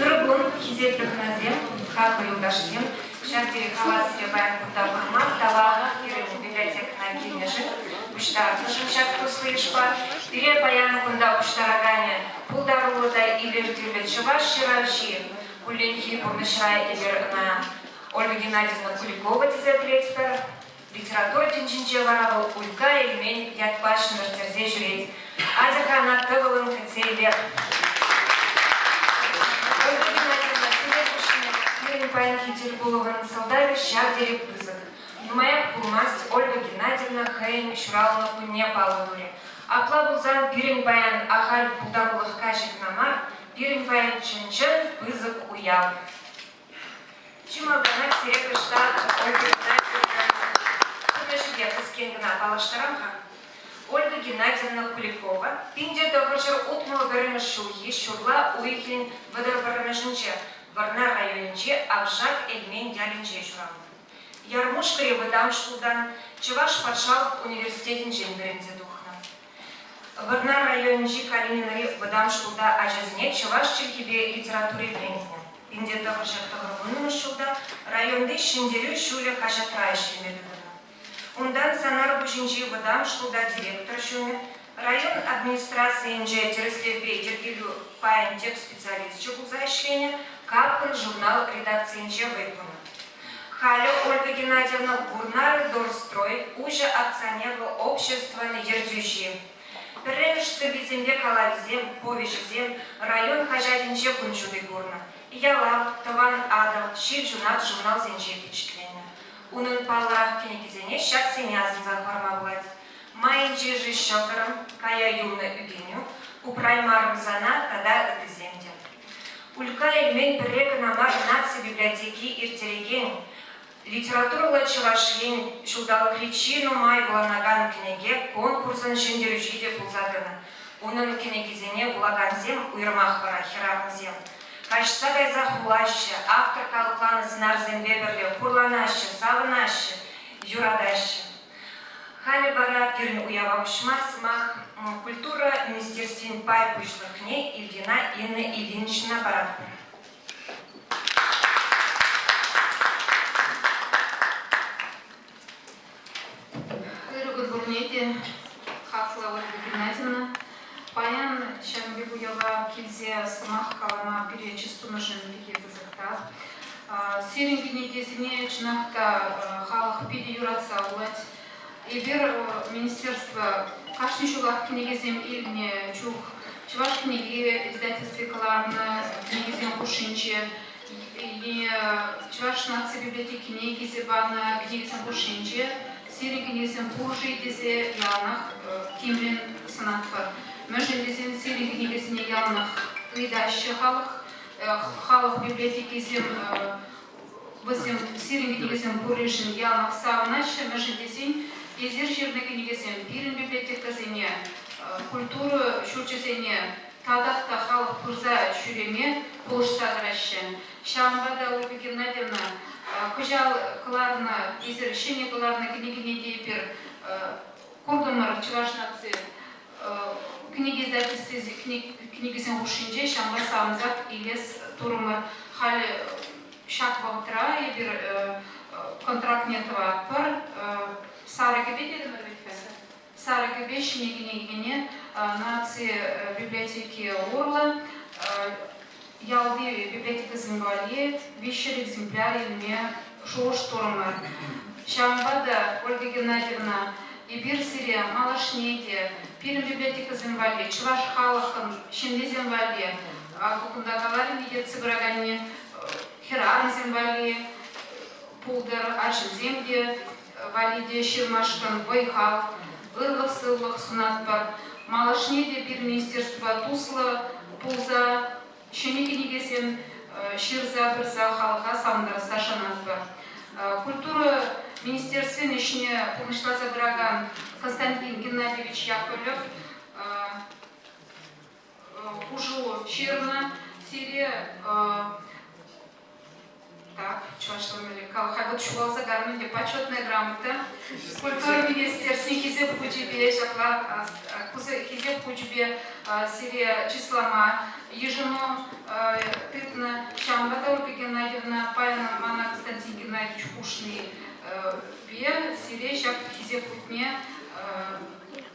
Ырӑ кун, хисеплӗ хӑнасем, хаклӑ юлташсем! Ҫав тери хавас сире паян кунта курма, тавах пирӗн библиотекӑна килнӗшӗн, пуҫтарнӑшӑн ҫак туслӑ йышпа. Пире паян кунта пуҫтараканӗ пултаруллӑ та илӗртӳллӗ чӑваш ҫыравҫи, кулленхи пурнӑҫра эпир ӑна Ольга Геннадьевна Куликова тесе пӗлетпӗр. Литература тӗнчинче вара вӑл Улька Эльмен ятпа ҫӗмӗрттерсе ҫӳрет. Атьӑр-ха ӑна тӑвӑлӑн кӗтсе илер. Ольга Геннадьевна, сире хушшине пирӗн паянхи тӗлпулӑвӑн сӑлтавӗ ҫав тери пысӑк. Нумаях пулмасть Ольга Геннадьевна хӑйӗн ҫуралнӑ кунне паллӑ турӗ. Апла пулсан пирӗн паян ахаль пултарулӑх каҫӗ кӑна мар, пирӗн паян чӑн-чӑн пысӑк уяв. Чи малтанах сире кӑштах Ольга Геннадьевна пурнӑҫӗпе кӗскен кӑна паллаштарам-ха. Ольга Геннадьевна Куликова 1961 ҫулхи ҫурла уйӑхӗн 31-мӗшӗнче Вӑрнар районӗнчи Авшак Элмен ялӗнче ҫуралнӑ. Ярмушкари вӑтам шкултан Чӑваш патшалӑх университетӗнчен вӗренсе тухнӑ. Вӑрнар районӗнчи Калининӑри вӑтам шкулта ачасене чӑваш чӗлхипе литератури вӗрентнӗ. 1990 ҫулта районти Ҫӗнтерӳ ҫулӗ хаҫатра ӗҫлеме тытӑннӑ. Унтан Санарпуҫӗнчи вӑтам шкулта директор ҫумӗ, район администрацийӗнче тӗрӗслевпе йӗркелӳ пайӗн тӗп специалисчӗ пулса ӗҫленӗ, Капкӑн журнал редакцийӗнче вӑй хунӑ. Халӗ Ольга Геннадьевна Вурнары-Дорстрой уҫӑ акционерлӑ обществӑн ертӳҫи. Пӗрремӗш сӑввисемпе калавӗсем, повеҫӗсем район хаҫатӗнче кун ҫути курнӑ. Ялав, Тӑван Атӑл, Ҫил ҫунат журналсенче пичетленнӗ. Унӑн паллӑрах кӗнекисене ҫаксене асӑнса хӑварма пулать. Майӗнче-ши ҫӑкӑрӑм, Кая юлнӑ ӳкӗнӳ, Упраймарӑм сана тата ыттисем те. Улька Эльмен пӗрре кӑна мар наци библиотеки ирттерекен Литературӑллӑ Чӑваш Ен ҫулталӑкри чи нумай вуланакан кӗнеке конкурсӑн ҫӗнтерӳҫи те пулса тӑнӑ. Унӑн кӗнекисене вулакансем, уйрӑмах вара хӗрарӑмсем, каҫса кайсах вулаҫҫӗ, автор калӑпланӑ сӑнарсемпе пӗрле хурланаҫҫӗ, савӑнаҫҫӗ, юратаҫҫӗ. Халӗ вара пирӗн уява уҫма сӑмах культура министерствин пай пуҫлӑхне Ильина Инна Ильинична паратпӑр. Ырӑ кун пурне те, хаклӑ Ольга Геннадьевна. Паян ҫакӑн пек уява килсе сӑмах калама пире чыс тунӑшӑн питӗ пысӑк тав. Сирӗн кӗнекесене чӑнах та халӑх питӗ юратса вулать. Эпир министерство кашни ҫулах кӗнекесем илнӗ чух Чӑваш кӗнеки издательстви кӑларнӑ кӗнекесен хушшинче Чӑваш наци библиотекине килсе панӑ кӗнекесен хушшинче сирӗн кӗнекесем пур-ши тесе яланах тимлӗн сӑнатпӑр. Мӗншӗн тесен сирӗн кӗнекесене яланах ыйтаҫҫӗ халӑх. Халӑх библиотекисем вӗсем сирӗн кӗнекесем пурришӗн яланах савӑнаҫҫӗ, мӗншӗн тесен эсир ҫырнӑ кӗнекесем пирӗн библиотекӑсене, культура ҫурчӗсене татах та халӑх пырса ҫӳреме пулӑшса тӑраҫҫӗ. Ҫавӑнпа та, Ольга Геннадьевна, кӑҫал кӑларнӑ, эсир ҫӗнӗ кӑларнӑ кӗнекене те эпир куртӑмӑр Чӑваш наци кӗнеке издательстви кӗнекесен хушшинче ҫавӑнпа савӑнсах илес турӑмӑр. Халӗ ҫак вӑхӑтра эпир контрактне тӑватпӑр. Сарӑ кӗпе терӗмӗр вӗт-ха. Сарӑ кӗпе ҫӗнӗ кӗнекене наци библиотеки урлӑ ялти библиотекӑсем валли 300 экземпляр илме шухӑш турӑмӑр. Ҫавӑнпа та, Ольга Геннадьевна, эпир сире малашне те пирӗн библиотекӑсем валли, чӑваш халӑхӑн ҫыннисем валли, акӑ кунта каларӗм ертсе пыраканне, хӗрарӑмсем валли пултӑр, арҫынсем те валли те ҫырмашкӑн вӑй-хал, ырлӑх-сывлӑх сунатпӑр. Малашне те пирӗн министерство туслӑ пулса ҫӗнӗ кӗнекесем ҫырса пырса халӑха савӑнтарасса шанатпӑр. Культура министерствин ӗҫне пурнӑҫласа пыракан Константин Геннадьевич Яковлев хушу ҫырнӑ. Сире так, чӑвашла мӗнле кал-ха, вот ҫухалса карнӑ ӗнтӗ почетная грамота. Культура. Министерствин Хисеп хучӗпе ҫапла Хисеп хучӗпе сире чыслама йышӑну тытнӑ. Ҫавӑнпа та Ольга Геннадьевна паян мана Константин Геннадьевич хушнипе сире ҫак хисеп хутне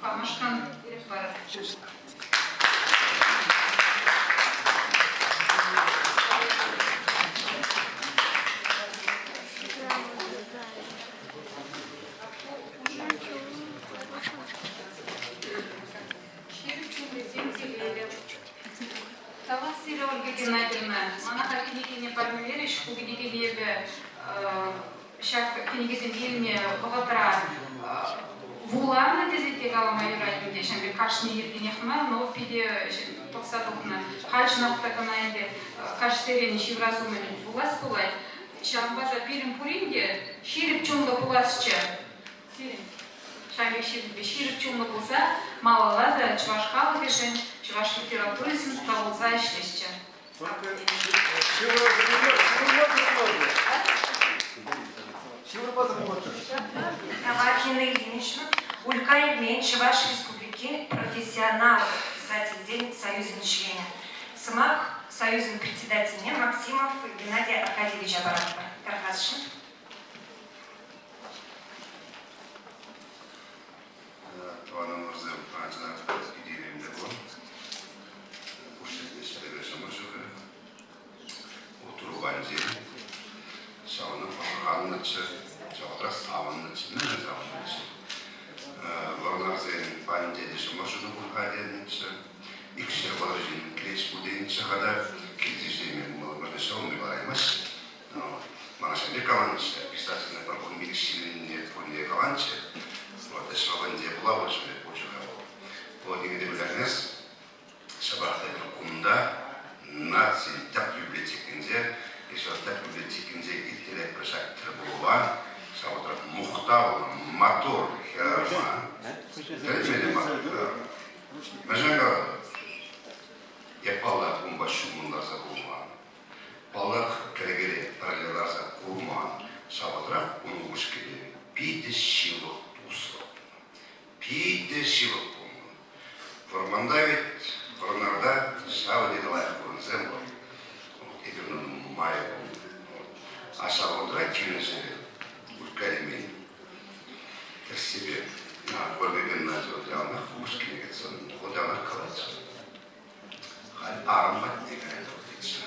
памашкӑн ирӗк парать. Ҫирӗп чунлисем телейлӗ. Тавах сире, Ольга Геннадьевна. Мана та кӗнекене парнелерӗҫ. Ку кӗнекене эпӗ ҫак кӗнекесем илнӗ вӑхӑтра вуланӑ тесе те калама юрать ӗнтӗ. Ҫавӑн пек кашни йӗркенех мар, но питӗ пӑхса тухнӑ. Халь чӑнах та кӑна ӗнтӗ каҫсерен ҫыврас умӗн вулас пулать. Ҫавӑнпа та пирӗн пурин те ҫирӗп чунлӑ пуласчӗ. Сирӗн ҫав пек ҫирӗп чунлӑ пулса малалла та чӑваш халӑхӗшӗн, чӑваш литературишӗн тӑрӑшса ӗҫлесчӗ. Тавахина Ильинична Улька Ильмень Чӑваш Республикин профессионал писательсен союзӗн членӗ. Сӑмах союзӗн председательне Максимов Геннадий Аркадьевича паратпӑр. Тархасшӑн. Тӑванӑмӑрсем ачана питӗ пур. Пушшех ӗҫлеме ҫӑмӑл ҫӳрӗ. Турпанчи ҫавна пӑшӑрханнӑччӗ, ҫавӑтра савӑннӑччӗ, мӗншӗн савӑннӑччӗ? Вӑрнарсен панӗнче те ҫӑмӑл ҫунӑ пуль-ха тенӗччӗ. Икшер вӑтӑр ҫын килет пулинччӗ-ха та, килсе ҫӳреме пулмалла, ҫӑлми параймасть. Мана ҫав пек каланӑччӗ, писательсене пӗр кун ҫыннине пурне каланччӗ. Вот ӗҫ вӑхӑтӗнче пула пулчӗ, пулчӗ-ха вӑл. Вӑл нимӗн те пӗлтермест. Ҫапах та эпир кунта наци тӗп библиотекинче, ҫав тӗп библиотекинче ирттеретпӗр ҫак тӗлпулӑва. Ҫав вӑхӑтра мухтавлӑ, маттур хӗрарӑма. Тӗлӗнмелле маттур хӗрарӑм. Мӗншӗн калатӑп? Эп паллах унпа ҫумӑн ларса курман. Паллах, кӗрекере пӗрле ларса курман. Ҫав вӑхӑтрах ун упӑшкипе питӗ ҫывӑх туслӑ. Питӗ ҫывӑх пулнӑ. Вӑрманта вӗт, Вӑрнарта ҫав тери лайӑх вырӑнсем пур. Эпир нумай пулнӑ. А ҫав вӑхӑтра килнӗ Улька Лемен тӗрӗссипе Ольга Геннадьевна яланах упӑшкине кӗтсе вӑл яланах калатчӗ. Халь арӑм патне каятӑп тетчӗ.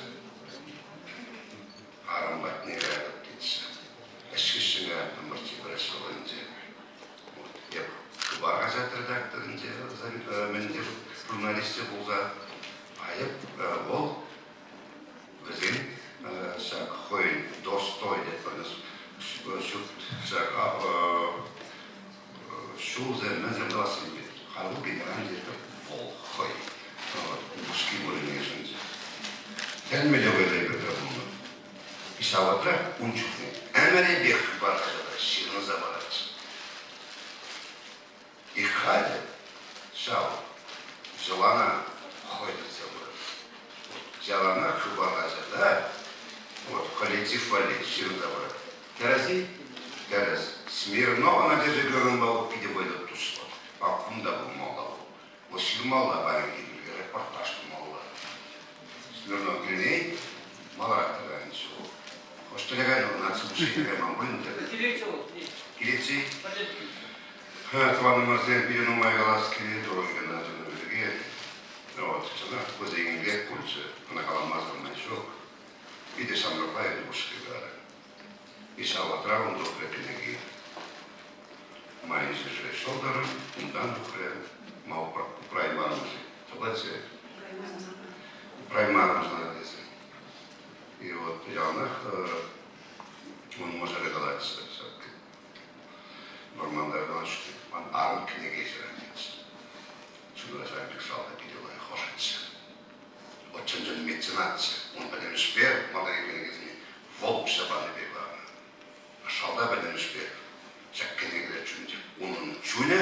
Арӑм патне каятӑп тетчӗ. Ӗҫкӗҫсене каяттӑмӑрччӗ пӗрре Эп Хыпар хаҫат редакторӗнче, мӗнте журналисчӗ пулса айӑп вӑл вӗсен ҫак хӑйӗн Достой тетпӗр ҫурт ҫак ҫулсем мӗнсем тӑвасси халь вӑл генеральный директор вӑл хӑй упӑшки вырӑнне йышӑнчӗ. Тӗлӗнмелле вӑйлӑ эпир пулнӑ. Ҫав вӑхӑтрах ун чухне ӗмӗрӗпех Хыпар хаҫата ҫырӑнса паратчӗ. И халӗ ҫав йӑлана хӑй тытса пырать. Яланах Хыпар хаҫата вот, коллектив валли ҫырӑнса парать. Тӗрӗс-и? Тӗрӗс. Смирнова Надежда Георгиевнӑпа питӗ вӑйлӑ туслӑ. Кунта пулмалла вӑл. Вӑл ҫырмалла паянхи пирки репортаж тумалла. Смирнов килней маларах тӑканччӗ вӑл. Хӑш тӗле кайнӑ наци пуҫлӑхӗ кайман пуль ӗнтӗ. Килет-и? Тӑванӑмӑрсем питӗ нумай калас килет Ольга Геннадьевна пирки. Вот, чӑнах вӗсен пек пулчӗ. Ӑна каламасӑр май ҫук. Питӗ ҫамрӑкла эпӗ пушки каларӗ. И ҫав вӑхӑтра ун тухрӗ кӗнеки. Май ҫӗршӗ ҫӑлтӑрӑм, унтан тухрӗ ма упраймарӑм-ши? Тӑплатчӗ. Упраймарӑм-ши тесе. И вот яланах ун мӑшӑрӗ калатчӗ ҫак вӑрманта калаҫнӑ ман арӑм кӗнеке ҫырать тетчӗ. Чунра ҫав пек шалта питӗ лайӑх ӑшӑччӗ. Вот чӑн-чӑн меценатчӗ. Ун пӗтӗмӗшпе малтанхи кӗнекесене вӑл уҫса панипе кӑларнӑ. Шалта пӗтӗмӗшпе ҫак кӗнекере чунчӗ. Унӑн чунӗ,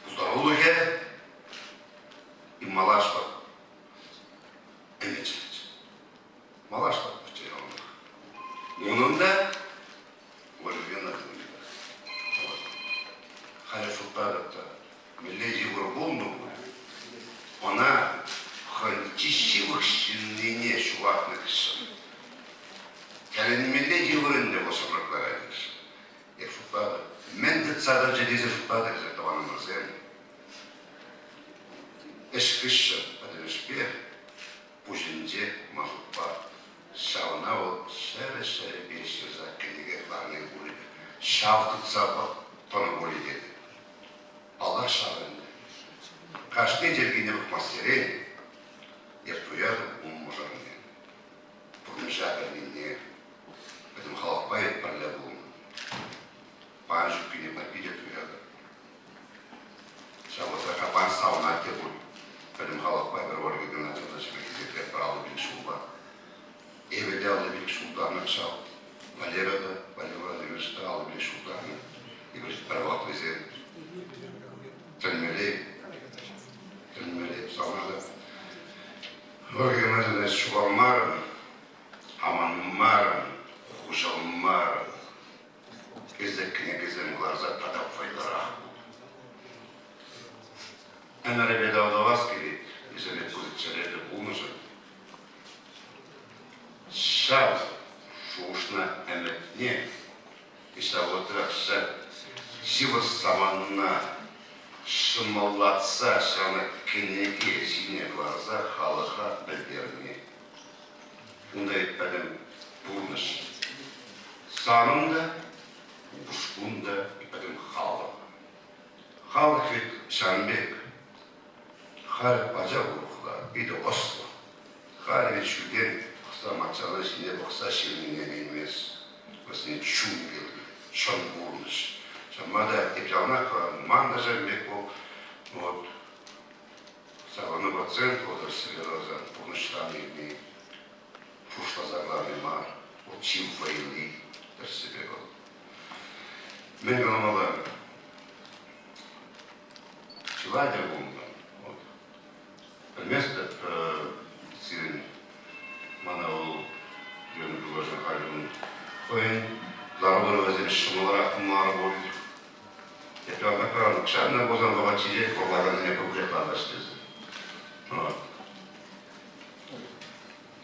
пултарулӑхӗ и малашлӑх ӗмӗчӗ. Малашлӑх пӗччен яланах. Унӑн та Ольга Геннадьевна. шутлатӑп та, мӗнле йывӑр пулнӑ пуль, ӑна хӑйӗн чи ҫывӑх ҫыннине ҫухатнӑ хыҫҫӑн. Тӗлӗнмелле йывӑр ӗнтӗ вӑл ҫамрӑкла кайнӑ. Эп шутлатӑп, мӗн тытса тӑчӗ тесе шутлатӑр эсир, тӑванӑмӑрсем. Ӗҫ хыҫҫӑн пӗтӗмӗшпе пуҫӗнче ман шутпа ҫавна вӑл ҫӗрӗ-ҫӗрӗпе ҫырса кӗнеке кӑларни пулӗ. Ҫав тытса тӑнӑ пулӗ тетӗп. Паллах ҫав ӗнтӗ. Кашни йӗркине пӑхмассерен эп туятӑп ун мӑшӑрне. Пурнӑҫа пӗлнине, пӗтӗм халӑхпа эп пӗрле пулнӑ. Паян ҫуккине питӗ туятӑп. Ҫав вӑхӑтра капан савӑнать те пуль. Пӗтӗм халӑхпа пӗр Ольга Геннадьевна хисеплетпӗр 55 ҫулпа. Эпӗ те 55 ҫултарнӑ ҫав. Валера та, Валерий Владимирович та 55 ҫултарнӑ. Эпир пӗр вӑхӑт вӗсем тӗлмелле, тӗлмелле савӑнатӑп. Ольга Геннадьевна ҫухалмарӑн, аманмарӑн, хуҫӑлмарӑн. Эсӗ кӗнекесем кӑларса тата вӑйлӑрах пул. Ӗмӗрӗпе тавталас килет, вӗсене пысӑк чӗреллӗ пулнӑшӑн. Ҫав шухӑшна ӗмӗтне ҫавӑтрах ҫак йывӑр саманана ҫӑмӑллатса ҫавна кӗнеке ҫине кӑларса халӑха пӗлтерни. Унта пӗтӗм пурнӑҫ. Санӑн та, упӑшкун та пӗтӗм халӑх. Халӑх вӗт ҫавӑн пек. Халь ача урӑхла, питӗ ӑслӑ. Халь вӗт ҫӳлтен пӑхса маччана ҫине пӑхса ҫырнине ӗненмест. Вӗсене чун кирлӗ, чӑн пурнӑҫ. Ҫавӑнпа та эп яланах ман та ҫавӑн пек вӑл. Вот. Савӑннӑ процент отрасльре тӑрсан пурнӑҫран илни, шухӑшласа кӑларни мар, вӑл чи вӑйли тӗрӗссипе вӑл. Мӗн каламалла? Чылай тӗл пулнӑ. Вот. Пӗлместӗп, сирӗн мана вӑл Лена Григорьевна халь хӑйӗн лару-тӑрӑвӗсем ҫӑмӑлрах мар пуль. Эпӗ ҫавна пулсан вӑхӑт ҫитет, вӑрлакансене пурпӗрех лартаҫ тесе. Вот.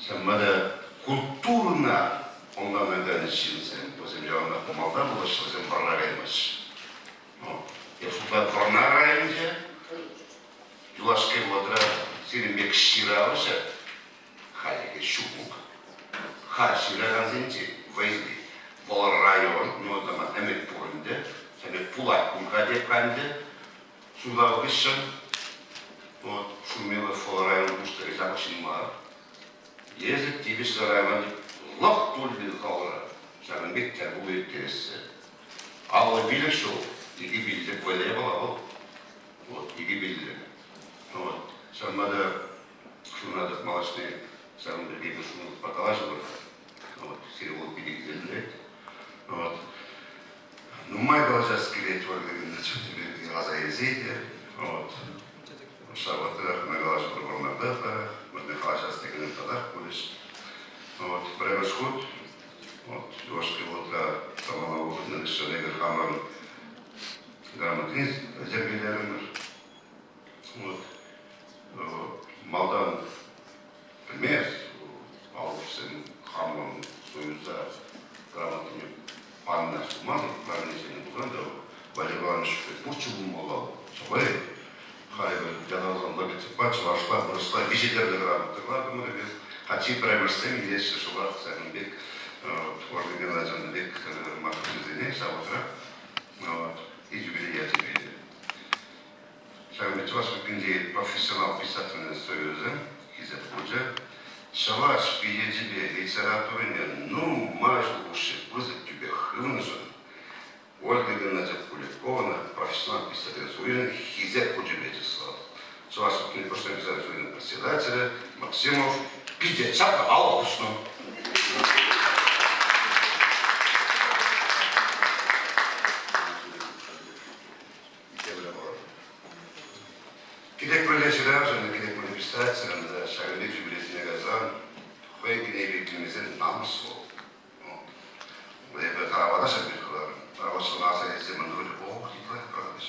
Ҫавӑнпа та культурӑна ӑнланакан ҫынсем, вӗсем яланах малтан пулаҫҫӗ, вӗсем вӑрра каймаҫҫӗ. Эп шутлап Вӑрнар районӗнче юлашки вӑхӑтра сирӗн пек ҫыравҫӑ халӗ ҫук. Халь ҫыракансенчен вӑйли вӑл район, ну, там, ӗмӗт пур ӗнтӗ, ӗмӗт пулать пуль-ха теп ӗнтӗ, суйлав хыҫҫӑн. Вот, Шумилов вӑл район пуҫлӑхӗ ҫапах ҫын мар. Эсӗ тивӗҫлӗ район лӑп тулли халӑра ҫакӑн пек тӗл пулу ирттерессе. 55 ҫул, 2 пиллӗк вӑйлӑ япала вӑл. Вот, 2 пиллӗк. Вот, ҫавӑнпа та Шуратӑп малашне ҫавӑн пирки Шумиловпа калаҫӑпӑр. Вот, сире вӑл питӗ хисеплет. Вот. Нумай калаҫас килет Ольга Геннадьевна аса илсе те. Вот. Ҫавӑтрах мы калаҫӑпӑр Вӑрнарта та, мӗнле калаҫас текенсем татах пулӗҫ. Вот, пӗрремӗш хут вот, юлашки вӑхӑтра самана вӑхӑтне хыҫҫӑн эпир хамӑрӑн грамотне йӗркелерӗмӗр. Вот. Малтан пӗлмест, алӑксем хамӑн союза грамотине панӑ пулман, правленисене пулсан та Валерий Иванович пурччӗ пулмалла. Ҫапла халӗ ятарлӑ логотиппа чӑвашла, вырӑсла виҫӗ тӗрлӗ грамота кӑлартӑмӑр эпир. Хачи пӗрремӗшсем илеҫҫӗ шӑпах ҫакӑн пек Ольга Геннадьевна пек маттурсене ҫав вӑхӑтра и юбилей ячӗпе те. Ҫакӑн пек Чӑваш Республикинчи профессионал писательсен союзӗ хисеп хучӗ. Чӑваш пичечӗпе литературине нумай ҫул хушши пысӑк тӳпе хывнӑшӑн Ольга Геннадьевна Куликована профессионал писательсен союзӗн Хисеп хучӗпе чыслать. Чӑваш Республикин профессионал писательсен союзӗн председателӗ Максимов питӗ чаплӑ алӑ пуснӑ. Кирек мӗнле ҫыравҫӑн, кирек мӗнле писателӗн та ҫакӑн пек юбилейсене кайсан хӑй кӗнеке килмесен намӑс вӑл. Эпӗ таравата ҫак пек каларӑм. Тарават ҫӑласа илсе мӗн турӗ? Ох, типлах каларӗҫ.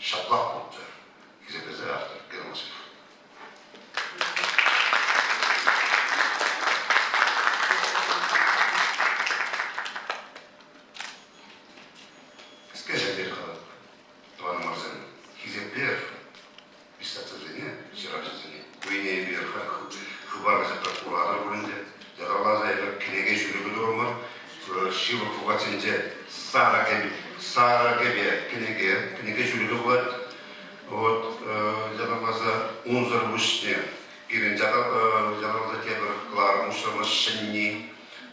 Ҫаплах пулчӗ, хисеплесе автор Герман Кӗске ҫӗрте калатӑп, тӑванӑмӑрсем, хисеплех писательсене, ҫыравҫӑсене. Ку енӗпе Хыпар хаҫатра куратӑр пуль ӗнтӗ. Ятарласа эпир кӗнеке ҫӳлӗкӗ турӑмӑр. Ҫывӑх вӑхӑтсенче сарӑ кӗпе, сарӑ кӗпе кӗнеке, кӗнеке ҫӳлӗкӗ пулать. Вот ятарласа унсӑр пуҫне пирӗн ятарласа тепӗр кӑларӑм уҫрӑмӑр ҫӗнни.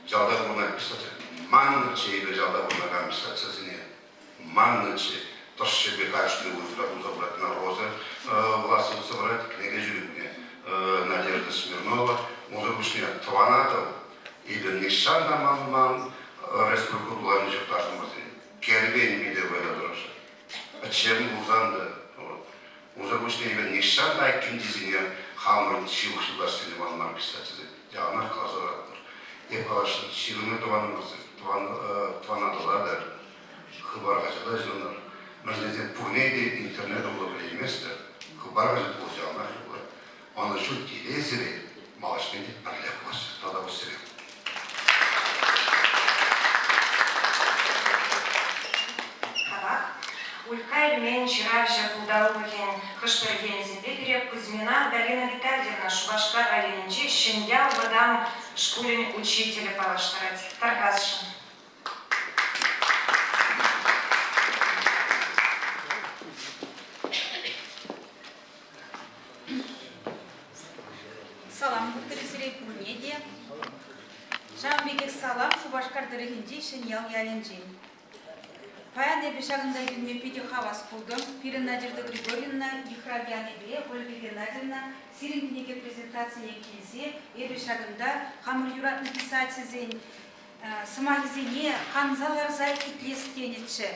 Ялта пурӑнакан писатель маннӑччӗ эпир ялта пурӑнакан писательсене. Маннӑччӗ. Тӑршшӗпе кашни уйӑхра туса пырать Роза власть пырать, кӗнеке ҫӳретнӗ Надежда Смирнова. Унсӑр пуҫне Тӑван Атӑл эпир нихҫан та манман республика пуланӗ чухташӑмӑрсен кермен питӗ вӑйлӑ тӑрӑшать. Пӗччен пулсан та вот. Унсӑр пуҫне эпир нихҫан та айккинчисене хамӑрӑн ҫывӑх юлташсене манман писательсем яланах каласа ларатпӑр. Эп каласшӑн, ҫырӑннӑ тӑванӑмӑрсем, тӑван, тӑван Атӑла та, Хыпар хаҫата ҫырӑнӑр. Мӗншӗн тесен пурне те интернет урлӑ пӗлейместӗр. Хыпар хаҫат вӑл яланах юлать. Ӑнӑҫу телейсӗре малашне те пӗрле пуласчӗ тата уссире. Тавах. Улька Эльмен ҫыравҫӑ пултарулӑхӗн хӑш-пӗр енӗсемпе пире Кузьмина Галина Витальевна Шупашкар районӗнчи Ҫӗньял вӑтам шкулӗн учителӗ паллаштарать. Тархасшӑн. Салам пурте пурне те. Ҫавӑн пекех салам Шупашкар тӑрӑхӗнчи Ҫӗньял ялӗнчен. Паян эпӗ ҫакӑнта килме питӗ хавас пултӑм. Пирӗн Надежда Григорьевна йыхрав янипе Ольга Геннадьевна сирӗн кӗнеке презентацине килсе эпӗ ҫакӑнта хамӑр юратнӑ писательсен сӑмахӗсене канса ларса итлес тенӗччӗ.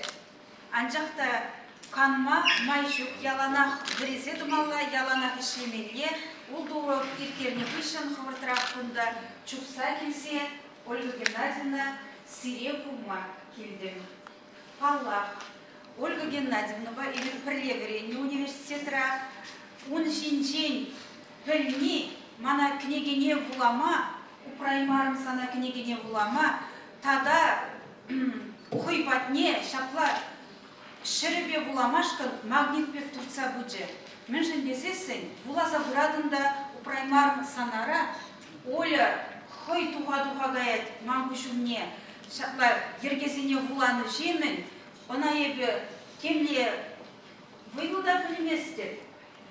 Анчах та канма май ҫук, яланах вӗресе тӑмалла, яланах ӗҫлемелле. Ултӑ урок ирттернӗ хыҫҫӑн хӑвӑртрах кунта чупса килсе Ольга Геннадьевна сире курма килтӗм. Паллах, Ольга Геннадьевнӑпа эпир пӗрле вӗреннӗ университетра. Ун ҫинчен пӗлни мана кӗнекене вулама, упраймарӑм сана кӗнекене вулама тата хӑй патне ҫапла ҫӗрӗпе вуламашкӑн магнит пек туртса пычӗ. Мӗншӗн тесессӗн вуласа пыратӑн та упраймарӑм санара Оля хӑй туха-туха каять ман куҫ умне. Ҫапла йӗркесене вуланӑҫемӗн ӑна эпӗ темле вӑйлӑ та пӗлместӗп.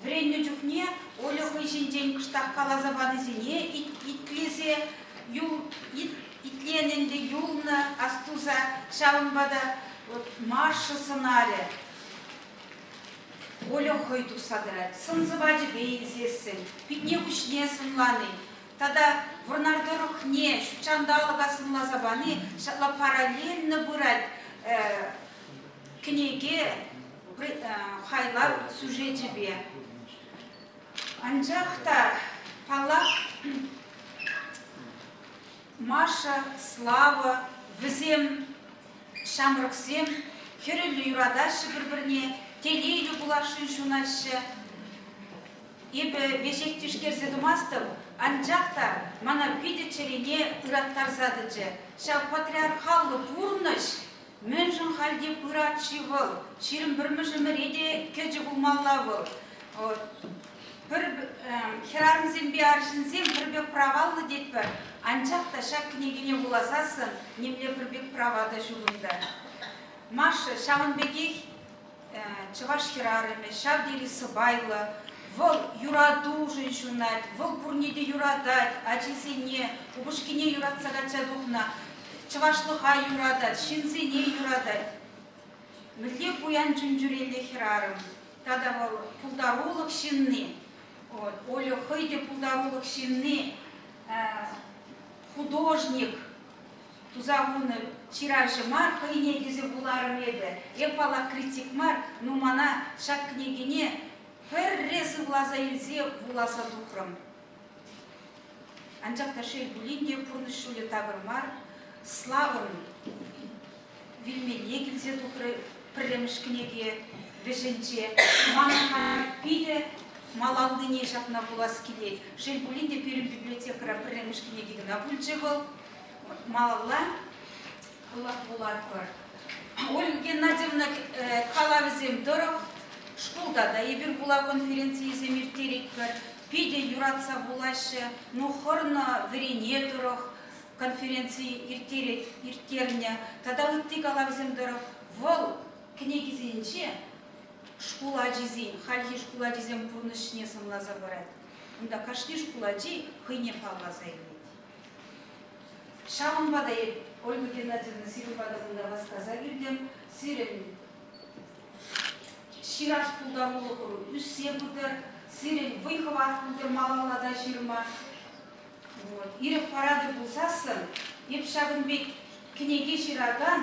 Вӗреннӗ чухне Оля хӑй ҫинчен кӑштах каласа панисене итлесе итленӗ ӗнтӗ, юлнӑ астуса. Ҫавӑнпа та вот Маша сӑнарӗ Оля хӑй тухса тӑрать. Сӑн-сӑпачӗпе илсессӗн, питне-куҫне сӑнлани тата Вӑрнар тӑрӑхне, ҫутҫанталӑка сӑнласа пани ҫапла параллельно пырать кӗнеке хайлав сюжечӗпе. Анчах та, паллах, Маша, Слава, вӗсем ҫамрӑксем хӗрӳллӗ юратаҫҫӗ пӗр-пӗрне, телейлӗ пуласшӑн ҫунаҫҫӗ. Эпӗ веҫех тишкерсе тӑмастӑп, анчах та мана питӗ чӗрене ыраттарса тӑчӗ. Ҫав патриархаллӑ пурнӑҫ Мӗншӗн халь те пырать-ши вӑл? 21-мӗш ӗмӗре те кӗчӗ пулмалла вӑл. Пӗр хӗрарӑмсемпе арҫынсем пӗр пек праваллӑ тетпӗр, анчах та ҫак кӗнекене вуласассӑн нимле пӗр пек права та ҫук унта. Маша ҫавӑн пекех чӑваш хӗрарӑмӗ ҫав тери сӑпайлӑ. Вӑл юратушӑн ҫунать, вӑл пурне те юратать, ачисене, упӑшкине юратса качча тухнӑ, чӑвашлӑха юратать, ҫынсене юратать. Мӗнле пуян чун-чӗреллӗ хӗрарӑм. Тата вӑл пултарулӑх ҫынни. Оля хӑй те пултарулӑх ҫынни, художник. Туса хунӑ ҫыравҫӑ мар, хӑйне тесе вуларӑм эпӗ. Эп, паллах, критик мар, но мана ҫак кӗнекене пӗрре сывласа илсе вуласа тухрӑм. Анчах та шел пулин те, пурнӑҫ ҫулӗ такӑр мар. Славӑн вилмелле килсе тухрӗ пӗрремӗш кӗнеке. вӗҫӗнче. Манӑн халь питӗ малаллине ҫакна вулас килет. Шел пулин те пирӗн библиотекӑра пӗрремӗш кӗнеки кӑна пулчӗ вӑл. Малалла вулатпӑр. Ольга Геннадьевна калавӗсем тӑрӑх шкулта та эпир вулав конференцийӗсем ирттеретпӗр. Питӗ юратса вулаҫҫӗ. Ну, хӑрнӑ вӗрене тӑрӑх конференци ирттерет, ирттернӗ тата ытти калавсем тӑрӑх вӑл кӗнекисенче шкул ачисен, хальхи шкул ачисен пурнӑҫне сӑнласа парать. Унта кашни шкул ачи хӑйне палласа илет. Ҫавӑнпа та эп, Ольга Геннадьевна, сирӗн пата кунта васкаса килтӗм. Сирӗн ҫырас пултарулӑхӑр ӳссе пытӑр, сирӗн вӑй-хӑват пултӑр малалла та ҫырма. Вот. Ирӗк паратӑр пулсассӑн, эп ҫакӑн пек кӗнеке ҫыракан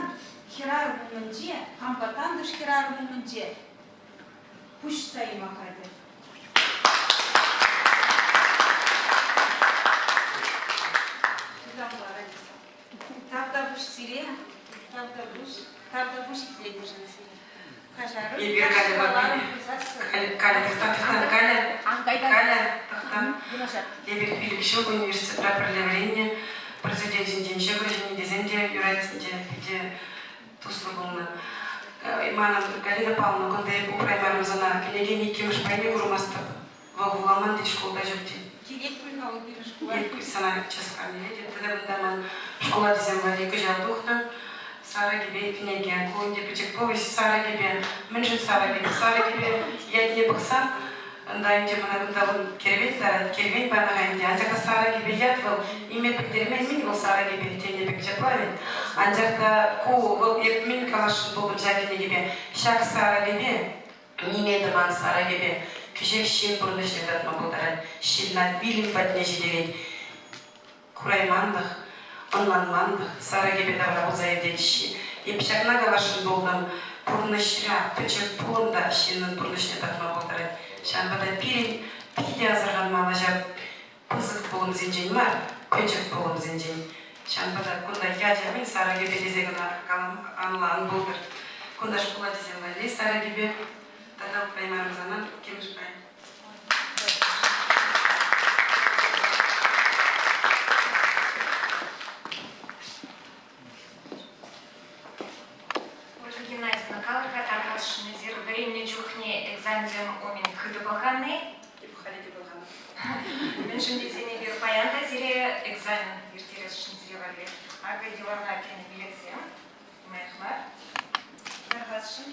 хӗрарӑм умӗнче, хампа тантӑш хӗрарӑм умӗнче пуҫ тайма хатӗр. Тавтапуҫ сире, тавтапуҫ, тавтапуҫ итленӗшӗн сире. Каҫарӑр. Эпир Галя Галя тӑхта, тӑхта, Галя, Галя, тӑхта. Эпир 5 ҫул университетра пӗрле вӗреннӗ, пӗр сӗтел ҫинчен ҫӑкӑр ҫинӗ тесен те юрать ӗнтӗ, питӗ туслӑ пулнӑ. Манӑн Галина Павловна кунта эп упраймарӑм сана, кӗнекен иккӗмӗш пайне курмастӑп. Вӑл вуламан тет, шкулта ҫук тет. Килет пуль-ха вӑл пирӗн шкула. Эп сана час парнелетӗп. Тата кунта ман шкул ачисем валли кӑҫал тухнӑ Сарӑ кӗпе кӗнеке. Ку ӗнтӗ пӗчӗк повесть Сарӑ кӗпе. Мӗншӗн сарӑ кӗпе? Сарӑ кӗпе ятне пӑхсан, ӑнта ӗнтӗ мана кунта вӑл кервен сарать, кервен панӑ-ха ӗнтӗ. Анчах та сарӑ кӗпе ят вӑл ниме пӗлтермен, мӗн вӑл сарӑ кӗпе тенӗ пек ҫапла вӗт. Анчах та ку вӑл эп мӗн каласшӑн пултӑм ҫак кӗнекепе? Ҫак сарӑ кӗпе Ниме тӑман сарӑ кӗпе кӗҫех ҫын пурнӑҫне татма пултарать, ҫынна вилӗм патне ҫитерет. Курайманлӑх, ӑнланманлӑх сарӑ кӗпе тавра пулса иртет. Эп ҫакна каласшӑн пултӑм, пурнӑҫра пӗчӗк пулӑм та ҫыннӑн пурнӑҫне татма пултарать. Ҫавӑнпа та пирӗн питӗ асӑрханмалла ҫав пысӑк пулӑмсенчен мар, пӗчӗк пулӑмсенчен. Ҫавӑнпа та кунта ячӗ мӗн сарӑ кӗпе тесе кӑна калама ан пултӑр. Кунта шкул ачисем валли сарӑ кӗпе тата упраймарӑм сана иккӗмӗш пай. Ольга Геннадьевна, калӑр-ха тархасшӑн, эсир вӗреннӗ чухне экзаменсем умӗн хытӑ пӑлханни? Эп халӗ те пӑлханӑп. Мӗншӗн тесен эпир паян та сире экзамен ирттересшӗн сире валли. Акӑ йӑлана кӗнӗ билетсем. Нумаях мар. Тархасшӑн.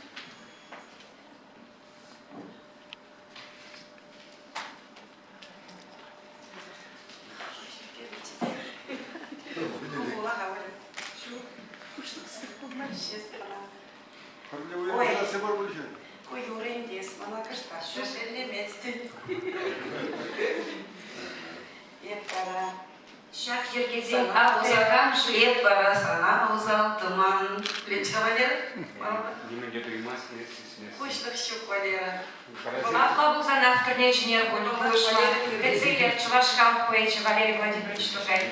Ку юрӑ ӗнтӗ эс мана кӑштах шеллеместӗн. Эп вара Ҫак йӗркесен авторӗ Эп вара сана усал тӑман. Лечка Валера? Нимӗн те туймасть, сисмест. Куҫлӑх ҫук, Валера. Апла пулсан авторне чӗнер пуль пулӑшма. Кӗтсе илер чӑваш халӑх поэчӗ Валерий Владимирович Туркай.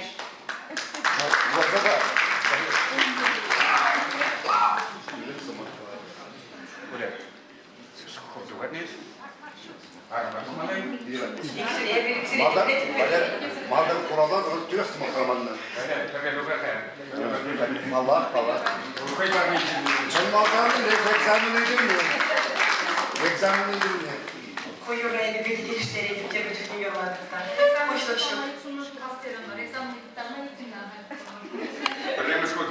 Малтан хураллан тӳрех сӑмахламаннӑ. Паллах, паллах. Чӑн малтан экзамен ыйтӑвне. Экзамен ыйтӑвне. Ку юрра эпӗ питӗ килӗштеретӗп, тепӗр чухне юрлатӑп та. Пуҫлӑх ҫук. Пӗрремӗш хут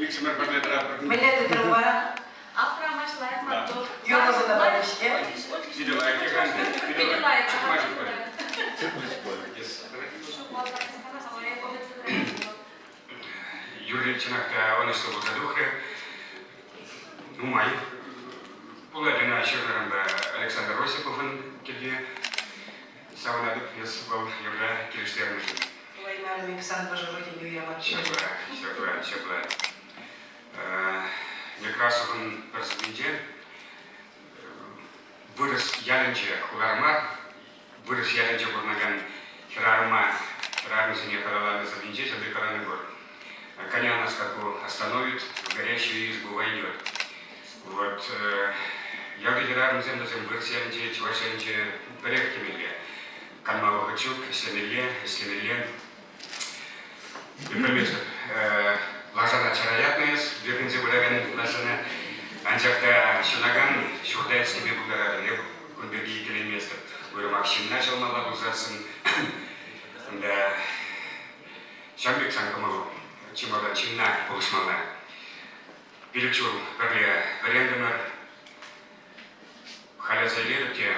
иксӗмӗр пӗрле тӑратпӑр. Мӗнле тытрӑм вара? Автора лайӑх маттур. Юрласа та панӑ-ҫке. Питӗ лайӑх Питӗ лайӑх. Чӑтма ҫук пуль. Юрий чӑнах та ӑнӑҫлӑ пулса тухрӗ. Нумай пулать ӑна ҫырнӑранпа Александр Осиповӑн кӗвви. Савӑнатӑп эс вӑл юрра килӗштернӗшӗн. Пулаймарӑм эп сан мӑшӑру тени уяма. Ҫапла, ҫапла, ҫапла. Некрасовӑн пӗр сӑввинче вырӑс ялӗнче хулара мар, вырӑс ялӗнче пурӑнакан хӗрарӑма, хӗрарӑмсене халалланӑ сӑввинче ҫав калани пур. Коня на скаку остановит, в горящую избу войдет. Вот. Ялти хӗрарӑмсем вӗсем вырӑс ялӗнче, чӑваш ялӗнче пӗрех темелле. Канма вӑхӑт ҫук, ӗҫлемелле, ӗҫлемелле. Пӗлместӗп, лашана чараятнӑ эс, вирхӗнсе пыракан лашана. Анчах та ҫунакан ҫурта ӗҫлеме пултаратӑн. Эп кун пирки иккӗленместӗп. Уйрӑмах ҫынна ҫӑлмалла пулсассӑн унта ҫав пек сан кӑмӑлу. Чи малтан ҫынна пулӑшмалла. 5 ҫул пӗрле вӗрентӗмӗр. Халь аса илетӗп те,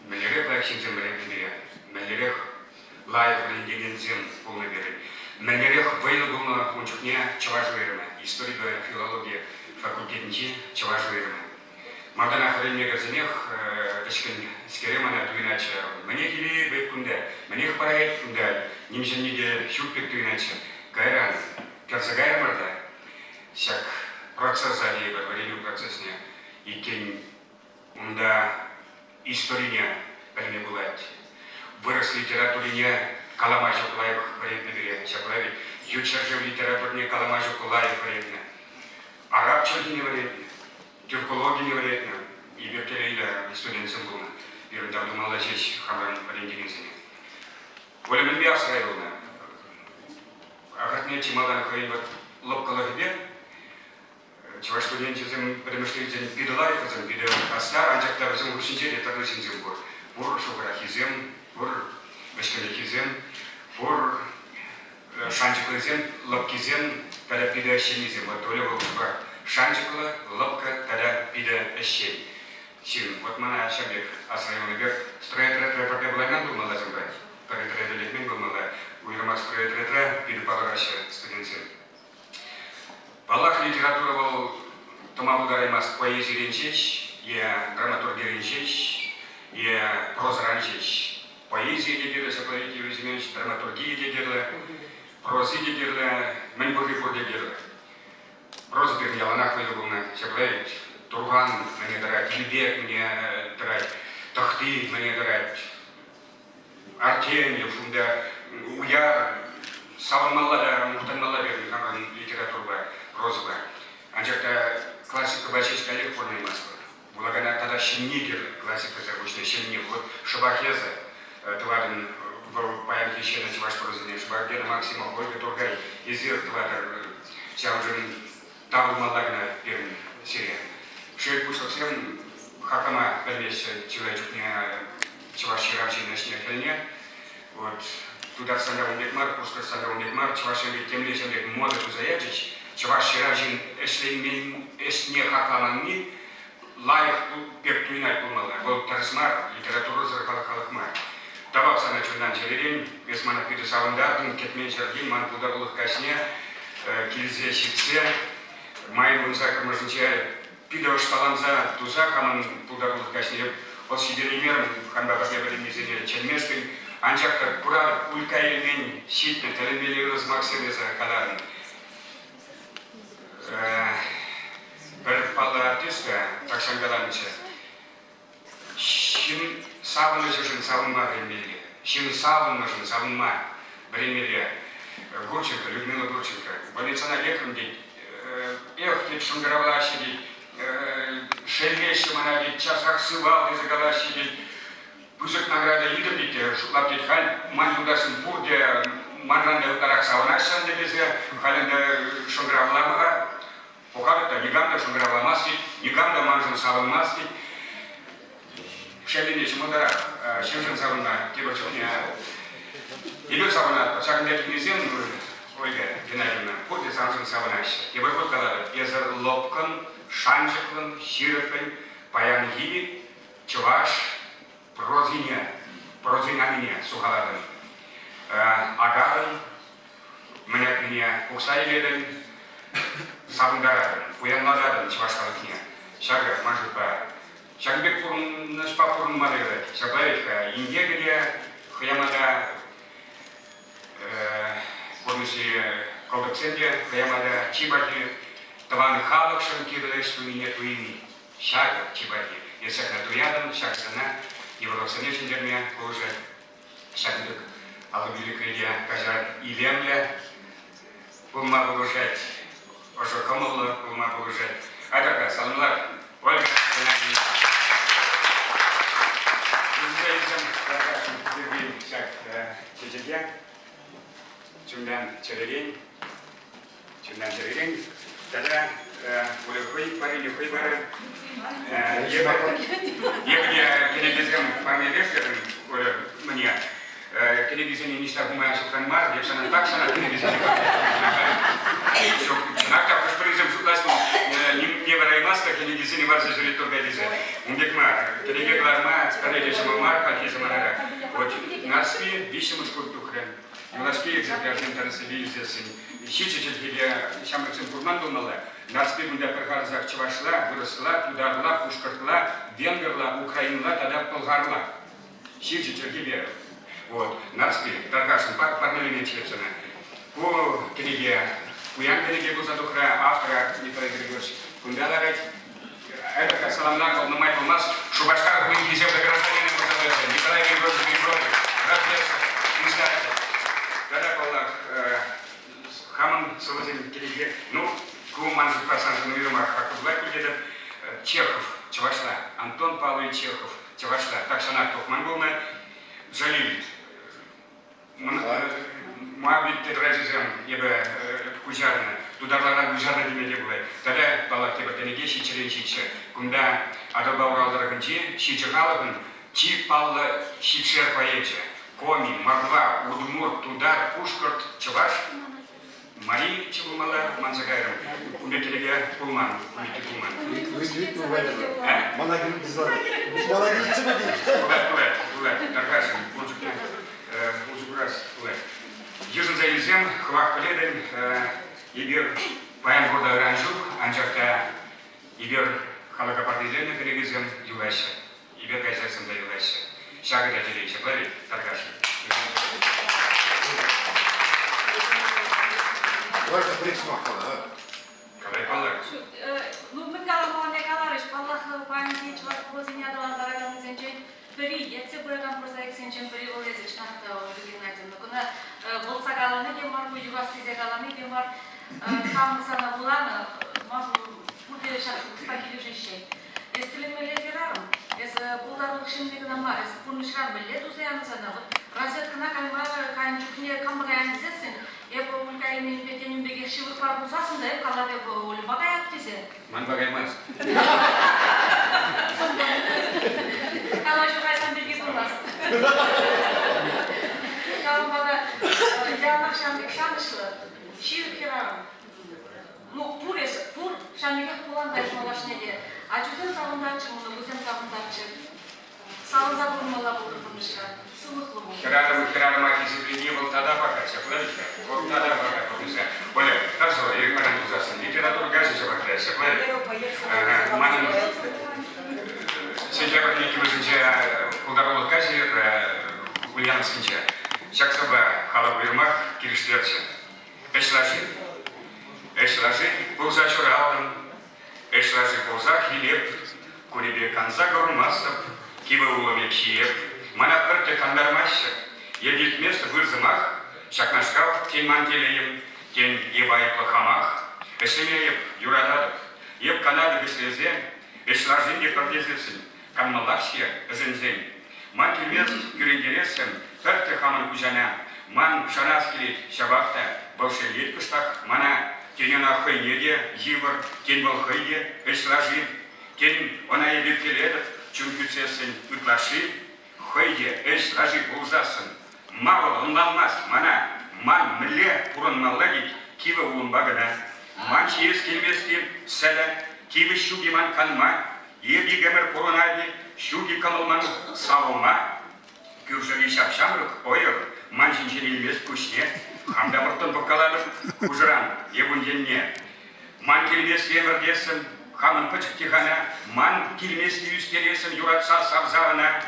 мӗнлерех лайӑх ҫынсем вӗрентнӗ пире, мӗнлерех лайӑх вӗрентекенсем пулнӑ пирӗн, мӗнлерех вӑйлӑ пулнӑ ун чухне чӑваш уйрӑмӗ, историпе филологи факультетӗнчи чӑваш уйрӑмӗ. Малтанах вӗренме кӗрсенех вӗҫкӗнскере мана туйӑнатчӗ. Мӗнех илейӗп кунта, мӗнех параять кунта, ним ҫӗнни те ҫук пек туйӑнатчӗ. Кайран кӗрсе кайрӑмӑр та ҫак процеса тейӗпӗр, вӗренӳ процесне иккен унта историне пӗлме пулать. Вырӑс литературине калама ҫук лайӑх вӗрентнӗ пире, ҫапла ведь? Ют ҫӗршыв литературине калама ҫук лайӑх вӗрентнӗ. Араб чӗлхине вӗрентнӗ, тюркологине вӗрентнӗ. Эпир телейлӗ студентсем пулнӑ. Пирӗн тав тумалла ҫеҫ хамӑрӑн вӗрентекенсене. Оля мӗнпе асра юлнӑ? Ахӑртне чи малтан хӑйӗн вӑт лӑпкӑлӑхӗпе чӑваш студенчӗсем пӗтӗмӗшле илсен питӗ лайӑх вӗсем, питӗ хастар, анчах та вӗсем хушшинче те тӗрлӗ ҫынсем пур. Пур шухӑраххисем, пур вӗҫкӗнлӗххисем, пур шанчӑклисем, лӑпкисем тата питӗ ӗҫченнисем. Вот Оля вӑл шанчӑклӑ, лӑпкӑ тата питӗ ӗҫчен ҫын. Вот мана ҫав пек асра юлнӑ пек стройотрядра пӗрле пулайман пулмалла сунпа. Пӗр лекмен пулмалла. Уйрӑмах стройотрядра питӗ палӑраҫҫӗ студентсем. Паллах, литература вӑл тӑма пултараймасть поэзирен ҫеҫ е драматургирен ҫеҫ, е прозӑран ҫеҫ. Поэзийӗ те кирлӗ, ҫапла Юрий Семенович, драматургийӗ те кирлӗ, прози те кирлӗ, мӗн пурри пурте кирлӗ. Проза пирӗн яланах вӑйлӑ пулнӑ. Ҫапла ведь Турхан мӗне тӑрать, Илпек мӗне тӑрать, Тӑхти мӗне тӑрать, Артемьев унта уяр савӑнмалла та мухтанмалла пирӗн хамӑрӑн литературӑпа, прозӑпа. Анчах та классикӑпа ҫеҫ каллех пурӑнаймастпӑр. Вулакана тата ҫӗнни кирлӗ, классикӑсӑр пуҫне ҫӗнни. Вот шӑпах эсӗ тӑватӑн вӑл паянхи ҫӗнӗ чӑваш прозине, шӑпах Гена Максимов, Ольга Тургай, эсир тӑватӑр. Ҫавӑншӑн тав тумалла кӑна пирӗн сире. Шел, пуҫлӑхсем хаклама пӗлмеҫҫӗ чылай чухне чӑваш ҫыравҫин ӗҫне-хӗлне. Вот Тутарстанра ун пек мар, Пушкӑртстанра ун пек мар, Чӑваш Енре темле ҫын пек мода туса ячӗҫ. Чӑваш ҫыравҫин ӗҫленмен ӗҫне хакламанни лайӑх пек туйӑнать пулмалла. Вӑл тӗрӗс мар, литературӑсӑр халӑх халӑх мар. Тавах сана чунтан-чӗререн, эс мана питӗ савӑнтартӑн, кӗтмен ҫӗртен ман пултарулӑх каҫне килсе ҫитсе май 18-мӗшӗнче питӗ ӑшталанса туса хамӑн пултарулӑх каҫне ӑс ҫитереймерӗм, хампа пӗрле вӗреннисене чӗнместӗн. Анчах та куратӑп, Улька Эльмен ҫитнӗ тӗлӗнмелле ырӑ сӑмахсем эсӗ каларӑн. Пӗр паллӑ артистка тахҫан каланӑччӗ, ҫын савӑнӑҫӗшӗн савӑнма вӗренмелле, ҫын савӑннӑшӑн савӑнма вӗренмелле. Гурченко, Людмила Гурченко, больницӑна лекрӗм тет, эх, тет, шӑнкӑравлаҫҫӗ тет, шеллеҫҫӗ мана тет, часрах сывал тесе калаҫҫӗ тет. Пысӑк награда илтӗм тет те, шутлап тет, халь ман юлташсем пурте манран та ытларах савӑнаҫҫӗ ӗнтӗ тесе, халь ӗнтӗ шӑнкӑравламӑ-ха. Пӑхатӑп та, никам та шӑнкӑравламасть тет, никам та маншӑн савӑнмасть тет. Шеллене ҫӑмӑлтарах ҫыншӑн савӑнма тепӗр чухне эпир савӑнатпӑр. Ҫакӑн пек килнисем, Ольга Геннадьевна, пурте саншӑн савӑнаҫҫӗ. Тепӗр хут калатӑп, эсӗр лӑпкӑн, шанчӑклӑн, ҫирӗппӗн паянхи чӑваш прозине, прозин анине сухалатӑн. Акатӑн, мӗн акнине пухса илетӗн, савӑнтаратӑн, пуянлататӑн чӑваш халӑхне. Ҫакӑ, ман шутпа, ҫакӑн пек пурнӑҫпа пурӑнма та юрать. Ҫапла вӗт-ха, инкекӗ те хӑямата пурнӑҫри кӑлтӑксем те хӑямата чи пахи тӑван халӑхшӑн кирлӗ ӗҫ тунине туйни. Ҫакӑ чи пахи. Эс ҫакна туятӑн, ҫакӑ сана йывӑрлӑхсене ҫӗнтерме пулӑшать. Ҫакӑн пек алӑ-пилӗкре те каҫар илемлӗ пулма пулӑшать, ӑшӑ кӑмӑллӑ пулма пулӑшать. Айтӑр-ха, саламлар. Ольга Геннадьевна. Эпӗ те кӗнекесем парнелес терӗм, Оля, мӗне. Кӗнекесене ниҫта хума ҫукран мар, эп сана так сана кӗнекесене Ҫук, чӑнах та хӑш-пӗрисем шутлаҫҫӗ, не вараймасть та кӗнекесене варса ҫӳрет турта тесе. Ун пек мар. Кӗнеке кӑларма пӗрре те ҫӑмӑл мар хальхи саманара. Вот Нарспи виҫҫӗмӗш хут тухрӗ. Юлашки экземплярсем тӗрӗслеве илсессӗн ҫичӗ чӗлхепе ҫамрӑксем курман пулмалла. Нарспи кунта пӗр харӑсах чӑвашла, вырӑсла, тутарла, пушкӑртла, венгрла, украинла тата пӑлхарла. Ҫичӗ чӗлхепе. Вот, Нарспи, тархасшӑн, парнелеме чӗнеп сана. Ку кӗнеке пуян кӗнеке пулса тухрӗ, автора Николай Григорьевич кунта ларать. Это саламлар вӑл нумай пулмасть Шупашкар хулин хисеплӗ гражданинӗ пулса тӑчӗ Николай Григорьевич Григорьев, профессор, писатель. Тата, паллах, хамӑн сӑвӑсем кӗнеке, ну, ку ман шутпа саншӑн уйрӑмах хаклӑ пулать пуль тетӗп. Чехов, чӑвашла, Антон Павлович Чехов, чӑвашла тахҫанах тухман пулнӑ. Джалиль Моабит тетрачӗсем эпӗ куҫарнӑ, тутарларан куҫарнӑ теме те пулать. Тата, паллах, тепӗр кӗнеке ҫиччӗрен ҫиччӗ. Кунта Атӑлпа Урал тӑрӑхӗнчи ҫичӗ халӑхӑн чи паллӑ ҫичшер поэчӗ. Коми, Мордва, Удмурт, Тутар, Пушкӑрт, Чӑваш, Мари чи пулмалла, манса кайрӑм. Ун пек кӗнеке пулман, ун пекки пулман. Мана Пулать, пулать, пулать. Тархасшӑн, ун чухне усӑ курас пулать. Йышӑнса илсем, хӑвах пӗлетӗн, эпир паян пур та ыран ҫук, анчах та эпир халӑха парнеленӗ кӗнекесем юлаҫҫӗ. Эпир кайсассӑн та юлаҫҫӗ. Ҫакӑ та телей, ҫапла ведь, Таркашин? Давай-ка пӗр сӑмах кала, Калай паллах. Ну, мӗн каламаллине каларӗҫ. Паллах, паянхи чӑваш прозине аталантараканнисенчен пӗри, ертсе пыракан прозаиксенчен пӗри вӑл эсӗ, чӑнах та, Ольга Геннадьевна. Кӑна вӑлтса калани те мар, ку юрас тесе калани те мар. Хам сана вуланӑ, ман пурте ҫак шухӑшпа килӗшеҫҫӗ. Эс тӗлӗнмелле хӗрарӑм. Эсӗ пултарулӑх ҫынни кӑна мар, эсӗ пурнӑҫра мӗнле туса янӑ сана? Вот разведкӑна кайма кайнӑ чухне кам каян тесессӗн, эпӗ Улька именпе тенӗн пекех ҫывӑх мар пулсассӑн та эп калап эпӗ Ольӑпа каяп тесе. Манпа каймасть. Калаҫу кайсан пирки пулмасть. Ҫавӑнпа та яланах ҫавӑн пек шанӑҫлӑ, ҫирӗп хӗрарӑм. Ну, пур эс, пур, ҫавӑн пекех пулан та эс малашне те. Ачусем савӑнтарччӑр, мӑнукусем савӑнтарччӑр. Савӑнса пурӑнмалла пултӑр пурнӑҫра. Сывлӑхлӑ пул. Хӗрарӑм хӗрарӑма хисеплени вӑл тата паха, ҫапла вӗт-ха? Вӑл тата паха пурнӑҫра. Оля, тасӑ, иртмерен пулсассӑн литература каҫӗ ҫапах ҫапла Манӑн сентябрь иккӗмӗшӗнче пултарулӑх каҫӗ Ульяновскинче. Ҫак сӑвва халӑх уйрӑмах килӗштерчӗ. Ӗҫ лаши. Ӗҫ лаши пулса ҫуралтӑм, ӗҫ лаши пулсах илеп, кунӗпе канса курмастӑп, кивӗ улӑм эп ҫиеп. Мана пӗртте кантармаҫҫӗ, эп илтместӗп ыр сӑмах, ҫакнашкал, тен, ман телейӗм, тен, эп айӑплӑ хамах. Ӗҫлеме эп юрататӑп, эп канатӑп ӗҫлесе, ӗҫ лашин те пӗр тесессӗн канмаллах-ҫке ӗшенсен. Ман килмест кӳрентерессӗм пӗртте хамӑн хуҫана. Ман шанас килет ҫапах та, вӑл шеллет кӑштах мана. Тен, ӑна хӑйне те йывӑр, тен, вӑл хӑй те ӗҫ лаши. Тен, ӑна эп ӳпкелетӗп, чун кӳтсессӗн ытлашши. Хӑй те ӗҫ лаши пулсассӑн, ма вӑл ӑнланмасть мана, ман мӗнле пурӑнмалла тет кивӗ улӑмпа кӑна. Ман ҫиес килмест-и сӗлӗ, тивӗҫ ҫук-и ман канма, Эп икӗмӗр пурӑнать-и, ҫук-и кӑмӑл ман савӑлма? Кӳршӗри ҫап-ҫамрӑк ӑйӑр ман ҫинчен илмест куҫне. Хам та вӑрттӑн пӑхкалатӑп хушӑран е кун енне. Ман килмест ӗмӗртессӗм, хамӑн пӗчӗк тихана, ман килмест ӳстерессӗм юратса савса ӑна.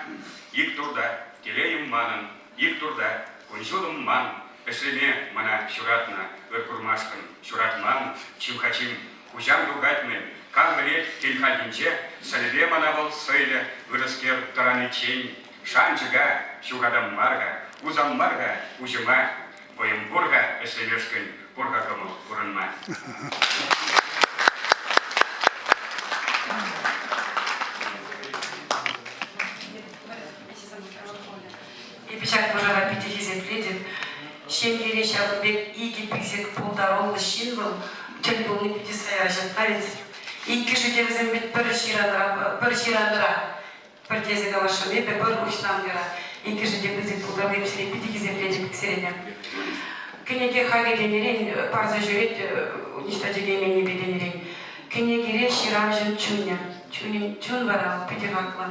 Ик турта, телейӗм манӑн, ик турта, кун-ҫулӑм ман. Ӗҫлеме мана ҫуратнӑ, ыр курмашкӑн ҫуратман, чим-ха чим, Хуҫам тухать-мӗн, кам пӗлет, тен хальхинче сӗлӗпе мана вӑл сӑйлӗ ырӑскер тӑраниччен. Шанчӑка ҫухатам мар-ха, усам мар-ха пуҫӑма, вӑйӑм пур-ха ӗҫлемешкӗн, пур-ха кӑмӑл пурӑнма. Эпӗ ҫак мӑшӑра питӗ хисеплетӗп. Ҫемьере ҫавӑн пек икӗ пысӑк пултаруллӑ ҫын вӑл тӗл пулни питӗ сайра ҫапла вӗт. Иккӗшӗ те вӗсем вӗт пӗр ҫыранра, пӗр ҫыранра пӗр тесе каласшӑн эпӗ, пӗр уҫланкӑра. Иккӗшӗ те пысӑк пултарни сире питӗ хисеплетӗп иксӗрене. Кӗнеке хакӗ тенӗрен парса ҫӳрет ниҫта чӗкейменнипе тенӗрен. Кӗнекере ҫыравҫӑн чунӗ. Чунӗн чун вара вӑл питӗ хаклӑ.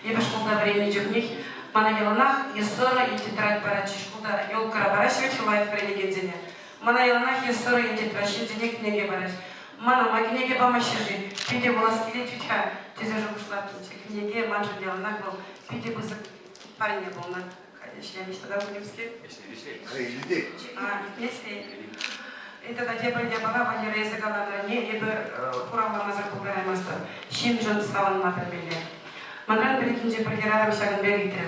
Эпӗ шкулта вӗреннӗ чухнех мана яланах е сӑрӑ, е тетрадь паратчӗ шкулта. Елкӑра параҫҫӗ вӗт лайӑх вӗренекенсене. Мана яланах е сӑрӑ, е тетрадь ҫынсене кӗнеке параҫ. Мана ма кӗнеке памаҫҫӗ-ши? Питӗ вулас килет вӗт-ха, тесе шухӑшлаттӑмччӗ. Кӗнеке маншӑн яланах вӑл питӗ пысӑк парне пулнӑ. Халь ӗҫлемӗҫ тата пулимски. А, илтмест-и? Тата тепӗр япала, Валера, эсӗ каланӑ эпӗ хуравламасӑр пултараймастӑп. Ҫыншӑн савӑнма пӗлмелле. Манран пӗррехинче пӗр хӗрарӑм ҫакӑн пек ыйтрӗ.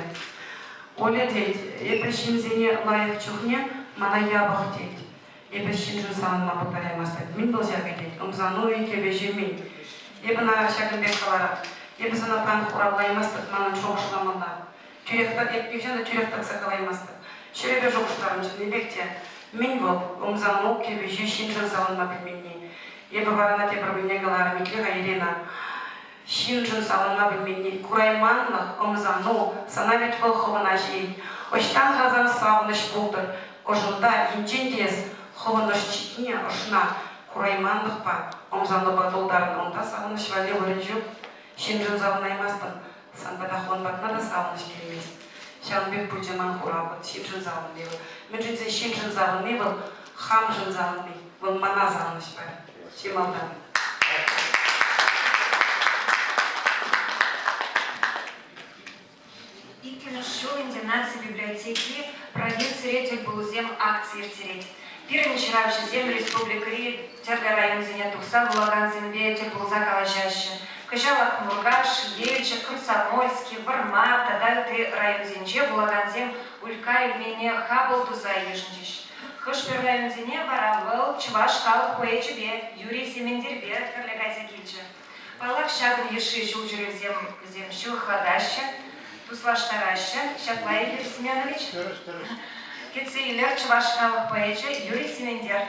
Оля тет, эпӗ ҫынсене лайӑх чухне мана япӑх тет. Эпӗ ҫыншӑн савӑнма пултараймастӑп. Мӗн вӑл ҫакӑ тет, ӑмсану-и, кӗвӗҫӳ-мӗн? Эпӗ ӑна ҫакӑн пек каларӑм. Эпӗ сана паян хуравлаймастӑп, манӑн шухӑшламалла. Тӳрех эп нихҫан та тӳрех татса калаймастӑп. Ҫӗрӗпе шухӑшларӑм чӑннипех те. Мӗн вӑл, ӑмсану, кӗвӗҫӳ, ҫыншӑн савӑнма пӗлменни? Эпӗ вара ӑна тепӗр кунне каларӑм, итле-ха, Ирина, ҫыншӑн савӑнма пӗлменни, курайманлӑх, ӑмсану, сана вӗт вӑл хӑвна ҫиет. Ӑҫтан-ха сан савӑнӑҫ пултӑр? Ӑшӑнта, енчен те эс хӑвӑн ӑш-чикне, ӑшна курайманлӑхпа, ӑмсанупа тултарнӑ, унта савӑнӑҫ валли вырӑн ҫук. Ҫыншӑн савӑнаймастӑн, Сан пата хӑвӑн патна та савӑнӑҫ килмест. Ҫавӑн пек пулчӗ ман хурав. Вӑт ҫыншӑн савӑнни вӑл. Мӗншӗн тесен ҫыншӑн савӑнни вӑл хамшӑн савӑнни. Вӑл мана савӑнӑҫ парать. Чи малтан. Иккӗмӗш ҫул ӗнтӗ наци библиотеки провинцире тӗлпулусем акци ирттерет. Пирӗн ҫыравҫӑсем республикӑри тӗрлӗ районсене тухса вулакансемпе тӗл пулса калаҫаҫҫӗ. Кӑҫал ак Муркаш, Елчӗк, Комсомольски, Вӑрмар тата ытти районсенче вулакансем Улька Эльмене хапӑл туса йышӑнчӗҫ. Хӑш-пӗр районсене вара вӑл чӑваш халӑх поэчӗпе Юрий Сементерпе пӗрле кайса килчӗ. Паллах, ҫакӑн йышши ҫулҫӳревсем вӗсем ҫывӑхлатаҫҫӗ, туслаштараҫҫӗ. Ҫапла, Юрий Семенович? Тӗрӗс, тӗрӗс. Кӗтсе илер чӑваш халӑх поэчӗ Юрий Сементер.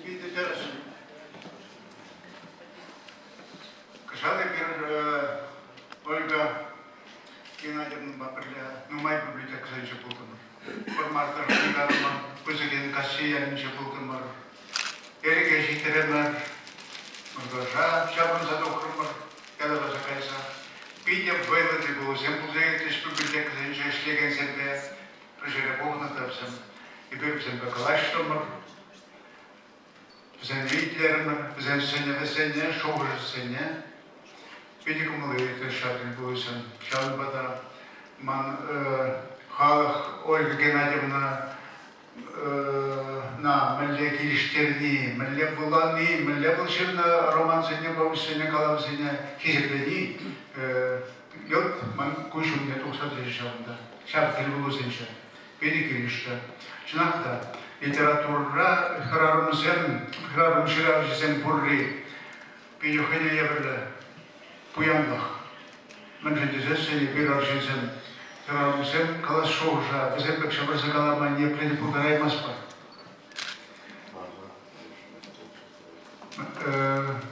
Питӗ тӗрӗс. Кӑҫал эпир Ольга Геннадьевнӑпа пӗрле нумай библиотекӑсенче пултӑмӑр. Вӑрмар тӑрӑхне кайрӑмӑр, Пысӑк Енккасси ялӗнче пултӑмӑр. Элӗке ҫитрӗмӗр, Муркаша ҫаврӑнса тухрӑмӑр, ятарласа кайса. Питӗ вӑйлӑ тӗлпулусем пулса иртрӗҫ библиотекӑсенче ӗҫлекенсемпе. Пӗр ҫӗре пухӑннӑ та вӗсем. Эпир вӗсемпе калаҫрӑмӑр. Вӗсене итлерӗмӗр, вӗсен сӗнӗвӗсене, шухӑшӗсене. Питӗ кӑмӑллӑ иртрӗ ҫав тӗлпулусем. Ҫавӑнпа та ман халӑх Ольга Геннадьевна на мӗнле килӗштерни, мӗнле вулани, мӗнле вӑл ҫырнӑ романсене, повеҫсене, калавсене хисеплени йӑлт ман куҫ умне тухса тӑчӗ ҫавӑнта, ҫав тӗлпулусенче. Питӗ килӗшрӗ. Чӑнах та, литературӑра хӗрарӑмсем, хӗрарӑм ҫыравҫӑсем пурри питӗ хӑйне евӗрлӗ пуянлӑх. Мӗншӗн тесессӗн эпир арҫынсем, хӗрарӑмсем калас шухӑша вӗсем пек ҫавӑрса калама ниепле те пултараймастпӑр.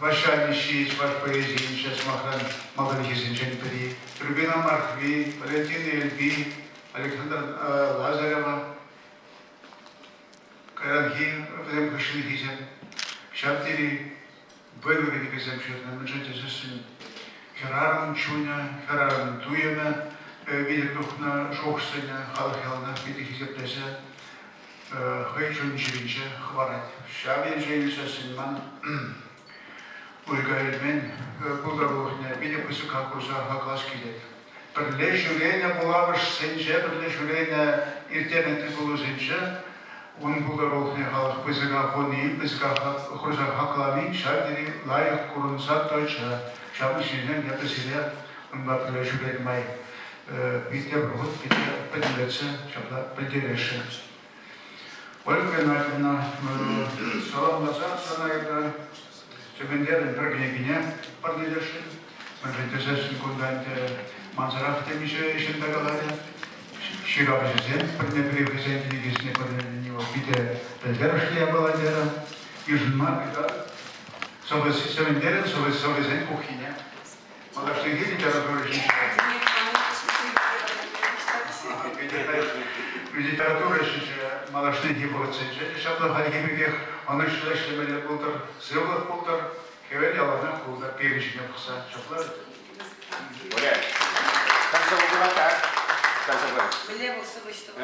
Ваҫҫа Мишши чӑваш поэзийӗнче, сӑмахран, малтанхисенчен пӗри, Трубина Мархви, Валентина Эльби, Александр Лазарева, кайранхи вӗсем хыҫҫӑнхисем ҫав тери вӑйлӑ кӗнекесем ҫырнӑ. Мӗншӗн тесессӗн хӗрарӑм чунӗ, хӗрарӑм туйӑмӗ витӗр тухнӑ шухӑшсене халӑх яланах питӗ хисеплесе хӑй чун-чӗринче хӑварать. Ҫав енчен илсессӗн ман Улька Эльмен пултарулӑхне питӗ пысӑка хурса хаклас килет. Пӗрле ҫӳренӗ вулавӑшсенче, пӗрле ҫӳренӗ ирттернӗ тӗлпулусенче ун пултарулӑхне халӑх пысӑка хуни, пысӑка хурса хаклани ҫав тери лайӑх курӑнса тӑчӗ. Ҫавӑн ҫинчен эпӗ сире унпа пӗрле ҫӳренӗ май питӗ пӗр хут питӗ пӗтӗмлетсе ҫапла пӗлтересшӗн. Ольга Геннадьевна, саламласа сана эпӗ Сементерӗн пӗр кӗнекине парнелесшӗн. Мӗншӗн тесессӗн кунта ӗнтӗ. Мансӑрах темиҫе ҫын та каларӗ. Ҫыравҫӑсем пӗрне-пӗри хӑйсен кӗнекисене парнелени вӑл питӗ пӗлтерӗшлӗ япала терӗ. Йышӑнма ыйтатӑп. Сӗвӗнтерӗн сӑвӑсен пуххине. Малашнехи литература ҫинче. Литература ҫинче малашнехи вӑхӑтсенче те ҫапла хальхи пекех ӑнӑҫлӑ ӗҫлемелле пултӑр, сывлӑх пултӑр, хӗвел яланах пултӑр пирӗн ҫине пӑхса. Ҫапла Оля, сӑвӑ пулать, а? Мӗнле вӑл сӑвӑҫ сӑвӑ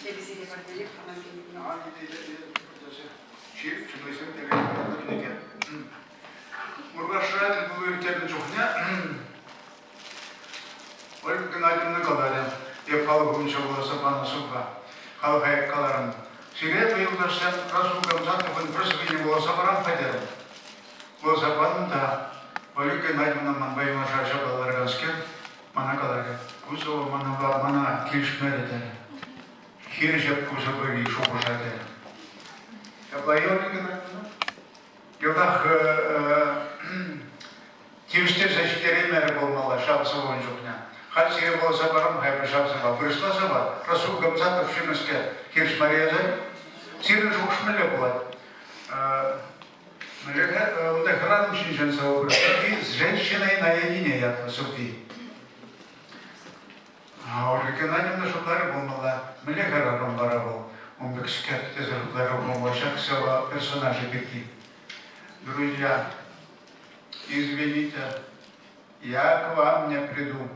Эпӗ парнелех хаман Ҫирӗп чунлисем кӗнеке. Муркашра тӗлпулу ирттернӗ чухне Ольга Геннадьевна каларӗ, эп халӑх умӗнче вуласа панӑ сӑвва. Халӑха эп каларӑм, сире эпӗ юлташсем Расул Гамзатовӑн пӗр сӑввине вуласа парам-ха терӗм. Вуласа панӑ та Ольга Геннадьевна манпа юнашар ҫапла лараканскер мана каларӗ, ку сӑвӑ мана килӗшмерӗ терӗ. Хирӗҫ ку сӑвӑри шухӑша терӗ. Ҫапла-и, Ольга Геннадьевна? Йӑлтах тивӗҫтерсе ҫитереймерӗ пулмалла ҫав сӑвӑн чухне. Халь сире вуласа парам-ха эпӗ ҫав сӑвва. Вырӑсла сӑвва. Расул Гамзатов ҫырнӑскер. Хирӗҫ Мария Сирӗн шухӑш мӗнле пулать? Мӗнле унта хӗрарӑм ҫинчен сӑвӑ пырать. С женщиной наедине ятлӑ сӑвви. Ольга Геннадьевна шутларӗ пулмалла. Мӗнле хӗрарӑм вара вӑл? Ун пекскер тесе шутларӗ пулмалла ҫак сӑвӑ персонажӗ пирки. Друзья, извините, я к вам не приду.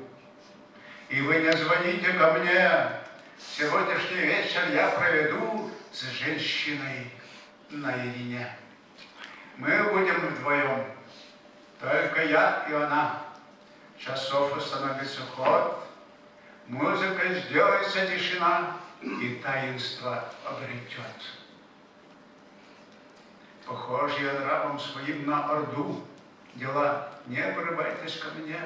И вы не звоните ко мне. Сегодняшний вечер я проведу с женщиной наедине. Мы будем вдвоем, только я и она. Часов остановится ход, музыка сделается тишина, и таинство обретет. Похож я нравом своим на орду. Дела, не порывайтесь ко мне.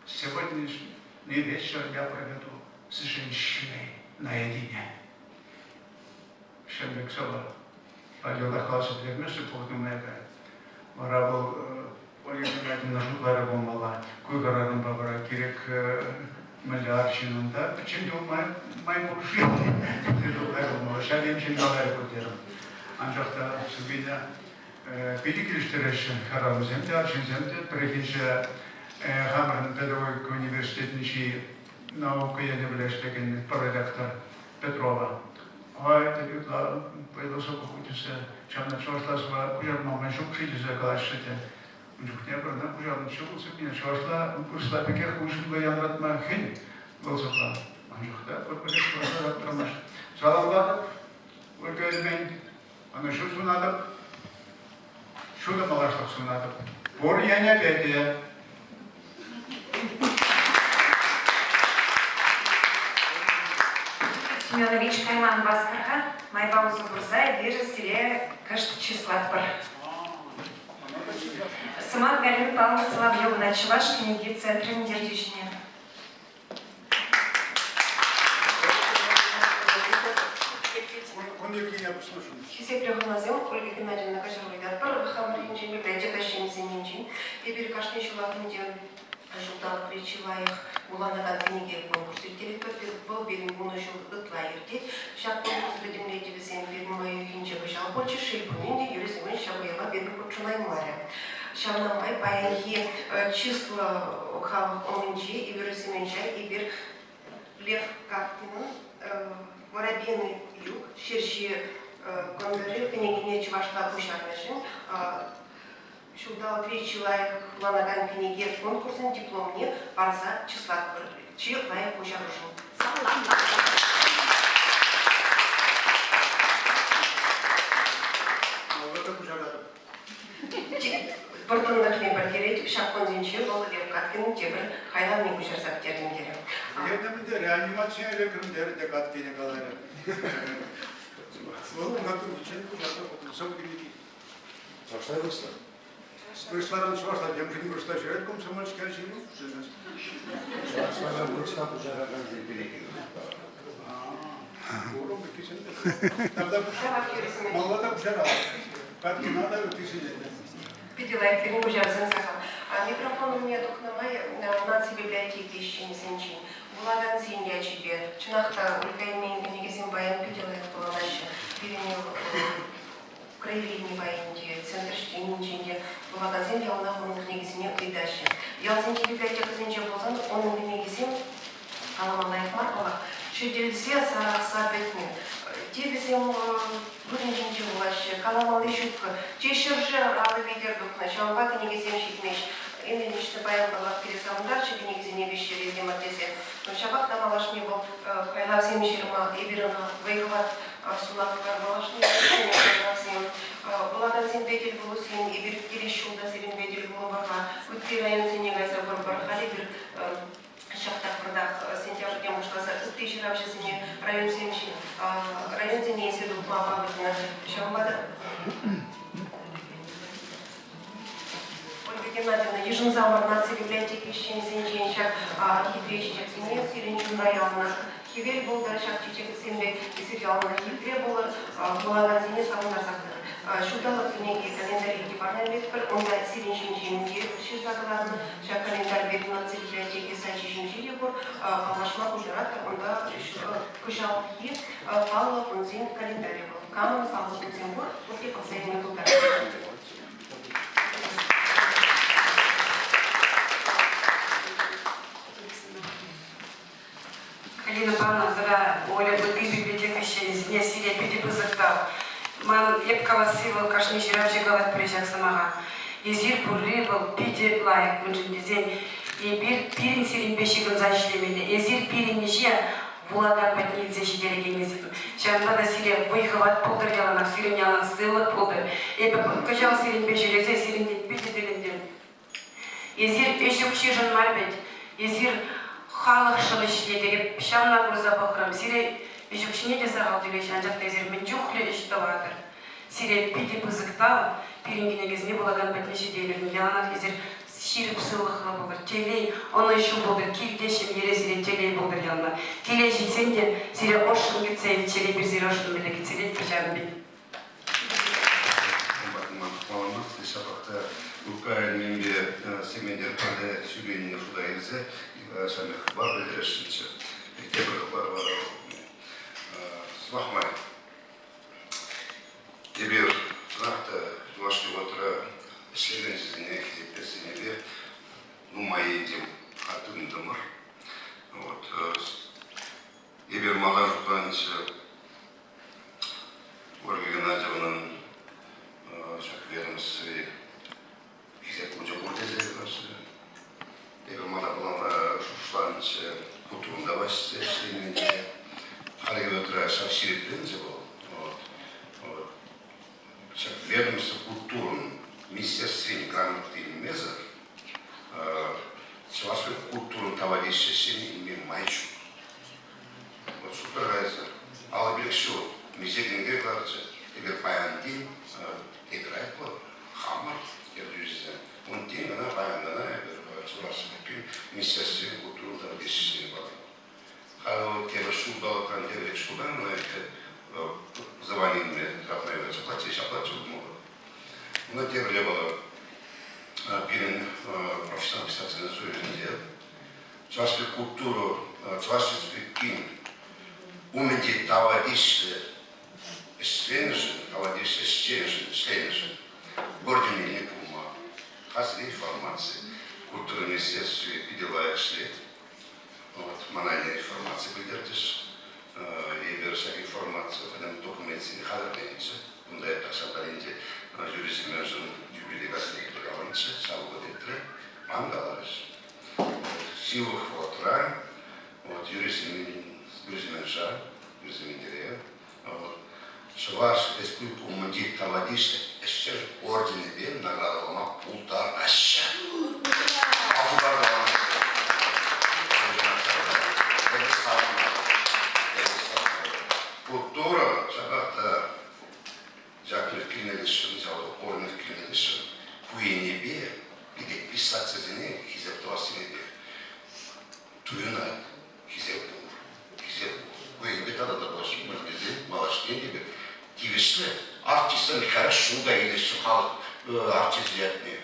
Сегодняшний вечер я проведу с женщиной наедине. Ҫӗнӗ сӑвӑ Павел класса пӗтермешкӗн пухӑннӑ эпӗ. Вара вӑл Ольга Геннадьевна шутларӗ пулмалла. Ку хӗрарӑмпа вара кирек мӗнле арҫыннӑн та пӗччен юлма май пур-ши тесе шутларӗ пулмалла. Ҫав енчен каларӗ ку терӗм. Анчах та сӑввине питӗ килӗштереҫҫӗ хӗрарӑмсем те, арҫынсем те. Пӗррехинче хамӑрӑн педагогика университетӗнчи наука енӗпе ӗҫлекен проректор Петрова. Ой, ытла вӑйлӑ сӑвӑ тесе, ҫавна чӑвашла сӑвӑ куҫарма май ҫук-ши тесе калаҫҫӗ те. Ун чухне пӗрне куҫарнӑччӗ вӑл сӑввине чӑвашла, вырӑсла пекех уҫӑмлӑ янратма хӗн вӑл сӑвва. Анчах та пӗр-пӗрех чӑвашла аптӑрамасть. Саламлатӑп, Ольга Эльмен, ӑнӑҫу сунатӑп, ҫутӑ малашлӑх сунатӑп. Пур енӗпе те. Семенович Кайман васкӑр-ха, майпа усӑ курса эпир сире кӑшт чыслатпӑр. Сӑмах Галина Павловна Соловьевна, Чӑваш кӗнеке центрӗн ертӳҫине. Хисеплӗ хӑнасем, Ольга Геннадьевна каҫару ыйтатпӑр. Хамӑр енчен, библиотека ӗҫченӗсен енчен эпир кашни ҫулах ӗнтӗ ҫулталӑкри чи лайӑх вуланакан кӗнеке конкурс ирттеретпӗр. Вӑл пирӗн вунӑ ҫул ытла иртет. Ҫак конкурс пӗтӗмлетӗвӗсем пирӗн май уйӑхӗнче кӑҫал пулчӗҫ. Шел пулин те, Юрий Семенович ҫак уява пирӗн хутшӑнаймарӗ. Ҫавна май паянхи чыслӑ халӑх умӗнче Юрий Семеновича эпир Лев Каткинӑн Воробьиный юг ҫерҫи кӑнтӑрӗ кӗнекине чӑвашла куҫарнӑшӑн ҫулталӑкри чи лайӑх вуланакан кӗнеке конкурсӗн дипломне парса чыслатпӑр. Чи лайӑх куҫарушӑн. Вӑрттӑнлӑхне пӗлтеретӗп, ҫак кунсенче вӑл Лев Каткинӑн тепӗр хайлавне куҫарса пӗтертӗм терӗ. Ертӗмӗнте реанимацие лекрӗм терӗ те Каткинӗ каларӗ. Вӑл унта тухиччен куҫарса хутӑм сӑвӑ кӗнеки. Чӑвашла вырӑсла? Вырӑсларан чӑвашла темшӗн вырӑсла ҫырать комсомольская ҫыру. Чӑвашларан вырӑсла куҫаракансем пирки. Курӑм ыттисем те. Малла та куҫарать. Каткина та ыттисене те. Питӗ лайӑх пирӗн куҫарсем сахал. Микрофон умне тухнӑ май наци библиотеки ӗҫченӗсенчен вулакансен ячӗпе чӑнах та Ольга Ильмень кӗнекисем паян питӗ лайӑх вуланаҫҫӗ. Пирӗн краеведени пайӗнче, центр ӗҫченӗнчен те вулакансем яланах унӑн кӗнекисене ыйтаҫҫӗ. Ялсенчи библиотекӑсенче пулсан унӑн кӗнекисем калама лайӑх мар паллах, ҫӗтӗлсе сарӑхса пӗтнӗ. Те вӗсем вырӑн ҫинче вулаҫҫӗ, каламалли ҫуккӑ, те ҫӗршер алӑ витӗр тухнӑ, ҫавӑнпа кӗнекесем ҫитмест. Инна Ильинична паян паллах пире савӑнтарчӗ кӗнекесене виҫҫӗре тесе. Ҫапах та малашне вӑл хайлавсем ҫырма эпир ӑна вӑй-хӑват сунатпӑр. Малашне хайлавсем вулакансемпе тӗл пулусем эпир килес ҫулта сирӗнпе тӗл пулӑпӑр-ха. Ытти районсене кайса курӑпӑр. Халь эпир ҫак тапхӑртах сентябрьтен пуҫласа ытти ҫыравҫӑсене районсем районсене илсе тухма палӑртнӑ. Ҫавӑнпа та Ольга Геннадьевна, йышӑнсамӑр наци библиотеки ӗҫченӗсенчен ҫак хитре чечексене сирӗн чунра яланах хӗвел пултӑр, ҫак чечексем пек эсир яланах хитре пулӑр, вулакансене савӑнтарсах тӑрӑр. Ҫулталӑк кӗнеки календарье те парнелетпӗр, унта сирӗн ҫинчен те ҫырса кӑтартнӑ. Ҫак календарьпе наци библиотеки сайчӗ ҫинче те пур, паллашма пултаратӑр. Унта кӑҫалхи паллӑ кунсен календарӗ вӑл. Камӑн паллӑ кунсем пур, пурте пӑхса илме пултараҫҫӗ. Галина Павловна тата Оля ытти библиотека ӗҫченӗсене сире питӗ пысӑк тав. Ман эп каласси вӑл кашни ҫыравҫӑ калать пулӗ ҫак сӑмаха. Эсир пурри вӑл питӗ лайӑх, мӗншӗн тесен эпир пирӗн сирӗнпе ҫыхӑнса ӗҫлемелле. Эсир пирӗн ӗҫе вулакан патне илсе ҫитерекеннисем. Ҫавӑнпа та сире вӑй-хӑват пултӑр яланах, сирӗн ялан сывлӑх пултӑр. Эпӗ кӑҫал сирӗнпе ҫӳресе сирӗнтен питӗ тӗлӗнтӗм. Эсир ӗҫ укҫишӗн мар вӗт, эсир халӑхшӑн ӗҫлетӗр. Эп ҫавна курса пӑхрӑм. Сире ӗҫ укҫине те сахал тӳлеҫҫӗ, анчах та эсир мӗн чухлӗ ӗҫ тӑватӑр. Сире питӗ пысӑк тав, пирӗн кӗнекесене вулакан патне ҫитейрӗм. Яланах эсир ҫирӗп сывлӑхлӑ пулӑр, телей, ӑнӑҫу пултӑр, килте, ҫемьере сире телей пултӑр яланах. Киле ҫитсен те сире ӑшшӑн кӗтсе илччӗр, эпир сире ӑшшӑн мӗнле кӗтсе илетпӗр ҫавӑн пек. Ҫапах та Лука ӗненпе Сементер пӗрле ҫӳренине шута илсе ҫавна хыпар пӗлтересшӗнччӗ. Тепӗр хыпар вара сӑмах май. Эпир чӑнах та юлашки вӑхӑтра ӗҫлекенсене хисеплессине нумай енчен тытӑнтӑмӑр. Вот. Эпир малтан шутланӑччӗ Ольга Геннадьевнӑн ҫак ведомствӑри хисеп хучӗ пур тесе калаҫрӗ. Эпир мана шухӑшланӑччӗ, культурӑн ваҫсе ӗҫлемен тесе. Халӗ вӑхӑтра ҫав ҫирӗпленчӗ вӑл. Вот. Вот. Ҫак ведомство культурӑн министерствин грамоти илмесӗр Чӑваш культурӑн тава тивӗҫ илме май ҫук. Вот супер кайса. 55 ҫул миҫе тенке кӑларчӗ. Эпир паян тин играть хамӑр ертӳҫӗсем. Ун тин кӑна паян кӑна эпир Чӑваш Республикин Министерствин культура тата ӗҫсене патӑмӑр. Халӗ вӑл тепӗр ҫулталӑкран тепӗр ҫултан кӑна звонилме тӑратма ҫапла ҫапла чупмалла. Унта тепӗр япала пирӗн профессионал писательсен союзӗнче Чӑваш культура, Чӑваш Республикин умӗнчи тава тивӗҫлӗ ӗҫленӗшӗн, тава тивӗҫлӗ ӗҫченшӗн, ӗҫленӗшӗн орденне пулма хатӗр информаци. Культура министерстви питӗ лайӑх ӗҫлет. Вот, мана информаци пӗлтерчӗҫ. Эпир ҫак информаци пӗтӗм документсене хатӗрленӗччӗ. Кунта эп тахҫан пӗринче Юрий Семеновичӑн юбилей каҫне килсе каланӑччӗ, ҫав вӑхӑт иртрӗ. Ман каларӗҫ. Ҫывӑх вӑхӑтра вот Юрий Семеновича, Юрий Сементере, вот, Чӑваш Республика умӗнчи тава тивӗҫлӗ ӗҫчен орденӗпе наградӑлама пултараҫҫӗ. Культура ҫапах та Яковлев килнӗ ҫав Орнов килнӗ ку енӗпе пире писательсене хисеп тӑвассине туйӑнать. Хисеп пур. Хисеп пур. Ку енӗпе тата та тесен малашне те тивӗҫлӗ артистсем хӗрӗх ҫул та илеҫҫӗ халӑх артисчӗ ятне.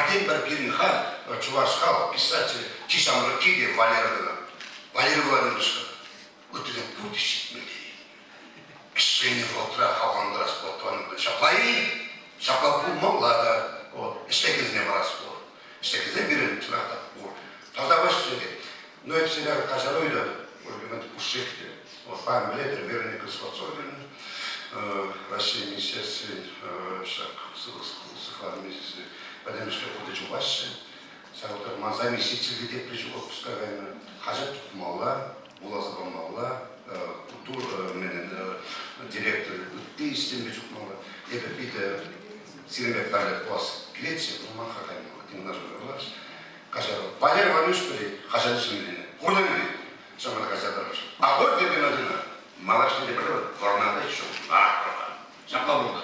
Пӗртен-пӗр пирӗн халь чӑваш халӑх писателӗ чи ҫамрӑкки те Валера кӑна. Валерий Владимирович кӑна. Ыттисем пурте ҫитмӗлте. Ӗҫленӗ вӑхӑтра хавхалантарас пулать тӑванӑм. Ҫапла-и? Ҫапла пулмалла та. Вот. Ӗҫлекенсене парас пулать. Ӗҫлекенсем пирӗн чӑнах та пур. Тата вӗҫсӗре. Ну, эп сире каҫару ыйтатӑп. Ольга пушшех те. Вот паян пӗлетӗр, Вероника Скворцова Раҫҫей Министерствин ҫак сыхлав министрӗ пӗтӗмӗшле пурте чупаҫҫӗ. Ҫав вӑхӑтра ман заместитель те тепре ҫул отпуска кайнӑ. Хаҫат тухмалла, вуласа памалла, культура директор ытти ӗҫсемпе чупмалла. Эпӗ питӗ сирӗнпе пӗрле пулас килетчӗ, но ман каймалла. Тем Каҫару. Валерий Иванович пӗлет, хаҫат ӗҫленине. Куртӑн-и? Ҫавна кайса тӑрӑш. А вот тебе Геннадьевна, малашне те пӗр Вӑрнарта ҫук. Ҫапла пултӑр.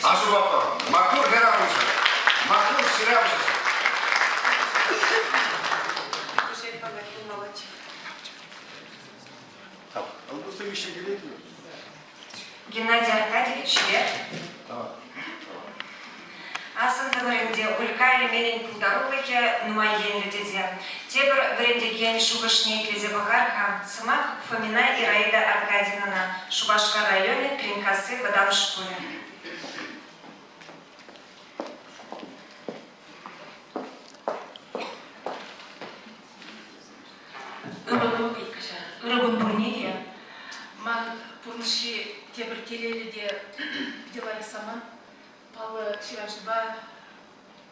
Аҫу папа, маттур хӗрарӑмсӑр, маттур ҫыравҫӑ. Геннадий Аркадьевич Швед. Асӑнтӑмӑр ӗнтӗ Улька Эльменӗн пултарулӑхӗ нумай енлӗ тесе. Тепӗр вӗрентекен шухӑшне итлесе пӑхар-ха. Сӑмах Фомина Ираида Аркадьевнӑна, Шупашкар районӗ, Тренькасси вӑтам шкулӗ. Ырӑ кун, ырӑ кун пурне те. Ман пурнӑҫри тепӗр телейлӗ те питӗ лайӑх самант паллӑ ҫыравҫӑпа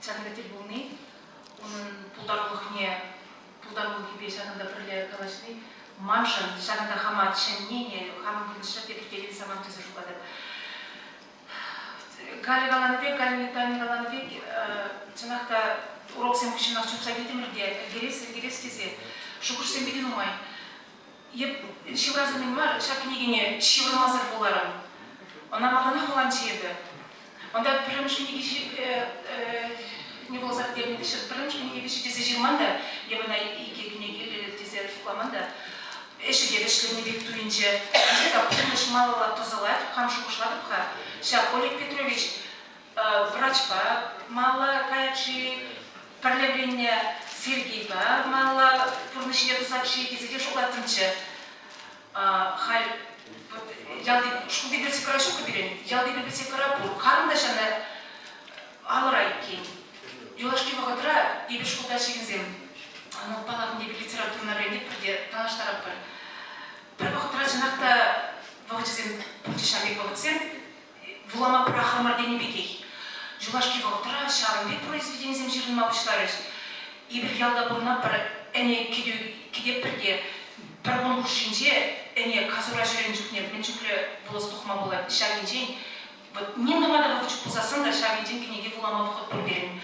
ҫакӑнта тӗл пулни, унӑн пултарулӑхне, пултарулӑхӗпе ҫакӑнта пӗрле калаҫни маншӑн ҫакӑнта хама чӗннине, хамӑн пурнӑҫра тепӗр телейлӗ самант тесе шутлатӑп. Галя каланӑ пек, Галя Витальевна каланӑ пек, чӑнах та уроксем хыҫҫӑнах чупса килтӗмӗр те ӗлкӗрес, ӗлкӗрес тесе шухӑшсем питӗ нумай. Эп ҫывӑрас умӗн мар, ҫак кӗнекене ҫывӑрмасӑр вуларӑм. Ӑна малтанах вуланччӗ эпӗ. Унта пӗрремӗш кӗнеке не вуласа пӗтернӗ хыҫҫӑн пӗрремӗш кӗнекепе тесе ҫырман та, эп ӑна икӗ кӗнекеллӗ тесе шутламан та. Ӗҫӗ те вӗҫленнӗ пек туйӑнчӗ. Анчах та пурнӑҫ малалла тӑсӑлать, хам шухӑшлатӑп-ха. Ҫак Олег Петрович врачпа малалла каять-ши, пӗрле вӗреннӗ Сергейпа малалла пурнӑҫне тӑсать-ши тесе те шутлаттӑмччӗ. Халь вот ялти шкулти библиотекӑра ҫук-ха пирӗн, ялти библиотекӑра пур. Харӑм та ҫавна алӑра иккен. Юлашки вӑхӑтра эпир шкулта ӗҫлекенсем ну, паллах, эпир литературӑна вӗренетпӗр те танлаштаратпӑр. Пӗр вӑхӑтра чӑнах та вӑхӑчӗсем пулчӗҫ ҫав пек вӑхӑтсем, вулама пӑрахрӑмӑр тенӗ пекех. Юлашки вӑхӑтра ҫавӑн пек произведенисем ҫырӑнма пуҫларӗҫ. Эпир ялта пурӑнатпӑр, ӗне кӗтӳ кӗтетпӗр те пӗр кун хушшинче ӗне касура ҫӳренӗ чухне мӗн чухлӗ вулӑс тухма пулать ҫав енчен Вот ним тума та вӑхӑт ҫук пулсассӑн та ҫав енчен кӗнеке вулама вӑхӑт пур пирӗн.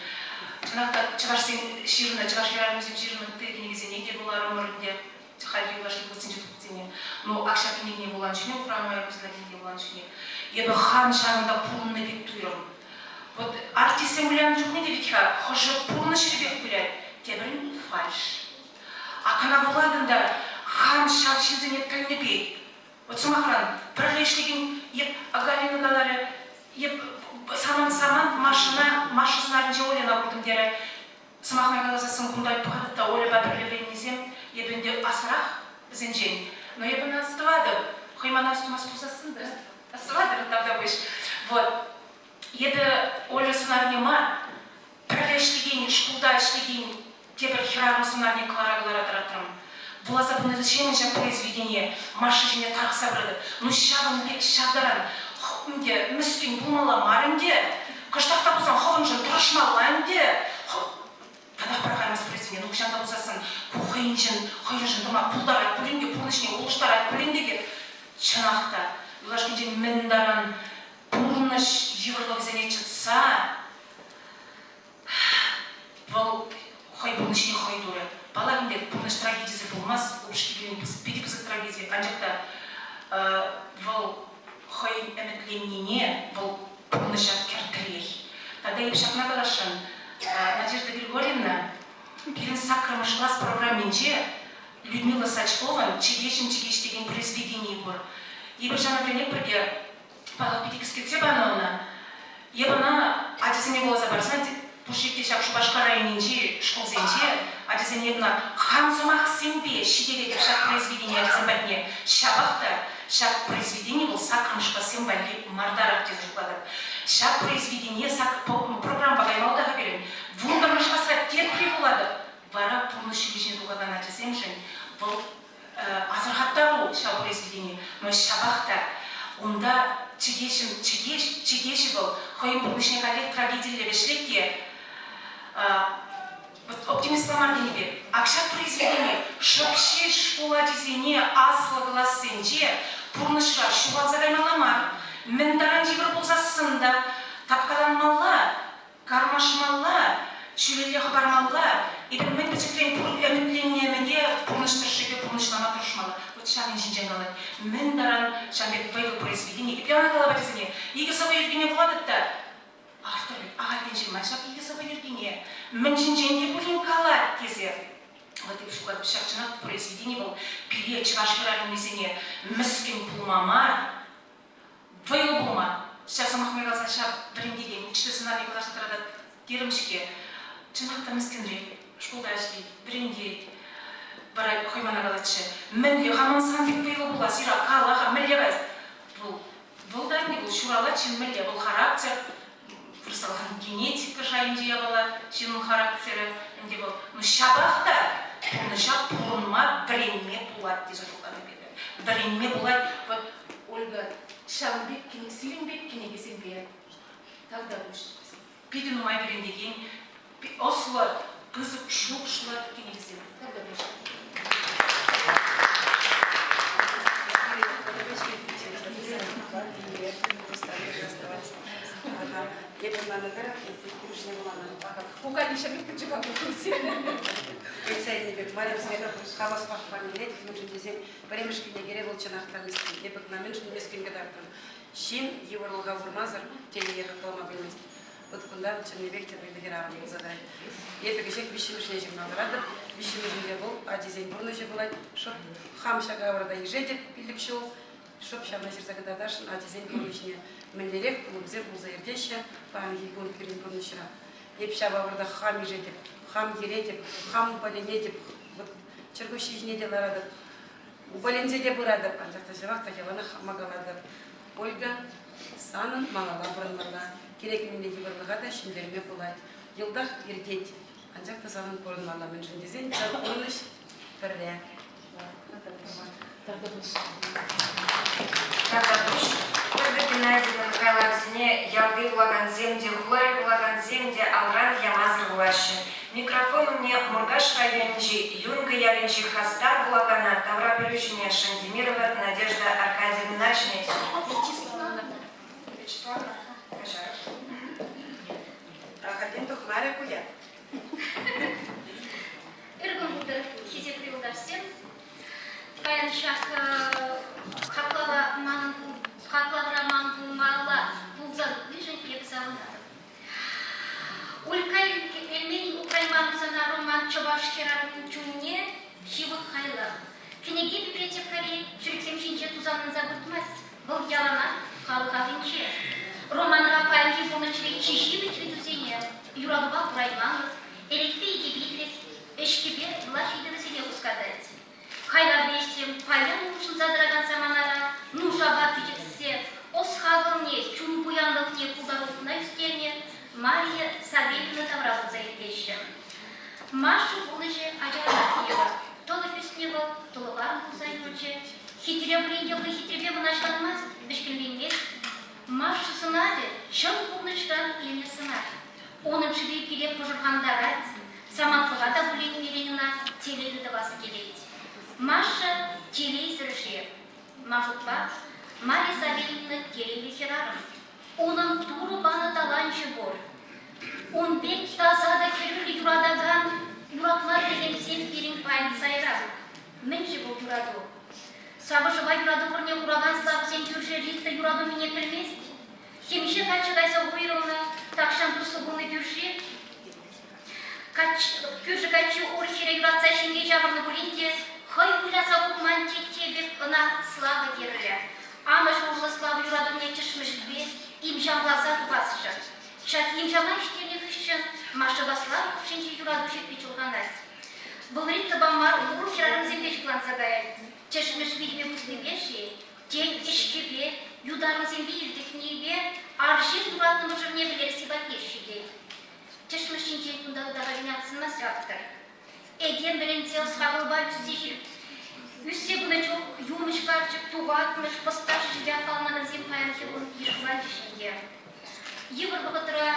Чӑнах та чӑвашсем ҫырнӑ, чӑваш хӗрарӑмӗсем ҫырнӑ ытти кӗнекесене те вуларӑмӑр ӗнтӗ. Хальхи юлашки вӑхӑтсенче тухнисене. Ну, ак ҫак кӗнекене вуланӑ чухне, Упранма юрӑсена кӗнеке вуланӑ чухне, эпӗ хам ҫавӑнта пурӑннӑ пек туйрӑм. Вот артистсем вылянӑ чухне те вӗт-ха хӑшӗ пурнӑҫри пек вылять, тепӗрин фальш. А кӑна вулатӑн та хам ҫав ҫынсене пӗлнӗ пек, Вот сӑмахран, пӗрле ӗҫлекен еп Галина каларӗ, еп самант-самант Машӑна, Маша сӑнарӗнче Ольӑна куртӑм терӗ. Сӑмахна каласассӑн кунта пӑхатӑп та Ольӑпа пӗрле вӗреннисем, эп ӗнтӗ асрах вӗсенчен. Но эп ӑна астӑватӑп. Хӑй мана астумасть пулсассӑн та астӑватӑп, тавтапуҫ. Вот. Эпӗ Оля сӑнарне мар, пӗрле ӗҫлекен, шкулта ӗҫлекен тепӗр хӗрарӑм сӑнарне кӑлара-кӑлара тӑратрӑм. Вуласа пынӑҫемӗн ҫак произведение Маша ҫине тарӑхса пыратӑп. Ну ҫавӑн пек ҫав таран ӗнтӗ мӗскӗн пулмалла мар ӗнтӗ. Кӑштах та пулсан хӑвӑншӑн тӑрӑшмалла ӗнтӗ. Татах пӑрахаймасть произведение. Ну хӑҫан та пулсассӑн ку хӑйӗншӗн, хӑйӗншӗн тӑма пултарать пулин те, пурнӑҫне улӑштарать пулин те те, чӑнах та, юлашкинчен мӗн таран пурнӑҫ йывӑрлӑхӗсене чӑтса вӑл хӑй пурнӑҫне хӑй турӗ. Паллах ӗнтӗ, пурнӑҫ трагедисӗр пулмасть, упӑшки вилни питӗ пысӑк трагеди, анчах та вӑл хӑй ӗмӗтленнине вӑл пурнӑҫа кӗртрех. Тата эп ҫакна каласшӑн, Надежда Григорьевна пирӗн саккӑрмӗш класс программинче Людмила Сачкован «Чӗкеҫӗм чӗкеҫ» текен произведенийӗ пур. Эпир ҫавна вӗренетпӗр те, паллах, питӗ кӗскетсе панӑ ӑна. Эп ӑна ачасене вуласа парсан. Пушших те ҫак Шупашкар районӗнчи шкулсенче ачасене кӑна хам сӑмахсемпе ҫитеретӗп ҫак произведение ачасем патне. Ҫапах та ҫак произведени вӑл саккӑрмӗш классем валли мартарах тесе шутлатӑп. Ҫак произведение сак программӑпа каймалла та-ха пирӗн. Вунпӗрмӗш класра тепре вулатӑп. Вара пурнӑҫ ҫулӗ ҫине тухакан ачасемшӗн вӑл асӑрхаттару ҫав произведени. Но ҫапах та унта чӗкеҫӗн чӗкеҫ, чӗкеҫӗ вӑл хӑйӗн пурнӑҫне каллех трагедилле вӗҫлет те вот оптимистла мар тенӗ пек. Ак ҫак произведени шӑп ҫеҫ шкул ачисене аслӑ классенче пурнӑҫра ҫухалса каймалла мар, мӗн таран йывӑр пулсассӑн та тапкаланмалла, Кармашмалла, ҫӳлелле хӑпармалла, эпир мӗн пӗчӗкрен пур ӗмӗтленнӗ ӗмӗте пурнӑҫ тӑршшӗпе пурнӑҫлама тӑрӑшмалла. Вот ҫакӑн ҫинчен калать. Мӗн таран ҫав пек вӑйлӑ произведени. Эп ялан калап ачасене, икӗ сӑвӑ йӗркине вулатӑп та, автор пек ахальтен ҫырман ҫак икӗ сӑвӑ йӗркине, мӗн ҫинчен те пулин калать тесе. Вот эп шутлатӑп, ҫак чӑнах произведени вӑл пире, чӑваш хӗрарӑмӗсене, мӗскӗн пулма мар, Вӑйлӑ пулма, ҫав сӑмахне каласан ҫав вӗрентекен учитель сӑнарне кӑларса тӑратать терӗм-ҫке. Чӑнах та мӗскӗнрех, шкулта ӗҫлет, вӗрентет. Вара хӑй мана калатчӗ, мӗнле-ха ман сан пек вӑйлӑ пулас, Ира, кала-ха, мӗнле каяс? Вӑл, вӑл та ӗнтӗ вӑл ҫуралать ҫын мӗнле, вӑл характер, вырӑслӑхӑн генетика шайӗнчи япала, ҫыннӑн характерӗ ӗнтӗ вӑл. Но ҫапах та пурнӑҫа пурӑнма вӗренме пулать тесе шутлатӑп эпӗ. Вӗренме пулать. Вот Ольга, ҫавӑн пек сирӗн пек кӗнекесемпе тавтапуҫ. Питӗ нумай вӗрентекен, ӑслӑ, пысӑк шухӑшлӑ кӗнекесем. Тавтапуҫ. Эпӗ ӑнланнӑ тӑрӑх, кӳршӗне вуланӑ. Куками ҫӗрлӗх пӗчӗк Ыйтса илнӗ пек мар, эпӗ хаваспах парнелет, мӗншӗн тесен пӗрремӗш кӗнекере вӑл чӑнах та мӗскӗн. Эпӗ кӑна мӗншӗн мӗскӗн кӑтартрӑм. Ҫын йывӑрлӑха курмасӑр телее хаклама пӗлмест. Вӑт кунта чӑннипех те вӑйлӑ хӗрарӑм пулса тӑрать. Эпӗ кӗҫех виҫҫӗмӗшне ҫырма тӑратӑп. Виҫҫӗмӗшӗнче вӑл ачисен пурнӑҫӗ пулать. Шӑп хам ҫак авӑрта ишетӗп пилӗк ҫул. Шӑп ҫавна ҫырса кӑтартасшӑн ачисен пурнӑҫне мӗнлерех пулӑмсем пулса иртеҫҫӗ паянхи кун пирӗн пурнӑҫра. Эп ҫав авӑрта хам ишетӗп, хам йӗретӗп, хам упаленетӗп. Вӑт чӗркуҫҫи ҫине те ларатӑп. Упаленсе те пыратӑп, анчах та ҫавах та яланах хама калатӑп. Ольга, санӑн малалла пурӑнмалла. Кирек мӗнле йывӑрлӑха та ҫӗнтерме пулать. Йӑлтах иртет, анчах та санӑн пурӑнмалла, мӗншӗн тесен ҫав пурнӑҫ пӗрре. Тавтапуҫ. Ольга Геннадьевнӑн хайлавӗсене ялти вулакансем те, хулари вулакансем те алран ямасӑр вулаҫҫӗ. Микрофон умне Муркаш районӗнчи Юнкӑ ялӗнчи хастар вулакана таврапӗлӳҫӗне Шандимирова Надежда Аркадьевнӑна чӗнет. Вячеславовна, каҫарӑр. Ахальтен тухмарӗ ку ят. Ыр кун пултӑр, хисеплӗ юлташсем. Паян ҫак хаклава манӑн хаклавра ман пулмалла пулса тухнишӗн эпӗ савӑнатӑп. Улька Эльменӗн Упрайман сана роман чӑваш хӗрарӑмӗн чунне ҫывӑх хайлав. Кӗнеке библиотекари ҫӳлӗксем ҫинче тусанланса выртмасть, вӑл яланах халӑх аллинче. Романра паянхи пурнӑҫри чи ҫивӗч ыйтусене юратупа курайманлӑх, элекпе икӗпитлӗх, ӗҫкӗпе влаҫ ыйтӑвӗсене хускатать. Хайлаври ӗҫсем паян улшӑнса тӑракан саманара нушапа пиҫӗхсе ӑс-хакӑлне, чун пуянлӑхне, пултарулӑхна ӳстернӗ Мария Савельевна тавра пулса иртеҫҫӗ. Маша пурнӑҫӗ ачаранах йывӑр. Тӑлӑх ӳснӗ вӑл, тӑлӑхарӑм пулса юлчӗ. Хитре пулин те вӑл хитрепе мӑнаҫланмасть, вӗҫкӗнленмест. Маша сӑнавӗ чӑн пурнӑҫран илнӗ сӑнав. Унӑн шӑпи пире пӑшӑрхантарать, самантлӑха та пулин пирӗн ӑна телейлӗ тӑвас килет. Маша телейсӗр-ши? Ман шутпа, Марья Савельевна телейлӗ хӗрарӑм. Унӑн Турӑ панӑ таланчӗ пур. Ун пек таса та хӗрӳллӗ юратакан, юратма пӗлекенсем пирӗн паян сайра. Мӗн-ши вӑл юрату? Савӑшӑва юрату вырӑнне хуракан Славӑсен кӳршӗ Рита юрату мӗнне пӗлмест. Темиҫе каччӑ кайса уйрӑлнӑ, тахҫан туслӑ пулнӑ кӳрши. Кӳршӗ каччи урӑх хӗре юратса ҫемье ҫавӑрнӑ пулин те, хӑй выляса курман тетте пек ӑна Слава кирлӗ. Амӑшӗ урлӑ Слава юратӑвне тӗшмӗшпе имҫамласа тухасшӑн. Ҫак имҫама ӗҫтернӗ хыҫҫӑн Машӑпа Слава хушшинчи юрату ҫиппи чулханать. Вӑл Риттӑпа мар, урӑх хӗрарӑмсемпе ҫыхланса каять. Тӗшмӗш витӗмӗ пуснипе-ши, тен, ӗҫкӗпе, ют арӑмсемпе иртӗхнипе арҫын юратнӑ мӑшӑрне вӗлересси патнех ҫитет. Тӗшмӗш ҫинчен кунта ытахальне асӑнмасть автор. Этем вӗренсе ӑс-хакӑлпа ӳссе ҫирӗп ӳссе пынӑ чух юмӑҫ карчӑк, тухатмӑш, пӑсташ ӗҫӗпе аппаланакансем паянхи кун йышланчӗҫ ӗнтӗ. Йывӑр вӑхӑтра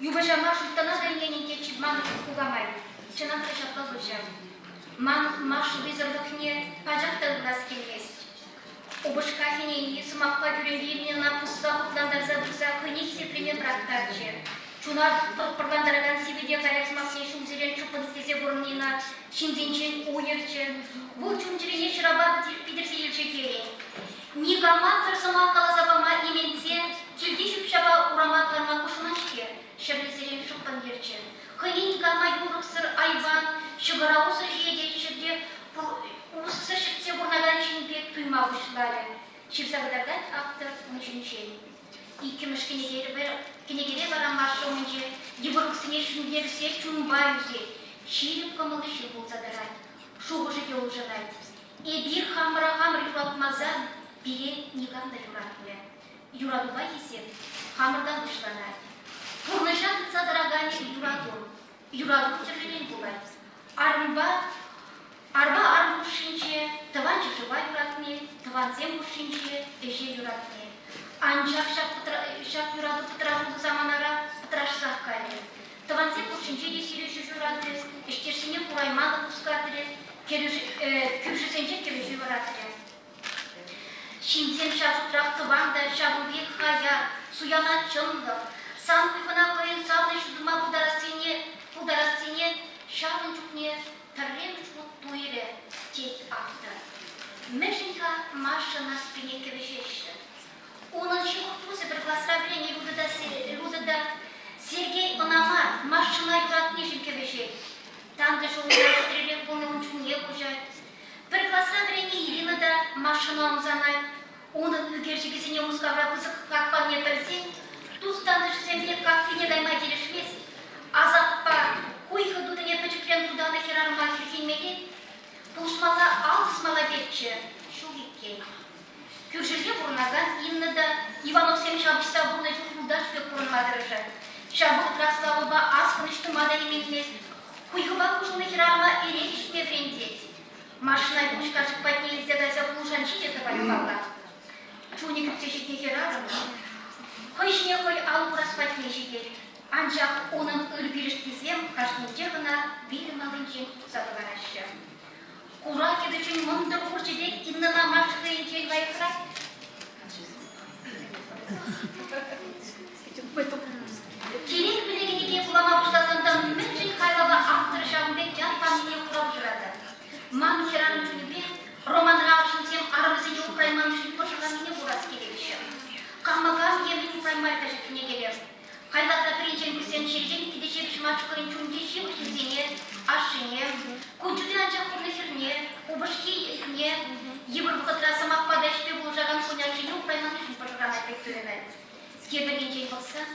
юмӑҫа мар шуйттана та ӗненнӗ тетчӗ ман кукамай. Чӑнах та ҫапла пулчӗ. Ман Маша вӑйсӑрлӑхне пачах та ырлас килмест. Упӑшка хӗнени, сӑмахпа кӳрентерни ӑна пусса хутлантарса пырса хӑйне хисеплеме пӑрахтарчӗ. Чуна пӑрлантаракан сивӗ те кая сӑмахсене ҫулсерен шӑппӑн итлесе пурӑнни ӑна ҫынсенчен уйӑрчӗ. Вӑл чун-чӗрене ҫӑрапа питӗрсе илчӗ тейӗн. Никама пӗр сӑмах каласа пама именсе килти ҫӳп-ҫапа урама кӑларма хушман-ҫке, ҫӗрлесерен шӑппӑн йӗрчӗ. Хӑйне никама юрӑхсӑр, айван, ҫӑкӑра усӑ ҫиететчӗ те уссӑр ҫӗтсе пурӑнакан ҫын пек туйма пуҫларӗ, ҫырса кӑтартать автор ун ҫинчен. Иккӗмӗш кӗнекере вара Маша умӗнче йывӑрлӑхсене ҫӗнтерсе чунпа ӳсет, ҫирӗп кӑмӑллӑ ҫын пулса тӑрать, шухӑшӗ те улшӑнать. Эпир хамӑра хамӑр юратмасан пире никам та юратмӗ. Юратупа хисеп хамӑртан пуҫланать. Пурнӑҫа тытса тӑраканӗ юрату. Юрату тӗрлӗрен пулать. Арӑмпа арпа арӑм хушшинче тӑван ҫӗршыва юратни, тӑвансем хушшинче ӗҫе юратни. Анчах ҫак, ҫак юрату пӑтрашу саманара пӑтрашсах кайрӗ. Тӑвансем хушшинче те хирӗҫӳ ҫуратрӗ, ӗҫтешсене курайманлӑх хускатрӗ, кӳршӗсенче кӗвӗҫӳ вӑратрӗ. Ҫынсем ҫав шутрах тӑван та ҫавӑн пек хаяр, суяна чӑнлӑх, сан хуйхӑна хӑйӗн савнӑҫ тума пултарассине, пултарассине ҫавӑн чухне пӗрремӗш хут туйрӗ, тет автор. Мӗншӗн-ха Маша Нарспине кӗвӗҫеҫҫӗ? Унӑн ҫывӑх тусӗ пӗр класра вӗреннӗ Люда та Сергей ӑна мар, Машӑна юратнишӗн кӗвӗҫет. Тантӑшӗ унран хитререх пулни ун чунне хуҫать. Пӗр класра вӗреннӗ Ирина та Машӑна ӑмсанать. Унӑн ӳкерчӗкӗсене Мускавра пысӑк хак панине пӗлсен тус-тантӑшӗсемпе кафене кайма килӗшмест. Асаппа хуйхӑ тутине пӗчӗкрен тутанӑ хӗрарӑма хӗрхенмелле, пулӑшмалла ал тӑсмалла пекчӗ, ҫук иккен. Кӳршӗре пурӑнакан Инна та Ивановсем ҫапӑҫса пурӑннӑ чух юлташ пек пурӑнма тӑрӑшать. Ҫав вӑхӑтрах Славӑпа аскӑн ӗҫ тума та именмест. Хуйхӑпа хушӑннӑ хӗрарӑма эрех ӗҫме вӗрентет. Машина юмӑҫ карчӑк патне илсе кайса пулӑшанҫи те тӑвать паллах. Чунӗ кӳтсе ҫитнӗ хӗрарӑм хӑй ҫине хӑй ал хурас патне ҫитет. Анчах унӑн ыр пирӗштисем кашнинчех ӑна вилӗм аллинчен туртса кӑлараҫҫӗ. Хура кӗвӗҫӳн мӑнтӑр хурчӗ пек Иннӑна Маша хӑйӗнчен лайӑхрах. Кирек мӗнле кӗнеке вулама пуҫласан та мӗншӗн хайлава автор ҫавӑн пек ят панине хурав шыратӑр. Ман хӗрарӑм чунӗпе романра арҫынсем арӑмӗсене упрайманнишӗн пӑшӑрханнине курас килетчӗ. Кама кам евӗн упраймарь-ха ҫак кӗнекере. Хайлавра пӗринчен пырсан черчен питӗ ҫепӗҫ Машкӑрин чунне ҫывӑх ҫынсене, ашшӗне, кун ҫути анчах курнӑ хӗрне, упӑшкине, йывӑр вӑхӑтра сӑмахпа та ӗҫпе пулӑшакан хуняшшӗне упрайманнишӗн пӑшӑрханать пек туйӑнать. Тепӗр енчен пӑхсан,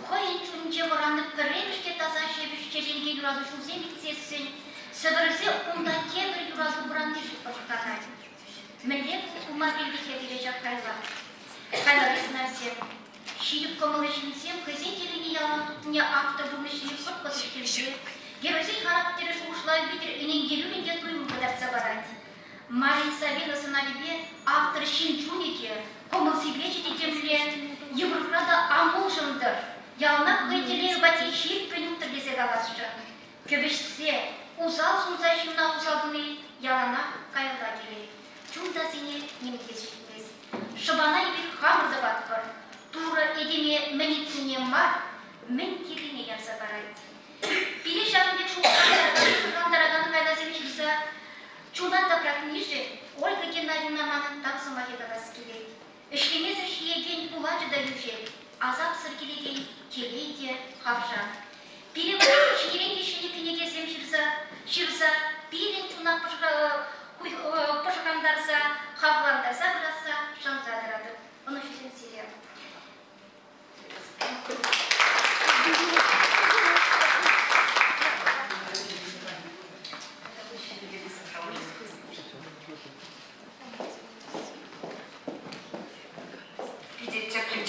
хӑйӗн чунӗнче вӑраннӑ пӗрремӗш те таса ҫепӗҫ черченке юрату ҫулсем иртсессӗн, сӗвӗрӗлсе унта тепӗр юрату вӑраннишӗн пӑшӑрханать. Мӗнле пулма пилӗкхе пире ҫак хайлав? Хайлаври сӑнарсем Ҫирӗп кӑмӑллӑ ҫынсем хӑйсен телейне ялан тупнине автор пурнӑҫне кӑткӑс ӗҫлесе, геройсен характерӗ шухӑшлав витӗр ӗнентерӳллӗн те туйӑм кӑтартса парать. Мария Савина сӑнавӗпе автор ҫын чунӗ те, кӑмӑл-сипечӗ те темле йывӑрлӑхра та ан улшӑнтӑр, яланах хӑй телейӗ патне ҫирӗппӗн уттӑр тесе каласшӑн. Кӗвӗҫсе, усал сунса ҫынна усал туни яланах каялла килет, чун тасине ним те ҫитмест. Шӑпана эпир хамӑр тӑватпӑр. Турӑ этеме мӗн ыйтнине мар, мӗн кирлине ярса парать. Пире ҫакӑн пек шухӑшлантаракан хайлавсем ҫырса чуна тапратнишӗн Ольга Геннадьевна манӑн тав сӑмахӗ калас килет. Ӗҫлемесӗр ҫиекен пулачӗ та йӳҫек, асапсӑр килекен телей те хавшак. Пире вара ҫӗнӗрен те ҫӗнӗ кӗнекесем ҫырса, ҫырса пирӗн чуна пӑшӑрхантарса, хавхалантарса пырасса шанса тӑратӑп. Ӑнӑҫусем сире.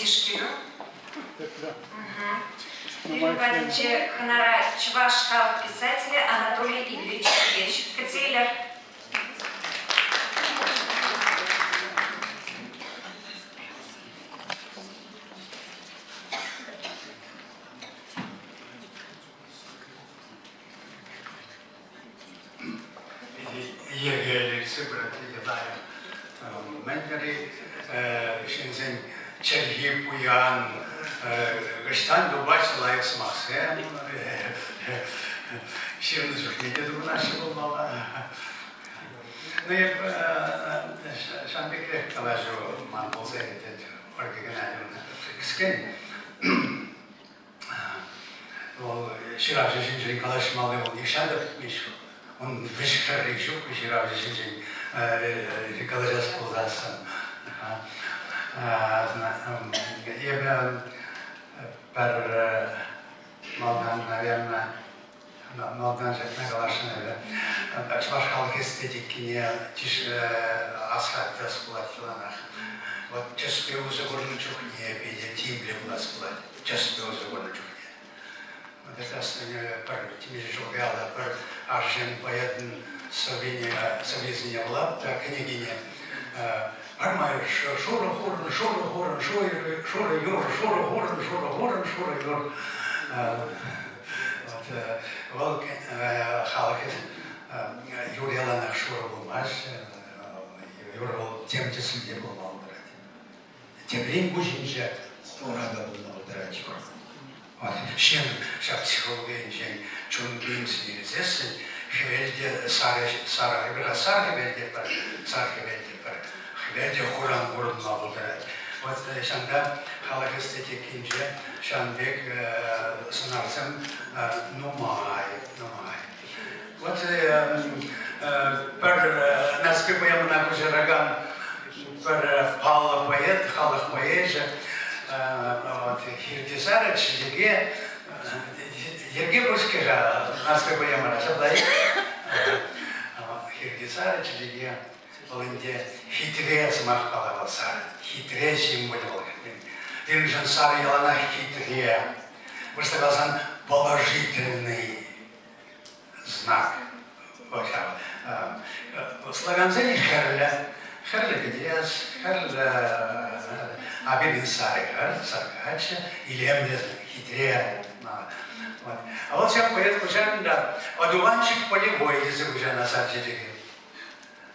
Тишкерӳ. Пирӗн патӗнче хӑнара чӑваш халӑх писателӗ Анатолий Ильич Кипеч. Кӗтсе илер. Йӗркелесе пырать питӗ лайӑх. Мӗн тери ҫынсен чӗлхи пуян, ӑҫтан тупаҫҫӗ лайӑх сӑмахсем, ҫырнӑ чухне те тупӑнаҫҫӗ пулмалла. Ну, эп ҫавӑн пекрех калаҫу ман пулса иртет, Ольга Геннадьевна. Кӗскен Вӑл ҫыравҫӑ ҫинчен калаҫмалли вӑл нихҫан та пӗтмест. Ун вӗҫ-хӗрри ҫук ҫыравҫӑ ҫинчен калаҫас пулсассӑн. Эпӗ пӗр малтан, наверное, малтан ҫакна каласшӑн эпӗ. Чӑваш халӑх эстетикине асра тытас пулать яланах. Вот тӗспе усӑ курнӑ чухне питӗ тимлӗ пулас пулать. Тӗспе усӑ курнӑ чухне. Вот это пӗр темиҫе ҫул каялла пӗр арҫын поэтӑн сӑввине, сӑввисене вулап та кӗнекине пӗрмай шурӑ хурӑн, шурӑ хурӑн, шурӑ юр, шурӑ хурӑн, шурӑ хурӑн, шурӑ юр. Вот вӑл халӑх юр яланах шурӑ пулмасть, юр вӑл тем тӗслӗ те пулма пултарать. Теприн куҫӗнче хура та пулма пултарать юр. Вот ҫын ҫак психологийӗнчен чун туйӑмсене илсессӗн хӗвел те сарӑ, сарӑ, эпир сар хӗвел те пӗр, сар хӗвел те пӗр, хӗвел те хуран курӑнма пултарать. Вот ҫанта халӑх эстетикинче ҫавӑн пек сӑнарсем нумай, нумай. Вот пӗр Нарспи поэмӑна куҫаракан пӗр паллӑ поэт, халӑх поэчӗ, вот, Хирти Сарӑ чечеке йӗрке пур-ҫке-ха Нарспи поэмӑра, ҫапла-и? Хирти Сарӑ чечеке вӑл ӗнтӗ хитре сӑмах калавӑ сарӑ, хитре символӗ вӑл. Пирӗншӗн сарӑ яланах хитре. Вырӑсла каласан, положительный знак. Славянсен хӗрлӗ, хӗрлӗ кӗтес, хӗрлӗ а пирӗн сарӑ хӗр, сар каччӑ, илемлӗ, хитре. Вот. А вот ҫак поэт куҫарнӑ та одуванчик полевой тесе куҫарнӑ сар чечеке.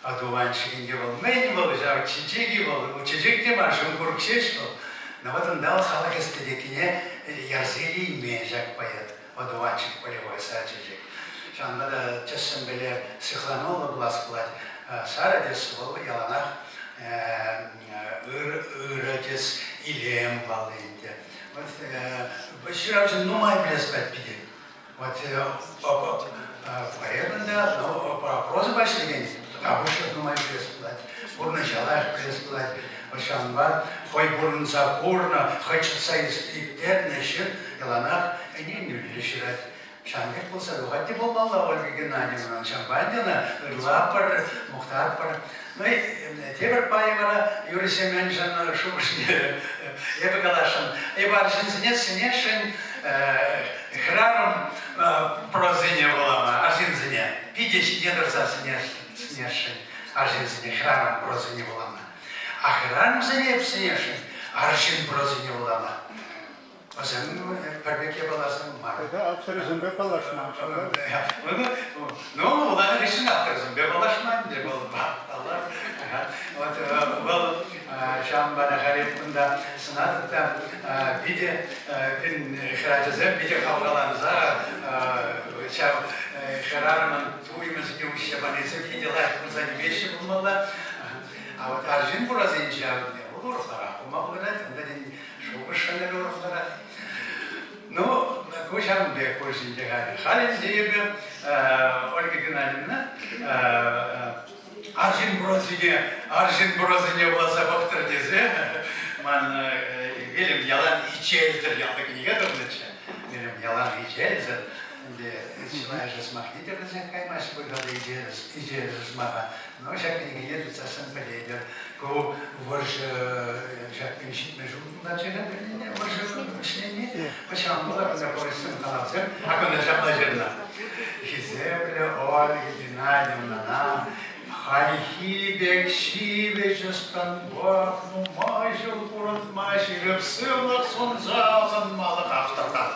Одуванчик ӗнтӗ вӑл мӗн вӑл ҫав чечек-и вӑл, чечек те мар, ҫум курӑк ҫеҫ вӑл. Но вот унта вӑл халӑх эстетикине ярса илеймен ҫак поэт. Одуванчик полевой сар чечек. Ҫавӑнпа та тӗссӗмпеле сыхлануллӑ пулас пулать. Сарӑ тӗс вӑл яланах ырӑ тӗс, илем палли ӗнтӗ. Вот ҫыравҫӑ нумай пӗлес пулать питӗ. Вот поэтӑн та, но прозӑпа ӗҫлекен тата нумай пӗлес пулать. Пурнӑҫа лайӑх пӗлес пулать. Ҫавӑнпа хӑй пурӑнса курнӑ, хӑй чӑтса ирттернӗ ҫын яланах ӗненӳллӗ ҫырать. Ҫавӑн пек пулса тухать те пулмалла Ольга Геннадьевнан. Ҫавӑнпа ӗнтӗ ӑна ырлатпӑр, мухтатпӑр. Ну и тепӗр пайӗ вара Юрий Семеновичӑн шухӑшне эпӗ каласшӑн. Эпӗ арҫынсене сӗнесшӗн хӗрарӑм прозине вулама, арҫынсене питӗ ҫине тӑрса сӗнесшӗн арҫынсене хӗрарӑм прозине вулама. А хӗрарӑмсене эп сӗнесшӗн арҫын прозине вулама. Вӗсем пӗр пек япаласем мар. Это авторӗсемпе паллашман. Ну, вуланӑ хыҫҫӑн авторсемпе паллашман ӗнтӗ вӑл, паллах. Вот вӑл ҫавӑнпа та халӗ кунта сӑнатӑп та питӗ пирӗн хӗрачасем питӗ хавхаланса ҫав хӗрарӑмӑн туйӑмӗсене уҫса панисем питӗ лайӑх курса нимеҫҫӗ пулмалла. А вот арҫын пурасенче вӑл урӑхларах пулма пултарать. Унта тен шухӑш шӑнӑрӗ урӑхларах. Ну, ку ҫавӑн пек пуль ӗнтӗ халӗ. Халӗ ӗнтӗ эпӗ Ольга Геннадьевна арҫын прозине, арҫын прозине вуласа пӑхтӑр тесе ман вилӗм ялан ичелсӗр ятлӑ кӗнеке тухнӑччӗ. Вилӗм ялан ичелсӗр. Ӗнтӗ чылайӑшӗ сӑмахне те пӗлсех каймасть пуль-ха ичерӗ сӑмаха. Но ҫак кӗнекене тытсассӑн пӗлетӗр. Ку вӑрҫӑ ҫак 70 ҫул кунтаччӗ-ха пӗлнине, вӑрҫӑ вӗҫленни. Ҫавӑнпа та кунта повестьсем, калавсем. А кунта ҫапла ҫырнӑ. Хисеплӗ Ольга Геннадьевнана хальхи пек ҫивӗч ӑс-тӑнпах нумай ҫул пурӑнма ҫирӗп сывлӑх сунса асӑнмалӑх автортан.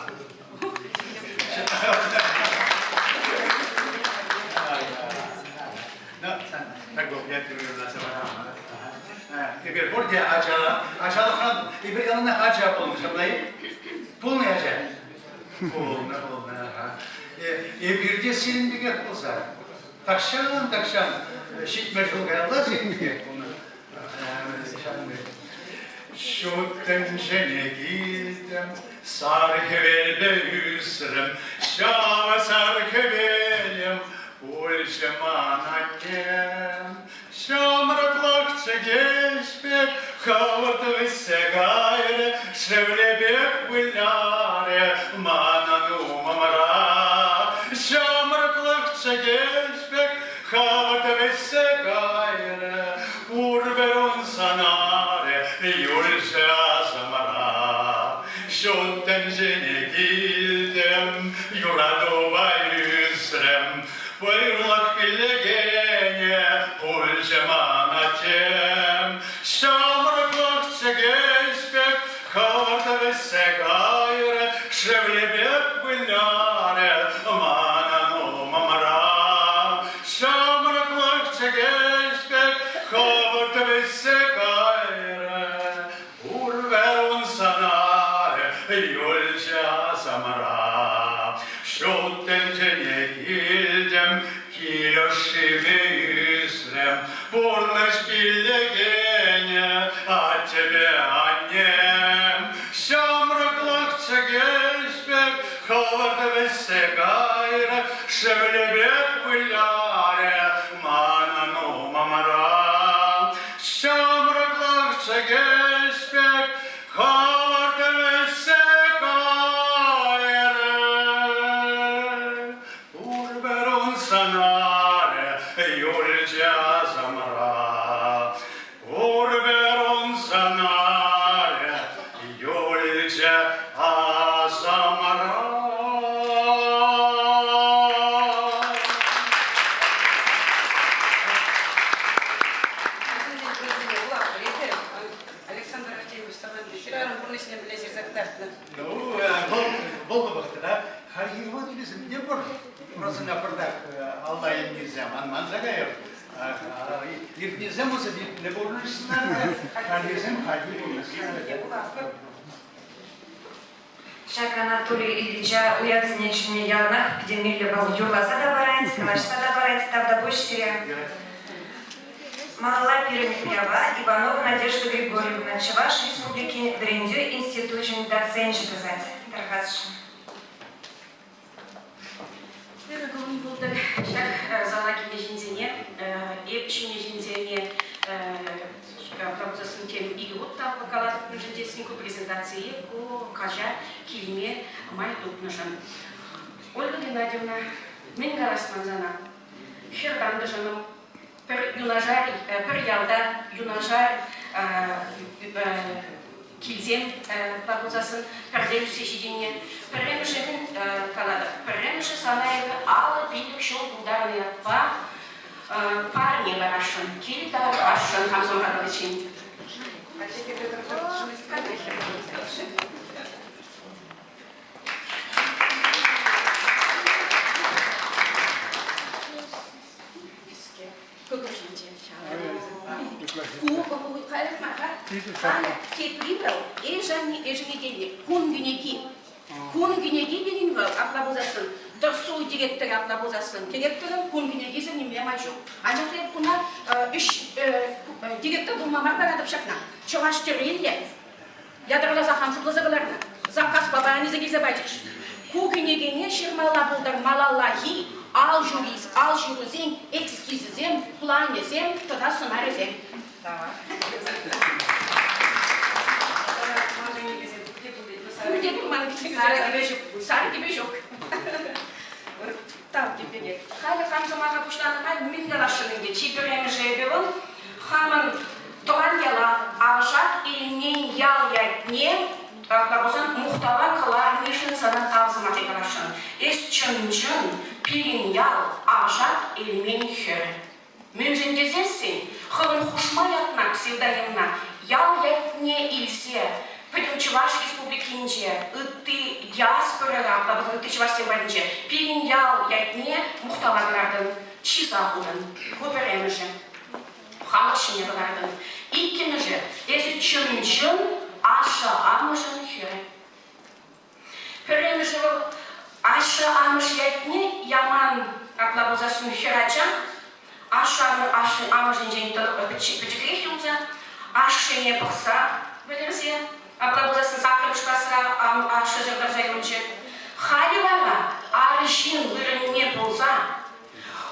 Эпир пурте ача, ачалӑхран эпир яланах ача пулнӑ, ҫапла-и? Пулнӑ ача? Пулнӑ, пулнӑ, аха. Эпир те сирӗн пекех пулса. Тахҫан-тахҫан 70 ҫул каялла сирӗн пекех пулнӑ. Ҫут тӗнчене килтӗм, сар хӗвелпе ӳсрӗм, ҫав сар хӗвелӗм пулчӗ ман аннем. Ҫамрӑклӑх чӗкеҫ пек хӑвӑрт вӗҫсе кайрӗ, шевле пек вылярӗ манӑн умӑмра. Ҫамрӑклӑх чӗкеҫ пек хӑвӑрт вӗҫсе кайрӗ, пурпӗр ун сӑнарӗ юлчӗ асӑмра. Ҫут тӗнчене килтӗм, юратупа ӳсрӗм, вӑйлӑх пиллекене пулчӗ ман аттем. Ҫамрӑклӑх чӗкеҫ пек хӑвӑрт вӗҫсе кайрӗ, шевле пек вылярӗ манӑн умӑмра. Ҫамрӑклӑх чӗкеҫ пек хӑвӑрт вӗҫсе кайрӗ, пурпӗр ун сӑнарӗ юлчӗ асӑмра. Ҫут тӗнчене килтӗм, кил ӑшшипе ӳсрӗм, пурнӑҫ пиллекенӗ аттепе аннем. Ҫамрӑклӑх чӗкеҫ пек хӑвӑрт вӗҫсе кайрӗ, шевле пек вылярӗ манӑн умӑмра. Ҫамрӑклӑх чӗкеҫ пек хӑвӑрт вӗҫсе кайрӗ. Пурпӗр ун сӑнарӗ юлчӗ асӑмра. Пурпӗр ун сӑнарӗ юлчӗ асӑмра. Александр Артемьевич Саванти хӗрарӑм пурнӑҫне мӗнле ҫырса кӑтартнӑ? Ну, вӑл вӑл вӑхӑтра хальхи вӑхӑт те пур. Прозӑна пӑртак алла илнисем ан манса кайӑр. Иртнисем усӑ иртнӗ пурнӑҫ хальхисем хальхи пурнӑҫ. Ҫак Анатолий Ильича уявсене чӗнме яланах питӗ меллӗ вӑл юрласа та парать, калаҫса та парать. Тавтапуҫ сире. Малалла пирӗн уява Иванова Надежда Григорьевна Чӑваш Республикин вӗрентӳ институчӗн доценчӗ тӑсать. Тархасшӑн. Ырӑ кун пултӑр ҫак зала килнӗ ҫынсене, эп чӗннӗ ҫынсене автобусӑн тем икӗ хут та калатӑп, мӗншӗн тесен ку презентацие ку каҫа килме май тупнӑшӑн. Ольга Геннадьевна, мӗн калас ман сана? Хӗр тантӑшӑнӑм пӗр юнашар, пӗр ялта юнашар килсем пулсассӑн пӗрле ӳссе ҫитӗннӗ. Пӗрремӗшӗ мӗн калатӑп? Пӗрремӗшӗ сана эпӗ 55 ҫул пултарнӑ ятпа парне парасшӑн, кил тархасшӑн хамсӑмра тӑриччен. Кӑкӑр ҫинче Ку каллех мар-ха. Халӗ тепри вӑл эшӗне эшӗнекенни кун кӗнеки. Кун кӗнеки тенин вӑл апла пулсассӑн тӑрсу директорӗ апла пулсассӑн директорӑн кун кӗнекисӗр нимле май ҫук. Анчах та эп куна ӗҫ директор пулма мар паратӑп ҫакна. Чӑваш тӗрриллӗ ятарласа хам шутласа кӑларнӑ. Заказпа паянӗсем килсе пачӗҫ. Ку кӗнекене ҫырмалла пултӑр малаллахи ал ҫурис, ал ҫырусен эскизӗсем, планӗсем тата сӑнарӗсем. Пурте пулман. Сарӑ кӗпе ҫук. Сарӑ кӗпе ҫук. пекех. Халӗ хам сӑмаха пуҫланӑ май мӗн каласшӑн ӗнтӗ? Чи пӗрремӗшӗ эпӗ вӑл хамӑн тӑван яла Авшак Элмен ял ятне апла пулсан мухтава кӑларнишӗн сана тав сӑмахӗ каласшӑн. Эс чӑн-чӑн пирӗн ял Авшак Элмен хӗрӗ. Мӗншӗн тесессӗн хӑвӑн хушма ятна, псевдонимна ял ятне илсе пӗтӗм Чӑваш Республикинче, ытти диаспорӑра, ытти чӑвашсем патӗнче пирӗн ял ятне мухтава кӑлартӑн, чыса хутӑн. Ку пӗрремӗшӗ. Халӑх ҫине кӑлартӑн. Иккӗмӗшӗ, эсӗ чӑн-чӑн ашшӗ-амӑшӗн хӗрӗ. Пӗрремӗшӗ вӑл ашшӗ-амӑш ятне яман, апла пулсассӑн хӗрача ашшӗ-амӑшӗнчен пӗчӗкрех юлса ашшӗне пӑхса вӗлерсе, апла пулсассӑн саккӑрмӗш класра ашшӗсӗр тӑрса юлчӗ. Халӗ вара арҫын вырӑнне пулса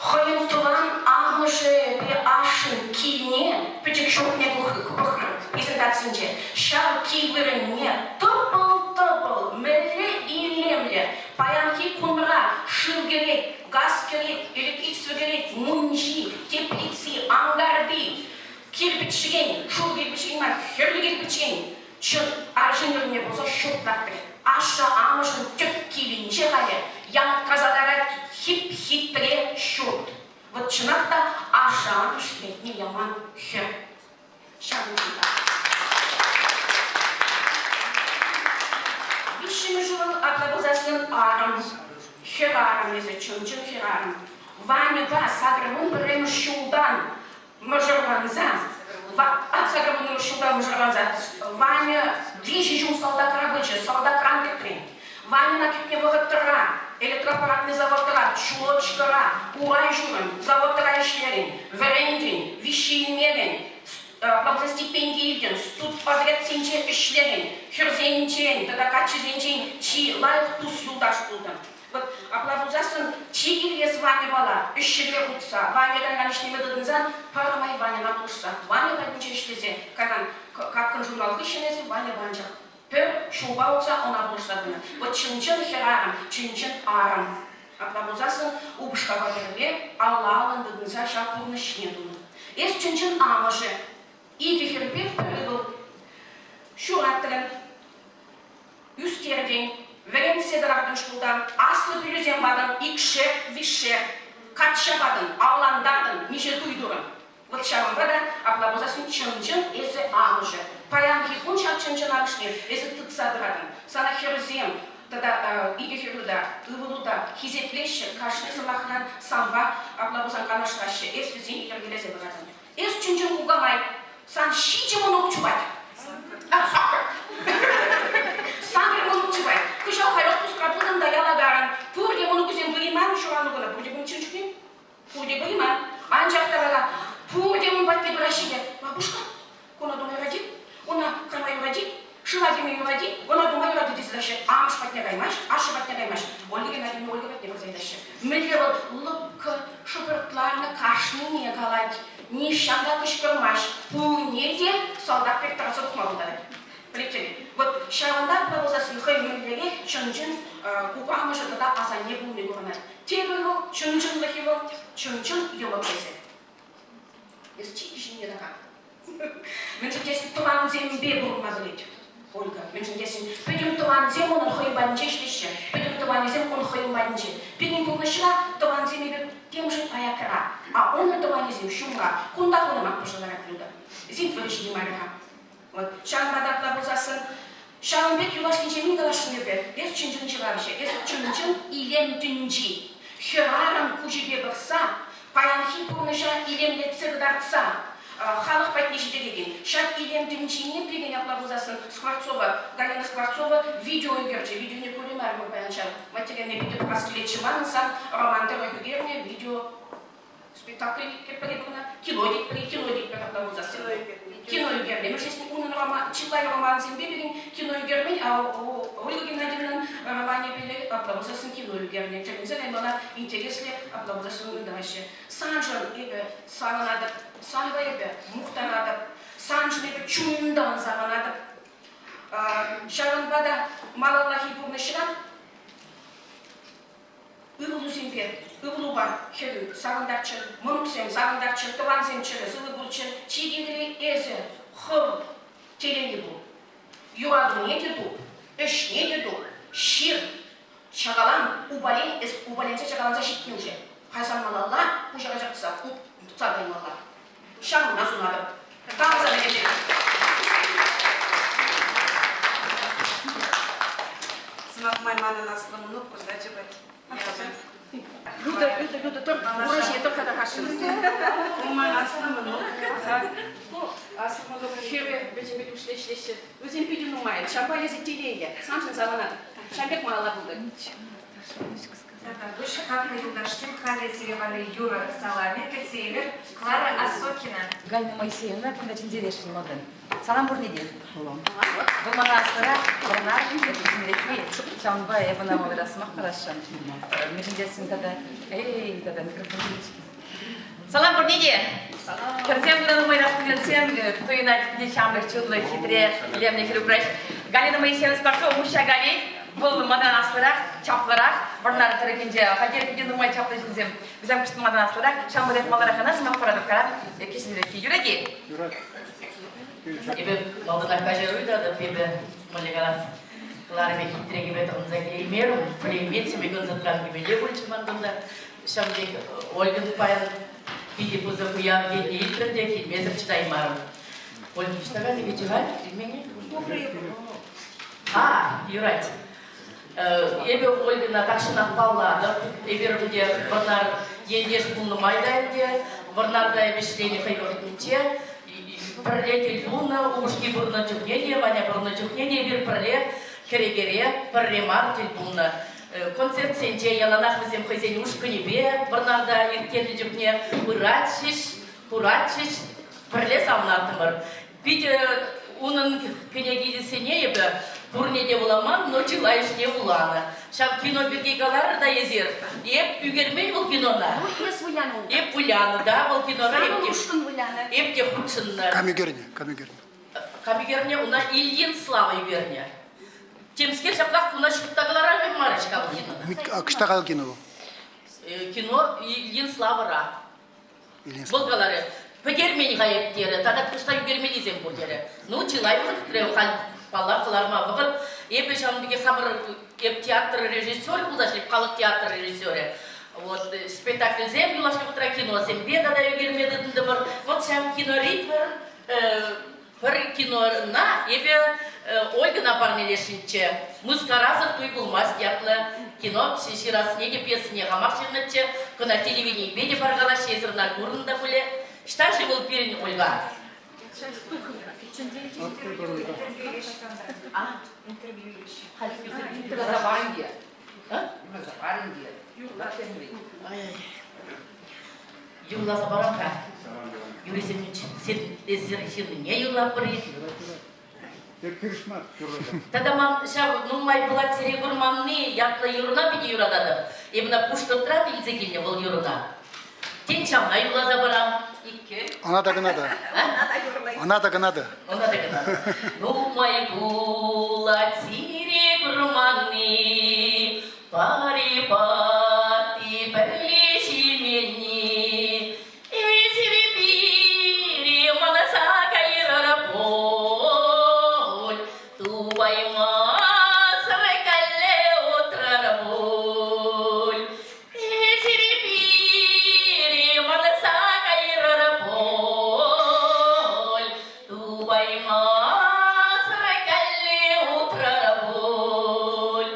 хӑйӗн тӑван амӑшӗпе ашшӗн килне пӗчӗк ҫуртне пӑхрӑм презентацинче. Ҫав кил вырӑнне тӑпӑл-тӑпӑл, мӗнле илемлӗ паянхи кунра шыв кӗрет, газ кӗрет, электричество кӗрет, мунчи, теплици, ангарти, кирпӗчрен, шур кирпӗчрен мар, хӗрлӗ кирпӗчрен Чӑн, арҫын вырӑнне пулса ҫурт лартрӗ. Ашшӗ-амӑшӗн тӗп килӗнче халӗ янккаса ларать хип-хитре ҫурт. Вӑт чӑнах та ашшӗ-амӑш ятне яман хӗр. Ҫавӑнпа та. Виҫҫӗмӗшӗ вӑл апла пулсассӑн арӑм. Хӗрарӑм эсӗ, чӑн-чӑн хӗрарӑм. Ваньӑпа 81-мӗш ҫултан мӑшӑрланса, 80 ҫулта мӑшӑрланса Ваня виҫӗ ҫул салтакра пычӗ, салтакран кӗтрен. Ваньӑна кӗтнӗ вӑхӑтра электроаппаратный заводра, чулочкӑра, урай ҫурӑн, заводра ӗҫлерӗн, вӗрентӗн, виҫҫӗ илмерӗн, стипенди илтӗн, студподрядсенче ӗҫлерӗн, хӗрсенчен тата каччӑсенчен чи лайӑх тус-юлташ пултӑн. Вӑт апла пулсассӑн чи кирлӗ Ваньӑпала ӗҫҫӗлле утса, Ваня кайран ӗҫлеме тытӑнсан пӗрмай Ваньӑна пулӑшса, Ваня патӗнче ӗҫлесе кайран Капкӑн журнал хыҫҫӑн эсӗ Ваня анчах пӗр ҫулпа утса ӑна пулӑшса пынӑ. Вӑт чӑн-чӑн хӗрарӑм, чӑн-чӑн арӑм. Апла пулсассӑн упӑшкапа пӗрле алла-аллӑн тытӑнса ҫав пурнӑҫне тунӑ. Эс чӑн-чӑн амӑшӗ. Икӗ хӗрпе пӗр ывӑл. Ҫуратрӑн. Ӳстертӗн, вӗрентсе тӑратӑн шкултан, аслӑ пӗлӳсем патӑн, икшер, виҫшер, качча патӑн, авлантартӑн, миҫе туй турӑн. Вӑт ҫавӑнпа та апла пулсассӑн чӑн-чӑн эсӗ амӑшӗ. Паянхи кун ҫав чӑн-чӑн амӑшне эсӗ тытса тӑратӑн. Сана хӗрсем тата икӗ хӗрӳ та, ывӑлу та хисеплеҫҫӗ, кашни сӑмахран санпа апла пулсан канашлаҫҫӗ, эс вӗсене йӗркелесе пыратӑн. Эс чӑн-чӑн кукамай. Сан ҫичӗ мӑнук чупать. А, сакӑр. Сакӑр мӑнук чупать. Кӑҫал халь отпускра пытӑм та яла карӑн. Пурте мӑнукӗсем пырайман ҫуралнӑ куна. Пурте пулччен чухне. Пурте пырайман. Анчах та вара пурте ун патне пыраҫҫӗ те. Бабушка, куна тума юрать-и? Уна кайма юрать-и? Шыва кӗме юрать-и? Ӑна тума юрать-и тесе тӑраҫҫӗ. Амӑш патне каймасть, ашшӗ патне каймасть. Ольга Геннадьевна Ольга патне пырса ыйтаҫҫӗ. Мӗнле вӑл лӑпкӑ шӑпӑртланнӑ кашнине калать, нихҫан та кӑшкӑрмасть, пурне те салтак пек тӑрса тухма пултарать. Пӗлетӗр-и? Вот ҫавӑнта пулсассӑн хӑй мӗнлерех чӑн-чӑн кукамӑшӗ тата асанне пулни курӑнать. Тепӗр вӑл чӑн-чӑнлӑхӗ вӑл чӑн-чӑн йӑмӑк тесе. Эс чи кӗҫӗнни така. Мӗншӗн тесен тӑвансемпе пурӑнма пӗлет Ольга. Мӗншӗн тесен пӗтӗм тӑвансем унӑн хӑйӗн патӗнче ӗҫлеҫҫӗ. Пӗтӗм тӑванӗсем ун хӑйӗн патӗнче. Пирӗн пурнӑҫра тӑвансем эпир темшӗн аякра, а унӑн тӑванӗсем ҫумра. Кунта хунӑ пӑшӑлтарать Люда. Зинфир ҫити мар-ха. Вот. Ҫавӑнпа та апла пулсассӑн ҫавӑн пек юлашкинчен мӗн каласшӑн эпӗ? Эс чӑн-чӑн ҫыравҫӑ, эс чӑн-чӑн илем тӗнчи. Хӗрарӑм куҫӗпе пӑхса, паянхи пурнӑҫа илемлетсе кӑтартса халӑх патне ҫитерекен ҫак илем тӗнчине пирӗн апла пулсассӑн Скворцова, Галина Скворцова видео ӳкерчӗ. Видеоне кураймарӑмӑр паян ҫав материалне питӗ пӑхас килетчӗ манӑн сан роман тӑрӑх ӳкернӗ видео спектакль тетпӗр пулнӑ, кино тетпӗр, кино тетпӗр апла пулсассӑн. Кино ӳкернӗ. Мӗншӗн унӑн роман, чылай романсемпе пирӗн кино ӳкермен, а Ольга Геннадьевнӑн романӗпе апла пулсассӑн кино ӳкернӗ. Тӗлӗнсе каймалла интереслӗ апла пулсассӑн ытаҫҫӗ. Саншӑн эпӗ савӑнатӑп, санпа эпӗ мухтанатӑп, саншӑн эпӗ чунтан савӑнатӑп. Ҫавӑнпа та малаллахи пурнӑҫра ывӑлусемпе. Ывӑлупа хӗрӳ савӑнтарччӑр, мӑнуксем савӑнтарччӑр, тӑвансем чӗрӗ сывӑ пулччӑр. Чи кирли эсӗ хӑв телейлӗ пул. Юратуне те туп, ӗҫне те туп, ҫыр, чакалан, упален, эс упаленсе чакаланса ҫитнӗ уже. Кайсан малалла, пуҫа каҫартса, утса каймалла. Ҫавна сунатӑп. Тав сана, Сӑмах май манӑн аслӑ мӑнук курса чупать. Люда, Люда, Люда, тӑр, ура ҫине тӑр-ха та хашшӑн. Ман аслӑ мӑнук. Ну, аслӑ мӑнук хӗрӗ вӗсемпе ӗҫлеҫҫӗ. Вӗсем питӗ нумай. Ҫавӑнпа эсӗ телейлӗ. Саншӑн савӑнатӑп. Ҫав пек малалла пултӑр. Тавтапуҫ, хаклӑ юлташсем, халӗ сире валли юрӑ саламӗ кӗтсе илӗр. Клара Осокина. Галина Моисеевна кунта чӗнтересшӗн малтан. Салам пурне те. Вӑл мана аслӑрах Вӑрнар ҫӗнӗреххи. Ҫавӑнпа эп ӑна маларах сӑмах парасшӑн. Мӗншӗн тесен тата эй, тата микрофон Салам пурне те! Хӗрсем кунта нумайрах студентсем туйӑнать питӗ ҫамрӑк, чунлӑ, хитре, илемлӗ хӗр-упраҫ. Галина Моисеевна Спартова Муҫҫа Гали. Вӑл малтан аслӑрах, чаплӑрах. Вӑрнар тӑрӑхӗнче хальтерех питӗ нумай чаплӑ ҫынсем. Вӗсем кӑшт малтан аслӑрах, ҫавӑнпа маларах ӑна сӑмах паратӑп кара. Кӗҫӗнреххи юрать-и? Юрать. Эпӗ малтанах каҫару ыйтатӑп, эпӗ мӗнле калас, кӑларӑмӗ хитре кӗпе тӑхӑнса килеймерӗм, пӗлейместӗм, ӑнсӑртран кӗмелле пулчӗ ман кунта. Ҫавӑн пек Ольгӑн паян питӗ пысӑк уяв тенине илтрӗм те килмесӗр чӑтаймарӑм. Ольга ӑҫта кайса килчӗ-ха килмене? А, юрать. Эпӗ Ольгӑна тахҫанах паллатӑп. Эпир ӗнтӗ Вӑрнар ентеш пулнӑ май та ӗнтӗ Вӑрнарта эпӗ ӗҫленӗ хӑй вӑхӑтӗнче пӗрле тӗл пулнӑ, упӑшки пурӑннӑ чухне те, Ваня пурӑннӑ чухне те эпир пӗрле кӗрекере пӗрре мар тӗл пулнӑ. Концертсенче яланах вӗсем хӑйсен ушкӑнӗпе Вӑрнарта ирттернӗ чухне пыратчӗҫ, куратчӗҫ, пӗрле савӑнаттӑмӑр. Питӗ унӑн кӗнекисене эпӗ пурне те вуламан, но чылайӑшне вуланӑ. Ҫав кино пирки каларӑр та эсир. Эп ӳкермен вӑл кинона. Ну, эс вылянӑ унта. Эп вылянӑ, да, вӑл кинора. Санӑн ушкӑн вылянӑ. Эп те хутшӑннӑ. Кам ӳкернӗ? Кам ӳкернӗ? Кам ӳкернӗ? Уна Ильин Слава ӳкернӗ. Темскер ҫаплах куна ҫутта кӑлараймарӗҫ мар-ҫке вӑл кинона. Кӑҫта кал кино вӑл? Кино Ильин Славӑра. Вӑл каларӗ, пӗтермен-ха эп терӗ, тата кӑштах ӳкермеллисем пур терӗ. Ну, чылай вӑхӑт кӗтрӗ, халь паллах кӑларма вӑхӑт. Эпӗ ҫавӑн пекех хамӑр эп театр режиссерӗ пулса ӗҫлеп, халӑх театр режиссерӗ. Вот спектакльсем юлашки вӑхӑтра киносемпе тата ӳкерме тытӑнтӑмӑр. Вот ҫав кинори пӗр Пӗр кинона эпӗ Ольгӑна парнелесшӗнччӗ. Мыскарасӑр туй пулмасть ятлӑ кино ҫырасне те пьесине хамах ҫырнӑччӗ. Кӑна телевиденипе те паркалаҫҫӗ, эсир ӑна курнӑ та пулӗ. Ӑҫта-ши вӑл пирӗн Ольга? Юрласа парам-ха. Юрий Семенович, эсир ҫырнине юрлатпӑр-и? Хирӗҫ мар юрласа. Тата ман ҫав нумай пулать сире курманни ятлӑ юрӑна питӗ юрататӑп. Эп ӑна Пушкӑртран илсе килнӗ вӑл юрӑна. Тен, ҫавна юрласа парам. Иккӗ. Ӑна та кӑна та. Ӑна та кӑна та. Ӑна та кӑна. Нумай пулать сире курманни, Пари-пати пӗрле ҫименни, Эсир пире манса кайрӑр пуль, Тупаймасӑр калле утрӑр пуль. Эсир пире манса кайрӑр пуль, Тупаймасӑр калле утрӑр пуль.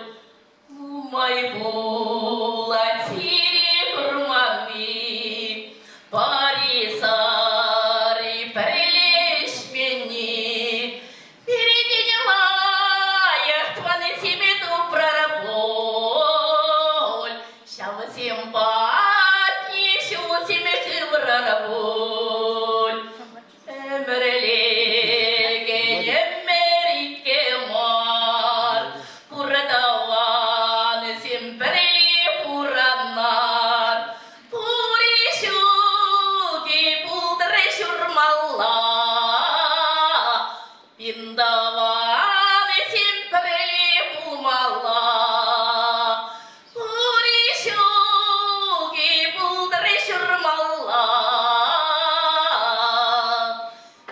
Нумай пулать сире.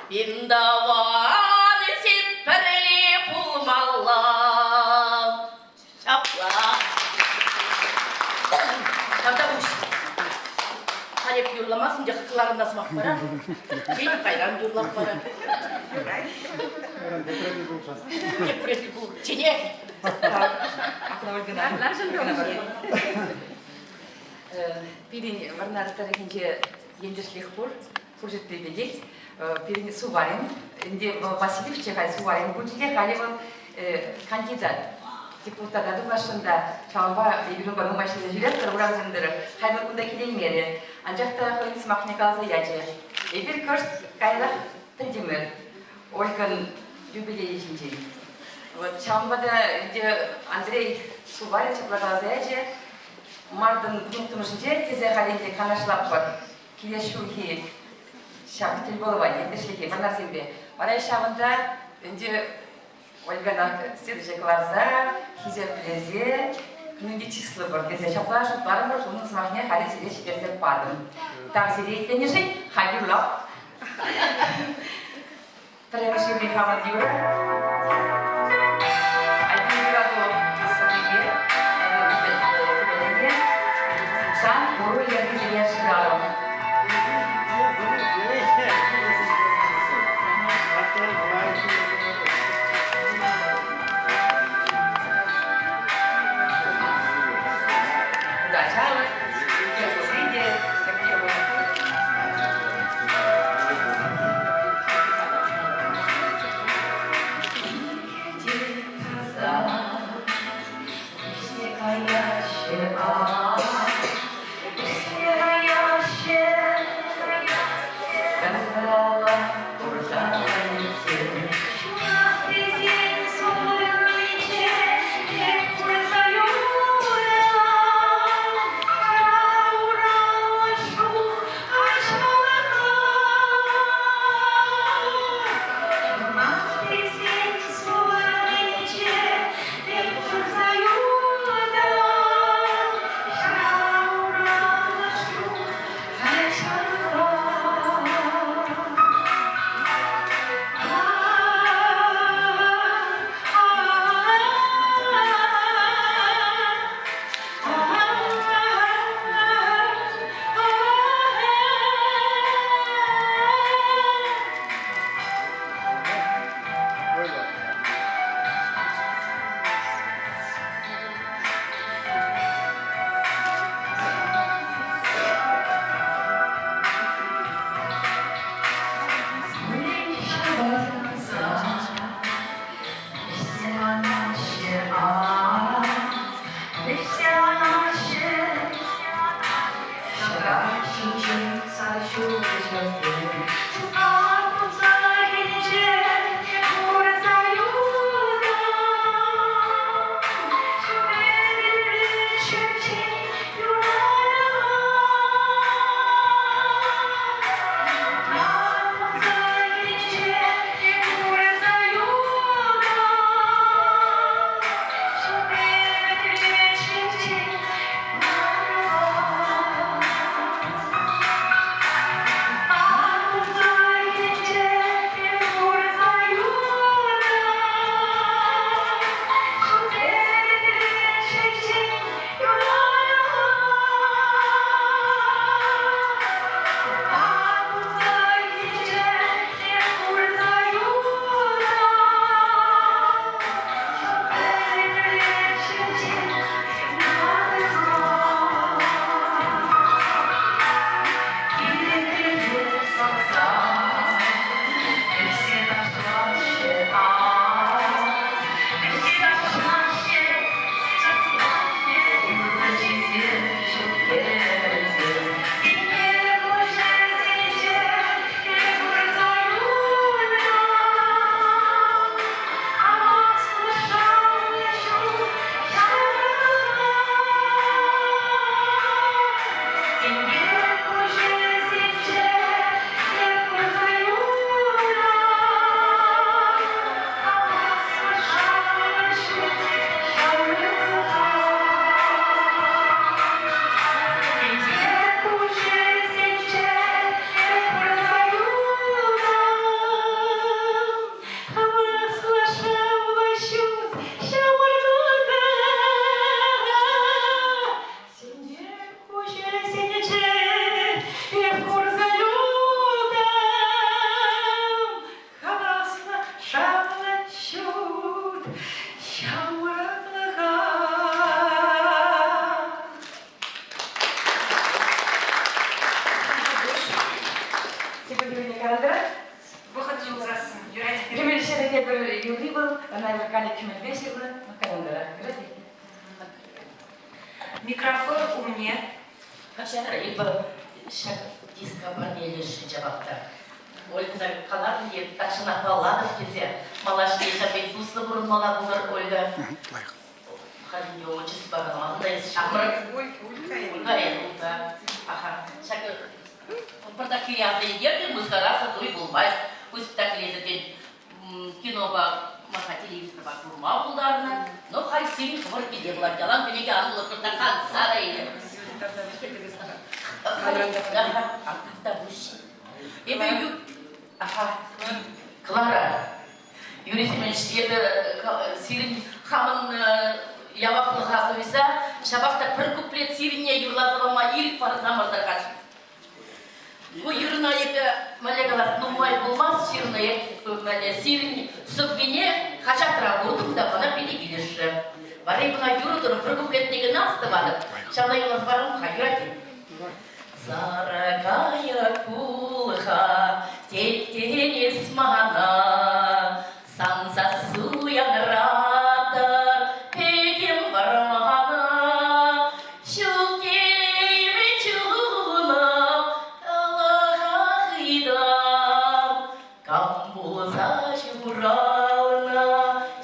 Пин тӑвансем пӗрле пулмалла. Ҫапла. Тавтапуҫ. Халь эп юрламастӑм те кӑларӑнна сӑмах парам. Тен, кайран юрлап парам. Тепре пулчченех. Пирӗн Вӑрнар тӑрӑхӗнче ентешлӗх пур, пур ҫӗртри пекех. Пирӗн Суварин, ӗнтӗ вӑл Васильевччӗ халь Суварин пулчӗ те, халӗ вӑл кандидат депутата тухасшӑн та, ҫавӑнпа эпир унпа нумай ӗҫлесе ҫӳретпӗр урамсем тӑрӑх. Халь вӑл кунта килеймерӗ. Анчах та хӑйӗн сӑмахне каласа ячӗ. Эпир кӑшт каярах пӗлтӗмӗр Ольгӑн юбилейӗ ҫинчен. Вот ҫавӑнпа та ӗнтӗ Андрей Суварин ҫапла каласа ячӗ. Мартӑн вунтӑмӗшӗнче тесе халь ӗнтӗ канашлатпӑр. Килес ҫулхи ҫак тӗлпулӑва ентешлӗхе вӑрнарсемпе. Вара ҫавӑнта ӗнтӗ Ольгана сцена кӑларса, хисеплесе, кунӗнче чыслӑпӑр тесе ҫапла шутларӑмӑр, унӑн сӑмахне халӗ сире ҫитерсе патӑм. Тав сире итленӗшӗн, халь юрлап. Пӗрремӗш юрри хамӑн юрӑ. Альбина Юрату сӑввипе кӗвӗленӗ Сан уру йӗркисене шырарӑм. Удачалӑх, тӗлпулни те тӗпне хунӑ. тӑрать. Вӑхӑт юлсассӑн юрать. Кӗмӗл ҫӗрӗ те пӗр юрри вӑл, ӑна Галия кӗмӗлпе ҫырнӑ. Календарь. Юрать-и? Микрофон умне. Каҫар, эпӗ ҫак диска парнелесшӗн ҫапах та. Ольга каларӑм те, тахҫанах паллатӑп тесе. Малашне ҫав пек туслӑ пурӑнмалла пулӑр, Ольга. Лайӑх. Халь ӗнтӗ отчествӑпа каламан та эс ҫамрӑк. Улька, Улька. Аха. Ҫакӑ пӑртак аса илтертӗм, мыскарасӑр туй пулмасть. Ку спектакле тен кинопа, маха телевизорпа курма пултарнӑ. Но халь сирӗн хӑвӑр килте пулать. Ялан кӗнеке ан вулӑр, канса та илӗр. Тавтапуҫ. Эпӗ Аха. Клара, Юрий Семенович, эпӗ сирӗн хамӑн яваплӑха туйса ҫапах та пӗр куплет сирӗнне юрласа пама ирӗк парсамӑр та каҫ. Ку юрӑна эпӗ, мӗнле калас, нумай пулмасть ҫырнӑ эп, сирӗн сӑввине хаҫатра куртӑм та мана питӗ килӗшрӗ. Вара эп ӑна юрӑ тӑрӑх пӗр куплетне кӑна астӑватӑп. Ҫавна юрласа парам-ха, юрать-и? Сарӑ кайӑк пул-ха, теттен эс мана, Сан сассу янратӑр пӗтӗм вӑрмана. Ҫук телейӗм чунӑм, тӑлӑхах ыйтам. Кам пулса ҫуралнӑ,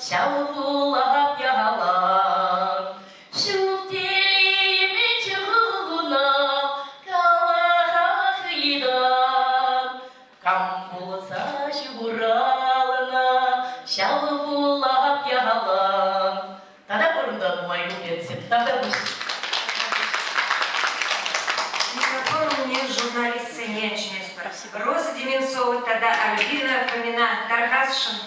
ҫав пулап ялан. Ҫук телейӗм чунӑм, калахах ыйтам. Кам пулса ҫуралнӑ, ҫав пулап ялан. Тата пурӑнта нумай куплетсем. Тата пуҫ. Микрофон умне журналистсене чӗнетпӗр. Роза Деменцова тата Альбина Фомина тархасшӑн.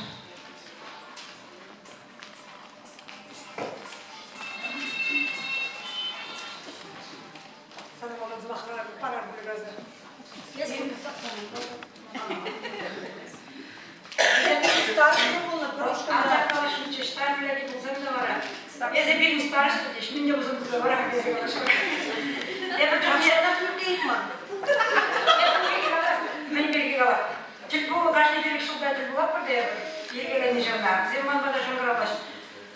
Эсӗ пирӗн староста теҫ, мӗн те пулсан туса вара Эпӗ чухне Мӗн пирки кала? Тӗлпулу кашни пилӗк ҫулта тӗл пулатпӑр та эпӗ йӗркеленӗ ҫавна. Вӗсем ман пата шӑнкӑравлаҫ.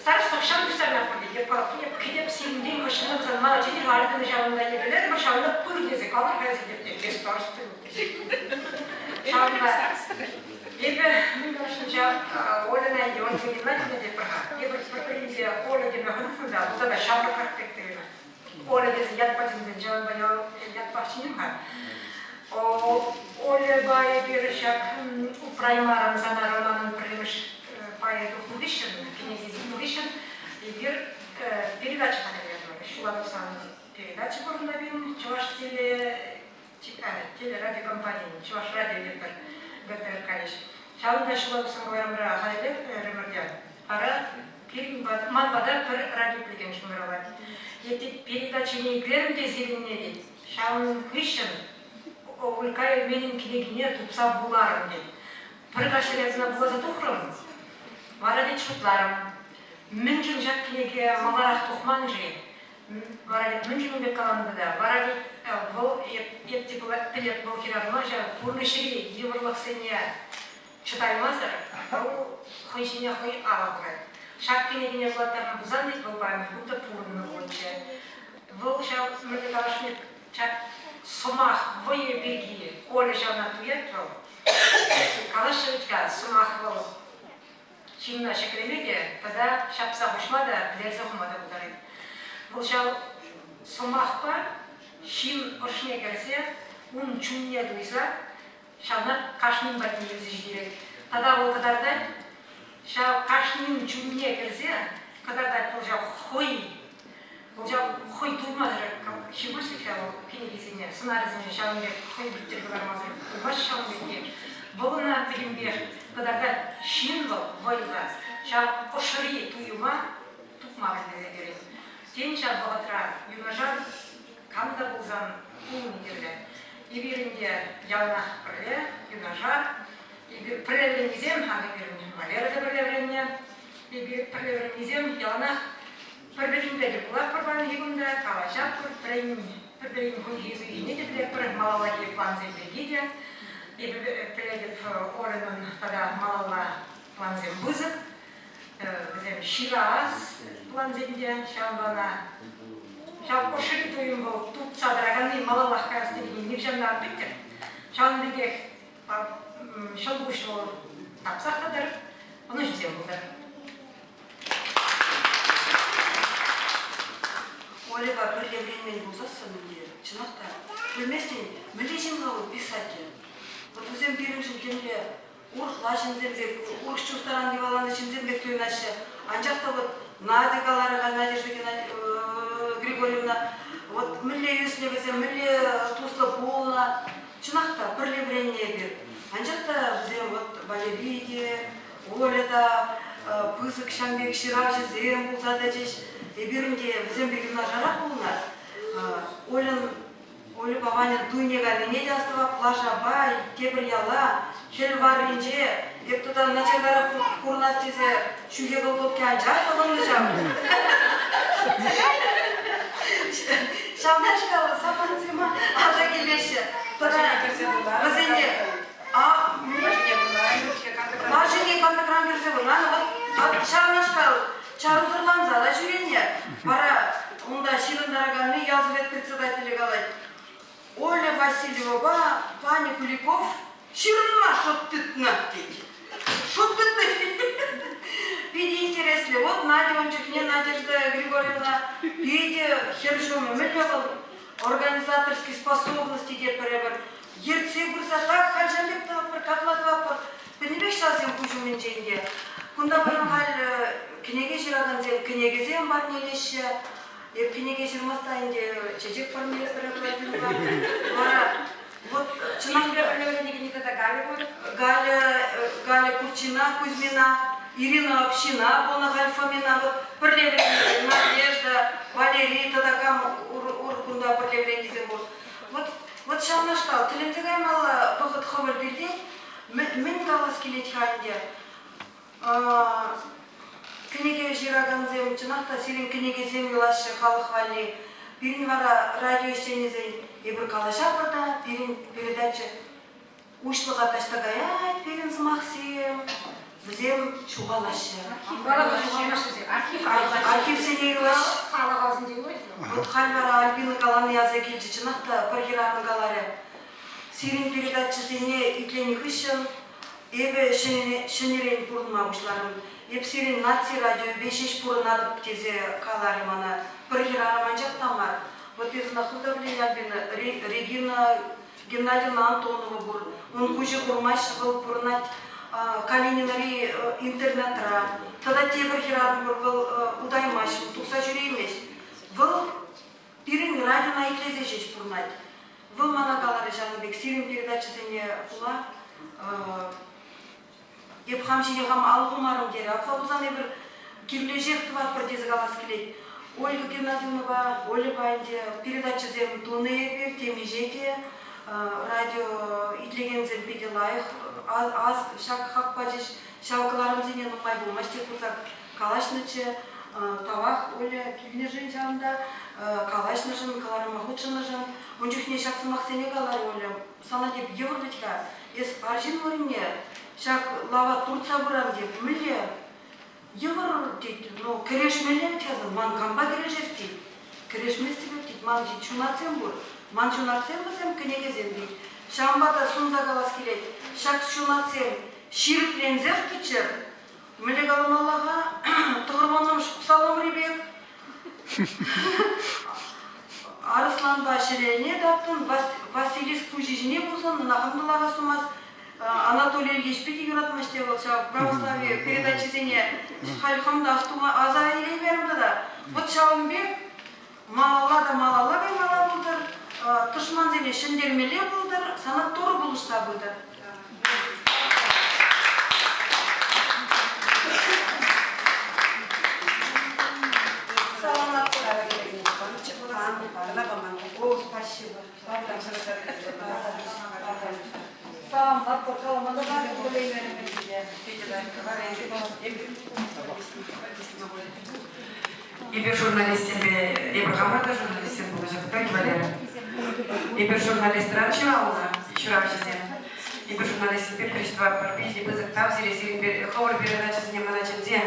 Староста хӑҫан пуҫтарӑнатпӑр тет. Эп калап, эп кӗтеп сирӗнтен хӑҫан пулсан мана чӗнӗр Альбина ҫавӑнта йӗркелерӗмӗр, ҫавӑнта пыр тесе калӑр-ха эсӗ теп те. Эс староста Ҫавӑнпа эпӗ мӗн каласшӑнччӗ Ольӑна ӗнтӗ Ольга Геннадьевна тетпӗр-ха. Эпӗ пӗр-пӗринпе Оля теме хӑнӑхнӑ та, вӑл тата ҫамрӑкрах пек туйӑнать. Оля тесе ятпа чӗнсен ҫавӑнпа ятпах чӗнем-ха. Ольӑпа эпир ҫак Упраймарӑм сана романӑн пӗрремӗш пайӗ тухнӑ хыҫҫӑн, кӗнеки тухнӑ хыҫҫӑн эпир передача хатӗрлерӗмӗр. Ҫула тухсан передача пур унта пирӗн чӑваш теле телерадиокомпанийӗн Чӑваш радио тетпӗр ГТРК ӗҫ. Ҫавӑнта ҫула тухсан кӑларӑмра хатӗрлерӗмӗр те вара пирӗн ман пата пӗр радио итлекен шӑнкӑравлать. Передачине итлерӗм те сирӗнне тет. Ҫавӑн хыҫҫӑн Улька Эльменӗн кӗнекине тупса вуларӑм тет. Пӗр каҫ ӑна вуласа тухрӑм, вара тет шутларӑм. Мӗншӗн ҫак кӗнеке маларах тухман-ши? Вара тет, мӗншӗн ун пек каланӑ тата? Вара тет, вӑл эп, эп те пӗлеп вӑл хӗрарӑма ҫав пурнӑҫри йывӑрлӑхсене чӑтаймасӑр вӑл хӑй ҫине хӑй алӑ хурать. Ҫак кӗнекене вулаттарнӑ пулсан тет вӑл паян кун та пурӑннӑ пулӗччӗ. Вӑл ҫав мӗнле калаҫни ҫак сӑмах вӑйӗ пирки Оля ҫавна туять вӑл. Калаҫҫӗ вӗт-ха, сӑмах вӑл ҫынна ҫӗклеме те тата ҫапса хуҫма та, вӗлерсе хума та пултарать. Вӑл ҫав сӑмахпа ҫын ӑшне кӗрсе ун чунне туйса ҫавна кашнин патне илсе ҫитерет. Тата вӑл кӑтартать, ҫав кашнин чунне кӗрсе кӑтартать вӑл ҫав хӑй, вӑл ҫав хӑй туймасӑр ҫырмасть вӗт-ха вӑл кӗнекисене, сӑнарӗсене ҫавӑн пек хӑй виттӗр кӑлармасӑр пулмасть ҫавӑн пекки. Вӑл ӑна пӗтӗмпех кӑтартать, ҫын вӑл вӑйлӑ, ҫав ӑшри туйӑма тупма пӗлмелле терӗ. Тен, ҫав вӑхӑтра юнашар кам та пулсан пулни кирлӗ. Эпир ӗнтӗ яланах пӗрле, юнашар. Эпир пӗрле вӗреннисем, акӑ пирӗн Валера та пӗрле вӗреннӗ. Эпир пӗрле вӗреннисем яланах пӗр-пӗринпе тӗл пулатпӑр паянхи кун та, калаҫатпӑр, пӗр-пӗрин хуйхи-суйхине те пӗлетпӗр, малаллахи плансем пирки те. Эпӗ пӗлетӗп, Ольӑн тата малалла плансем пысӑк. Вӗсем ҫырас плансем те, ҫавӑнпа ӑна ҫав ӑшри туйӑм вӑл туртса тӑраканни малаллах каяс текен нихҫан та ан пӗттӗр. Ҫавӑн пекех ҫӑлкуҫ вӑл тапсах тӑтӑр, ӑнӑҫусем пултӑр. Ольӑпа пӗрле вӗренмен пулсассӑн ӗнтӗ, чӑнах та, пӗлместӗн, мӗнле ҫын-ха вӑл писатель? Вот вӗсем пирӗншӗн темле урӑхла ҫынсем пек, урӑх чустаран йӑваланӑ ҫынсем пек туйӑнаҫҫӗ. Анчах та вот Надя каларӗ-ха, Надежда Григорьевна, вот мӗнле ӳснӗ вӗсем, мӗнле туслӑ пулнӑ. Чӑнах та, пӗрле вӗреннӗ эпир. Анчах та вӗсем вот Валерий те, Оля та пысӑк ҫам пек ҫыравҫӑсем пулса тӑчӗҫ. Эпир ӗнтӗ вӗсем пек юнашарах пулнӑ. Ольӑн Ольӑпа Ваньӑн туйне кайнине те астӑвап, лашапа тепӗр яла хӗл варринче эп тата начартарах курӑнас тесе ҫӳхе колготки анчах тӑхӑннӑ ҫав. Ҫавнашкал самантсем аса килеҫҫӗ. Тата вӗсене Лашине кантӑкран кӗрсе вырнанӑ, вӑл ҫавнашкал чарусӑрланса та ҫӳренӗ. Вара унта ҫырӑнтараканни ял совет председателӗ калать: Оля Васильевӑпа Ваня Куликов ҫырӑнма шут тытнӑ, тет. Шут тытнӑ. Питӗ интереслӗ. Вот Надя ун чухне, Надежда Григорьевна, питӗ хӗр ҫумӗ. Мӗнле вӑл организаторский способности тетпӗр эпир. Ертсе пырса так халь пек тӑватпӑр, капла тӑватпӑр. Пӗтӗмпех ҫавсем куҫ умӗнчен те. Кунта паян халь кӗнеке ҫыракансем кӗнекесем парнелеҫҫӗ. Эп кӗнеке ҫырмаста ӗнтӗ чечек парнелетпӗр Вара вот чӑнах вӗренекен тата Галя пур. Галя, Галя Курчина, Кузьмина, Ирина Община пулнӑ халь Фомина. Вот пӗрле вӗренекен Надежда, Валерий тата кам урӑх кунта пӗрле вӗреннисем пур. Вот Вот ҫавнашкал тӗлӗнсе каймалла вӑхӑт хӑвӑрт иртет. Мӗн калас килет-ха ӗнтӗ? Кӗнеке ҫыракансем, чӑнах та сирӗн кӗнекесем юлаҫҫӗ халӑх валли. Пирӗн вара радио ӗҫченӗсен эпир калаҫатпӑр та пирӗн передача уҫлӑха таҫта каять пирӗн сӑмахсем, вӗсем ҫухалаҫҫӗ. Архивсене юлаҫҫӗ. Халӑх асӗнче юлать. Вот халь вара Альбина калани аса килчӗ. Чӑнах та пӗр хӗрарӑм каларӗ. Сирӗн передачӑсене итленӗ хыҫҫӑн эпӗ ҫӗнӗрен пурӑнма пуҫларӑм. Эп сирӗн наци радиопе ҫеҫ пурӑнатӑп тесе каларӗ мана. Пӗр хӗрарӑм анчах та мар. Вот эс ӑна хӑв та пӗлен, Альбина, Регина Геннадьевна Антонова пур. Ун куҫӗ курмасть, вӑл пурӑнать Калининӑри интернатра. Тата тепӗр хӗрарӑм пур, вӑл утаймасть, тухса ҫӳреймест. Вӑл пирӗн радиона итлесе ҫеҫ пурӑнать. Вӑл мана каларӗ ҫавӑн пек, сирӗн передачӑсене пула Эп хам ҫине хам алӑ хумарӑм терӗ. Апла пулсан эпир кирлӗ тӑватпӑр тесе калас килет. Ольга Геннадьевнӑпа, Ольӑпа ӗнтӗ передачӑсем тунӑ эпир темиҫе те. Радио итлекенсем питӗ лайӑх ҫак хак пачӗҫ. Ҫав кӑларӑмсене нумай пулмасть те курса калаҫнӑччӗ. Тавах, Оля, килнӗшӗн ҫавӑнта, калаҫнӑшӑн, кӑларӑма хутшӑннӑшӑн. Ун чухне ҫак сӑмахсене каларӗ Оля. Сана теп йывӑр вӗт-ха. Эс арҫын вырӑнне ҫак лава туртса пыран теп. Мӗнле? Йывӑр тет. Ну, кӗрешмелле вӗт-ха сан. Ман кампа кӗрешес тет. Кӗрешместӗп эп тет. Ман тет ҫунатсем пур. Ман ҫунатсем вӗсем кӗнекесем тет. Ҫавӑнпа та сунса калас килет. Ҫак ҫунатсем ҫирӗпленсех тӑччӑр. Мӗнле каламалла-ха? Тӑхӑрвуннӑмӗш псаломри пек. Арӑсланпа ҫӗлене таптӑн, Василиск пуҫӗ ҫине пулсан, ӑна хӑнтӑлаха сумас. Анатолий Ильич питӗ юратмасть те вӑл ҫав православи передачисене. Халь хам та астума аса илеймерӗм тата. Вот ҫавӑн пек малалла та малалла каймалла пултӑр, тӑшмансене ҫӗнтермелле пултӑр, сана Турӑ пулӑшса пытӑр. О, спасибо. Саламлатпӑр, калама та Эпир журналистсемпе, эпир хамӑр та журналистсем пулнӑ ҫак, Валера. Эпир журналистран ҫуралнӑ, ҫыравҫӑсем. Эпир журналистсемпе пӗр ӗҫ тӑватпӑр. Питӗ пысӑк тав сире, сирӗнпе хӑвӑр передачӑсене мана чӗнсе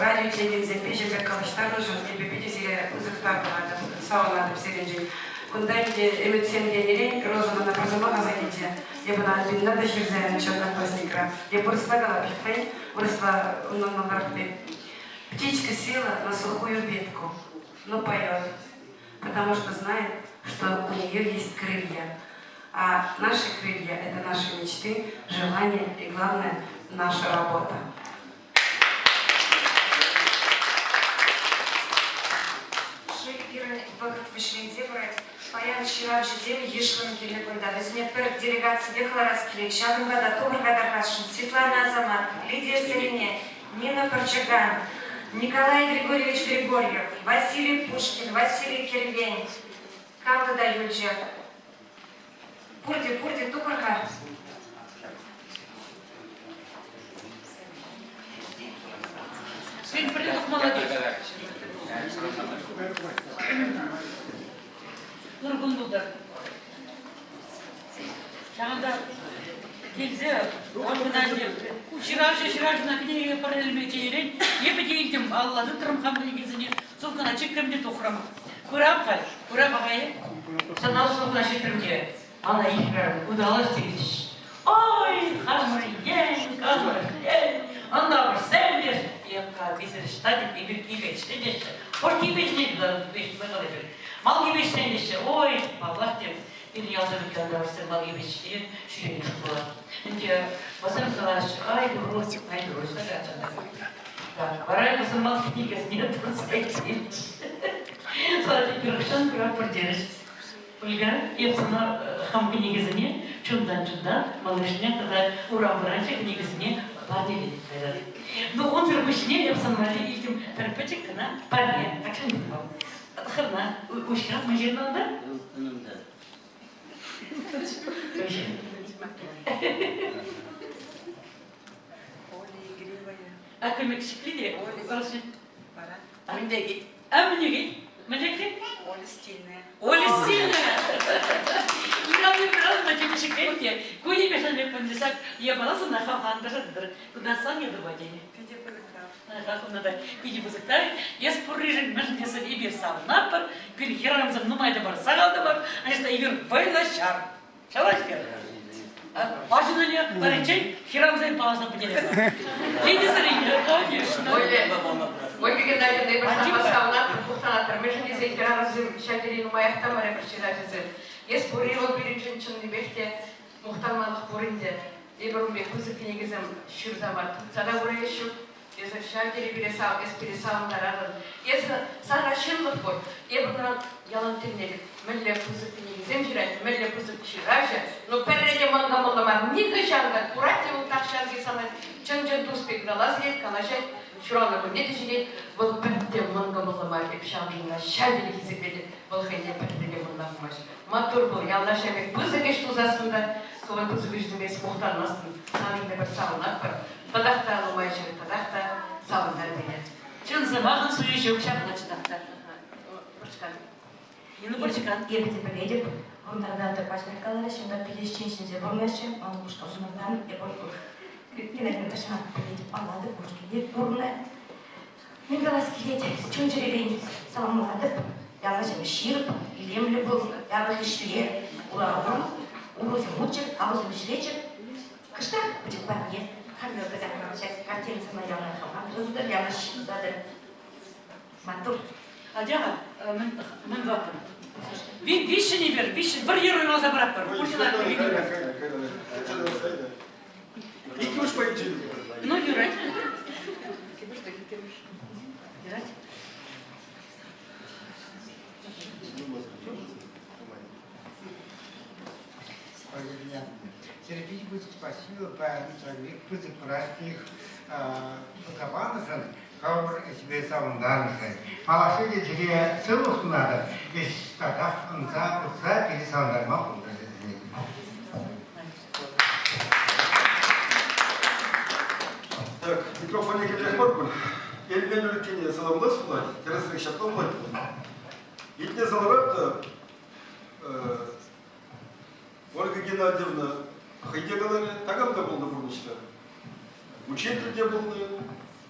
радио итлекенсемпе ҫемье калаҫтарнӑшӑн эпӗ питӗ сире пысӑк тав тӑватӑп, савӑнатӑп сирӗншӗн. Кунта ӗнтӗ ӗмӗтсем тенӗрен Роза мана пӗр сӑмах аса килчӗ. Эп ӑна Альбинӑна та ҫырса янӑччӗ Одноклассникра. Эп вырӑсла калап, хӑй вырӑсла ӑнланмалларах пек. Птичка села на сухую ветку, но поет, потому что знает, что у нее есть крылья. А наши крылья – это наши мечты, желания и, главное, наша работа. Шел, пирӗн вӑхӑт вӗҫленсе пырать. Паян ҫыравҫӑсем йышлӑн килнӗ кунта. Вӗсене пӗр делегаципе кӑларас килет. Ҫакӑнпа та тухӑр-ха тархасшӑн. Светлана Асамат, Лидия Сарине, Нина Пӑрчӑкан, Николай Григорьевич Григорьев, Василий Пушкин, Василий Кервен. Кам тата юлчӗ? Пурте, пурте тухӑр-ха. Сен пӗрле тухмалла тет. Ыр кун пултӑр. Ҫавӑнта килсе ҫыравҫӑ ҫыравҫӑна кӗнеке парнелеме чӗнерен эпӗ те илтӗм, алла тытрӑм хам кӗнекесене, сумкӑна чикрӗм те тухрӑм. Пыра халь, пыра пахай. Сана сумкӑна ҫитрӗм те мана ихрам ыталас тейӗҫ. Ой, хамӑр ен, хамӑр ен, ӑнтавӑрсем те Епка писер ӑҫта тет, эпир Кипечре теҫҫӗ. Хӑш Кипечне Мал Кипечрен теҫҫӗ. Ой, паллах тем, пирӗн ялта ӑнтавӑрсем Мал Кипечре ҫӳренӗ шкула. Ӗнтӗ вӗсем калаҫҫӗ, ай, туру, ай, туру, Так, вара вӗсем мал кӗнекесене туртса илчӗҫ. Сана пирӗхшӗн пыратпӑр терӗҫ. Ольга, эп сана хам кӗнекесене чунтан-чунтан малашне тата урамранчӗ кӗнекесене парнелетӗп кайран. Ну, унсӑр пуҫне эп сан валли илтӗм пӗр пӗчӗк кӑна парне. Акшан Хӑвна уҫра мӗн ҫырнӑ унта? А көмек шикли те. Мӗнле кит? А мӗне кит? Мӗнле кит? Оля стильная. Оля стильная. Иран Ивановна темшекен те кунӗпе шанмек пынчӑсак япала сана хавхалантарса Кунта сан ятупа тенӗ. Питӗ пысӑк тав. Кунта та питӗ пысӑк тав. Эс пурришӗн мӗншӗн тесен эпир савӑнатпӑр, пир хӗрарӑмсем нумай та мар, сахал та мар, анчах та эпир вӑйлӑ ҫар. Ҫавах-ҫке. Арҫынсене париччен хӗрарӑмсен палӑртса пӗтерес. Тенӗсӗр конечно. Ольга Геннадьевна, эпир санпа савӑнатпӑр, мухтанатпӑр. Мӗншӗн тесен хӗрарӑмсем ҫав тери нумаях та мар эпир ҫыравҫӑсем. Эс пурри вӑл пирӗншӗн чӑннипех те мухтанмалӑх пур ӗнтӗ. Эпир ун пек пысӑк кӗнекесем ҫырса мар, тытса та курайӗҫ ҫук. Эсӗ ҫав тери пире сав, эс пире савӑнтаратӑн. Эсӗ санра ҫынлӑх пур. Эпӗ ӑна ялан тӗлӗнетӗп. Мӗнле пысӑк кӗнекесем ҫырать, мӗнле пысӑк ҫыравҫӑ. Но пӗрре те мӑн кӑмӑллӑ мар. Нихӑҫан та курать те вӑл тахҫанхи сана чӑн-чӑн тус пек калас килет, калаҫать, ҫуралнӑ кунне те ҫитет. Вӑл пӗртте мӑн кӑмӑллӑ мар. Эп ҫавшӑн ӑна ҫав тери хисеплетӗп. Вӑл хӑйне пӗртте те мӑнна хумасть. Маттур пул, ялта ҫав пек пысӑк ӗҫ тусассӑн та хӑвӑн пысӑк ӗҫсемпе эс мухтанмастӑн. Саншӑн эпир савӑнатпӑр. Татах та нумай ҫын, татах та савӑнтар пире. Чӑн сӑмахӑн суйи ҫук ҫапла чӑнах та. Пӑрчкан. Нина Пӑрчкан. Эпӗ те пӗлетӗп. Вӑрнарта та паҫӑр каларӗҫ, унта питӗ ӗҫчен ҫынсем пурӑнаҫҫӗ. Ман упӑшка Вӑрнартан, эпӗ Геннадий Михайлович пӗлетӗп, паллатӑп, упӑшки те пурӑнать. Мӗн калас килет, чун-чӗререн саламлатӑп. Яланах ҫирӗп, илемлӗ пул, япӑх ӗҫле, ура урусем утчӑр, алӑсем ӗҫлеччӗр. Кӑштах пӗчӗк парне хамӑр ҫак картинӑсене яланах хавхалантарса, яланах ҫырса Маттур. Атя-ха, мӗн тӑватпӑр? Виҫҫӗн эпир, виҫҫӗн, пӗр герой каласа паратпӑр. Иккӗмӗш пайӗнчен. Ну, юрать. Юрать. Сергей пысӑк спасибо паян пек пысӑк праздник туса хӑвӑр ӗҫпе савӑнтарнӑшӑн. Малашне те сире сывлӑх сунатӑп, ӗҫ татах ӑнса утса пире савӑнтарма пултӑр. Так, микрофонне кирлех мар пуль. Элмен ӳркене саламлас пулать, тӗрӗсрех ҫапла пулать. Илтне саламлап та Ольга Геннадьевна. Хӑй те каларӗ, такам та пулнӑ пурнӑҫра. Учитель те пулнӑ,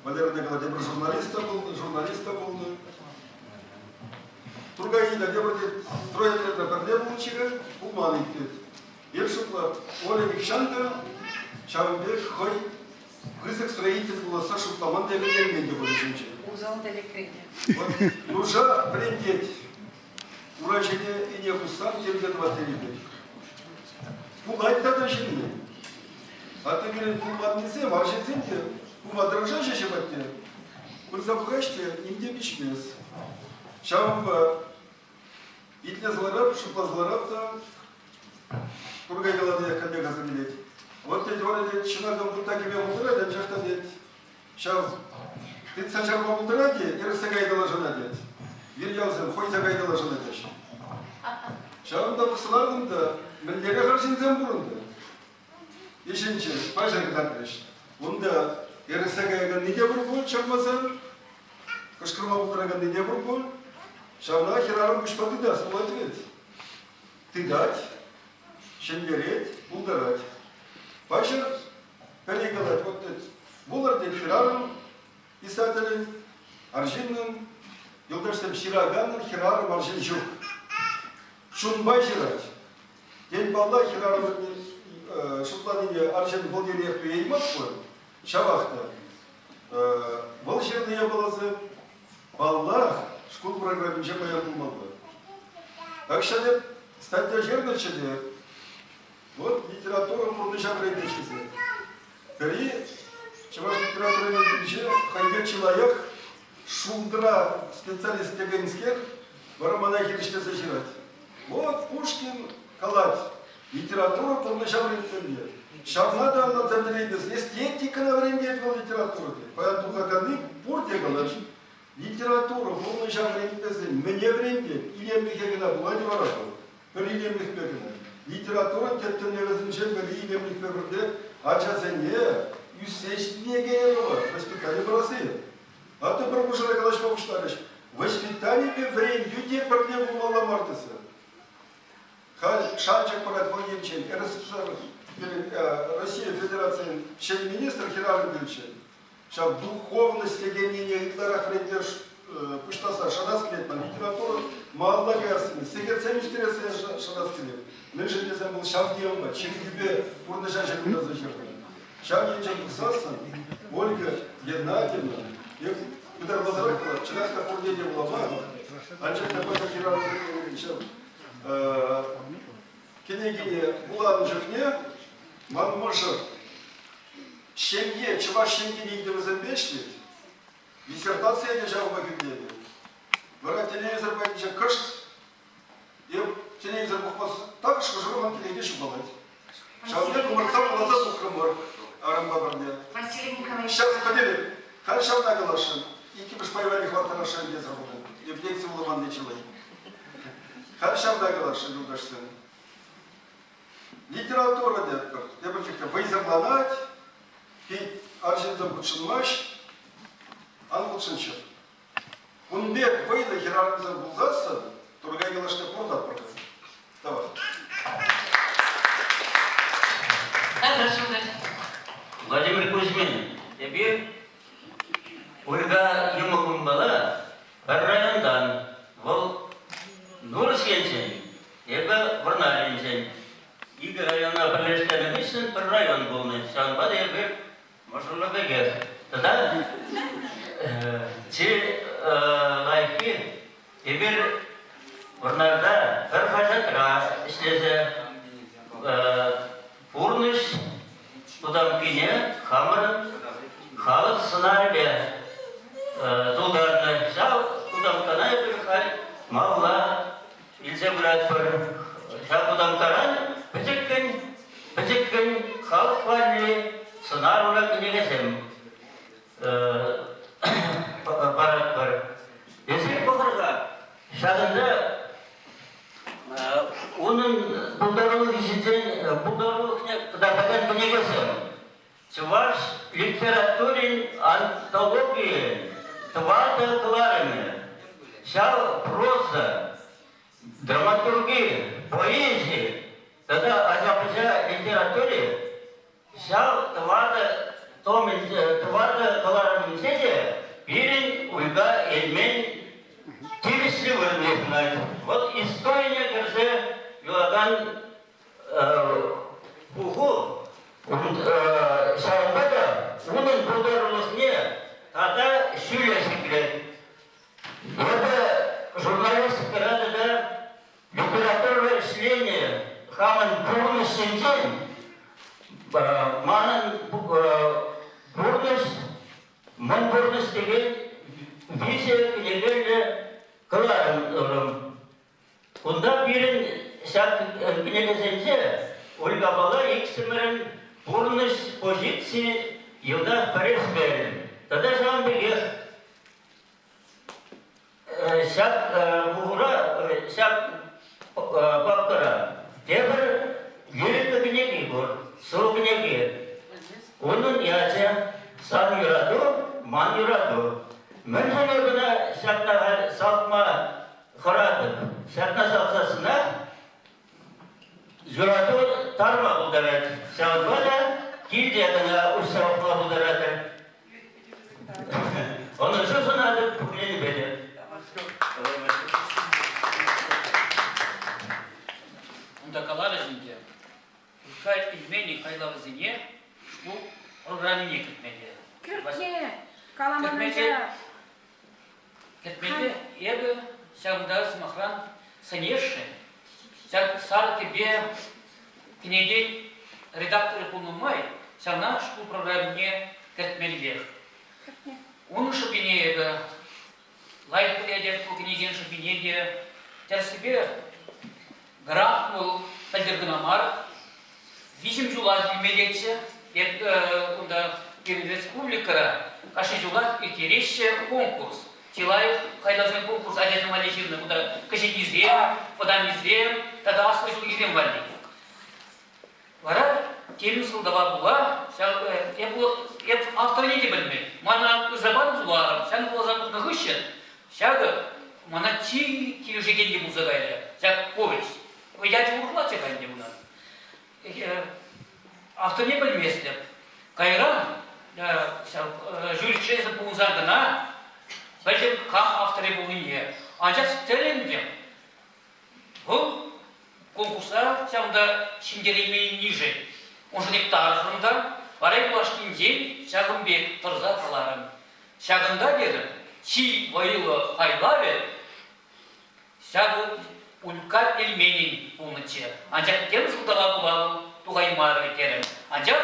Валера та калать, тепӗр журналист та пулнӑ, журналист та пулнӑ. Тургай та тепӗр те строительта пӗрле пулнӑччӗ, пулман иккен. Эп шутлап, Оля нихҫан та ҫавӑн пек хӑй пысӑк строитель пуласса шутламан та ӗмӗтленмен те пулӗ ҫинчен. Усал тӗлӗкре те. Нуша вӗрентет. Ура ҫине ӗне пуссан тем те тӑвас тенӗ пек. Пулать тата ҫынни. А тӗкӗрен пулманнисем, арҫынсем те пыма тӑрӑшаҫҫӗ патне. Пырса пӑхаҫ те ним те пиҫмест. Ҫавӑнпа итлесе ларап, шутласа ларап та Туркай калани каллех аса килет. Вот тет, Оля тет, ҫӑнакан вутта кӗме пултарать, анчах та тет, ҫав тытса чарма пултарать-и, ӗрӗхсе кайкалашӑна тет. Вирьялсем хӑйса кайкалашӑна теҫҫӗ. Ҫавӑнта пӑхса та мӗнлерех арҫынсем пурӑннӑ. Ӗҫӗнче паҫӑр кӑтартрӗҫ. Унта ӗрӗхсе каяканни те пур пуль чармасан, кӑшкӑрма пултараканни те пур пуль. Ҫавна хӗрарӑм куҫпа тытас пулать вӗт. Тытать, ҫӗнтерет, пултарать. Паҫӑр пӗри калать, вот тет, вулӑр тет хӗрарӑм писателӗн, арҫыннӑн, юлташсем ҫыраканӑн хӗрарӑм арҫын ҫук. Чунпа ҫырать. Тен, паллах, хӗрарӑм шутланине арҫын вӑл териех туяймасть пуль, ҫавах та. Вӑл ҫырнӑ япаласем, паллах, шкул программинче паян пулмалла. Тахҫан эп статья ҫырнӑччӗ те, вот литература пурнӑҫа вӗрентет тесе. Пӗри чӑваш литературинче хӑйне чылаях шултра специалист текенскер вара мана хирӗҫлесе ҫырать. Вот Пушкин калать, литература пурнӑҫа вӗрентмелле. Ҫавна та ӑнланса пӗтереймест. Эстетикӑна вӗрентет вӑл литература. Паян тухаканни пурте калаҫ. Литература пурнӑҫа вӗрентмесен мӗне вӗрентет? Илемлӗхе кӑна пулать вара вӑл. Пӗр илемлӗхпе кӑна. Литературӑн тӗп тӗллевӗсенчен пӗри илемлӗхпе пӗрле ачасене ӳссе ҫитӗнекен ӑрӑва воспитани парасси. Атту пӗр хушӑра калаҫма пуҫларӗҫ. Воспитанипе вӗрентӳ те пӗрле пулмалла мар тесе. Халь шанчӑк парать вӑл енчен РСФСР Россия Федерацийӗн ҫӗнӗ министр хӗрарӑм килчӗ. Ҫав духовность текеннине ытларах вӗрентме пуҫласа шанас килет ман. Литература малалла каяссине, сехетсем ӳстерессе шанас килет. Мӗншӗн тесен вӑл ҫав темӑпа, чиркӳпе пурнӑҫа ҫыхӑнтарса ҫырнӑ. Ҫав енчен пӑхсассӑн Ольга Геннадьевна, эп ытармасӑрах калать, чӑнах та пурне те вуламан, анчах та пӗр хӗрарӑм ҫав кӗнекене вуланӑ чухне ман мӑшӑр ҫемье, чӑваш ҫемйин ыйтӑвӗсемпе ӗҫлет, диссертацие те ҫавӑнпа хӳтӗленӗ. Вара телевизор патӗнче кӑшт Эп телевизор пӑхмас так шӑшӑрман кӗнеке ҫухалать. Ҫавна ӑмӑртса вуласа тухрӑмӑр арӑмпа пӗрле. Василий Николаевич. Ҫав пӗтереп. Халь ҫавна каласшӑн. Иккӗмӗш пай валли хӑварттарасшӑн тесе хунӑ. Эп лекци вуламанни чылай. Халь ҫавна каласшӑн, юлташсем. Литература тетпӗр. Тепӗр чухне вӑйсӑрланать, пит арҫынсем хутшӑнмасть. Ан хутшӑнччӑр. Кун пек вӑйлӑ хӗрарӑмсем пулсассӑн Туркай калашне пурӑнатпӑр. Тавах. Владимир Кузьмин, эпир Ольга йӑмӑкӑмпала пӗр районтан. Вӑл Нурӑс енчен, эпӗ Вӑрнар енчен. Икӗ района пӗрлештернӗ хыҫҫӑн пӗр район пулнӑ. Ҫавӑнпа та эпир Мӑшӑрлӑ пекех. Тата чи лайӑххи, эпир Вӑрнарта пӗр хаҫатра ӗҫлесе пурнӑҫ кутамккине хамӑрӑн халӑх сӑнарӗпе тултарнӑ. Ҫав кутамккана эпир халь малалла илсе пыратпӑр. Ҫав кутамккаран пӗчӗккӗн, пӗчӗккӗн халӑх валли сӑнарлӑ кӗнекесем паратпӑр. Эсир пӑхӑр-ха, ҫакӑнта унӑн пултарулӑхӗ ҫинчен пултарулӑхне кӑтартакан кӗнекесем. Чӑваш литературин антологийӗн тӑватӑ кӑларӑмӗ. Ҫав проза, драматурги, поэзи. тата ача-пӑча литератури ҫав тӑватӑ томӗнче, тӑватӑ кӑларӑмӗнче те пирӗн Улька Эльмен тивӗҫлӗ вырӑн йышӑнать. Вӑл историне кӗрсе юлакан пуху ҫавӑнпа та унӑн пултарулӑхне тата ҫӳле ҫӗклет. Эпӗ журналистикӑра тата литература ӗҫленӗ хамӑн пурнӑҫ ҫинчен манӑн пурнӑҫ, мӑн пурнӑҫ текен виҫӗ кӗнекеллӗ кӑларӑм турӑм. Кунта пирӗн ҫак кӗнекесенче Ольгапала иксӗмӗрӗн пурнӑҫ позицийӗ йӑлтах пӗрешкел. Тата ҫавӑн пекех ҫак пухура, ҫак папкӑра тепӗр лирика кӗнеки пур, сӑвӑ кӗнеки. Унӑн ячӗ «Сан юрату, ман юрату». Мӗншӗн кӑна ҫакна халь салтма хӑратӑп. Ҫакна салтсассӑнах юрату тарма пултарать. Ҫавӑнпа та килте кӑна уҫса пӑхма пултаратӑр. Ӑнӑҫу сунатӑп пукленипе те. Унта каларӗҫ ӗнтӗ, Улька Ильмени хайлавӗсене шкул программине кӗртмелле. Кӗртме! Каламан ача. Кӗртмелле эпӗ ҫавӑнта, сӑмахран, сӗнесшӗн. Ҫак сар кӗпе кӗнекен редакторӗ пулнӑ май ҫавна шкул программине кӗртмеллех. Унӑн шӑпине эпӗ лайӑх пӗлетӗп, ку кӗнекен шӑпине те. Тӗрӗссипе, грант вӑл пӗлтӗр кӑна мар, виҫӗм ҫула илмеллеччӗ. Эп кунта пирӗн республикӑра кашни ҫулах ирттереҫҫӗ конкурс. Чи лайӑх хайлавсен конкурс ачасем валли ҫырнӑ. Кунта кӗҫӗннисем, вӑтаммисем тата аслӑ ҫулхисем валли. Вара темӗн сӑлтава пула ҫав эп, эп авторне те пӗлмен. Мана ырса панӑ вуларӑм. Ҫакӑн вуласа тухнӑ хыҫҫӑн ҫакӑ мана чи килӗшекенни пулса кайрӗ. Ҫак повесть. Ячӗ урӑхлаччӗ-ха ӗнтӗ унӑн. Авторне пӗлместӗп. Кайран ҫав жюри членӗсем пулсан кӑна пӗлтӗм кам авторӗ пулнине. Анчах тӗлӗнтӗм. Вӑл конкурсра ҫавӑнта ҫӗнтерейменнишӗн уншӑн эп тарӑхрӑм та вара юлашкинчен ҫакӑн пек тӑрса каларӑм. Ҫакӑнта терӗм, чи вӑйлӑ хайлавӗ Ҫакӑ Улька Эльменӗн пулнӑччӗ. Анчах тем сӑлтава пула вӑл тухаймарӗ терӗм. Анчах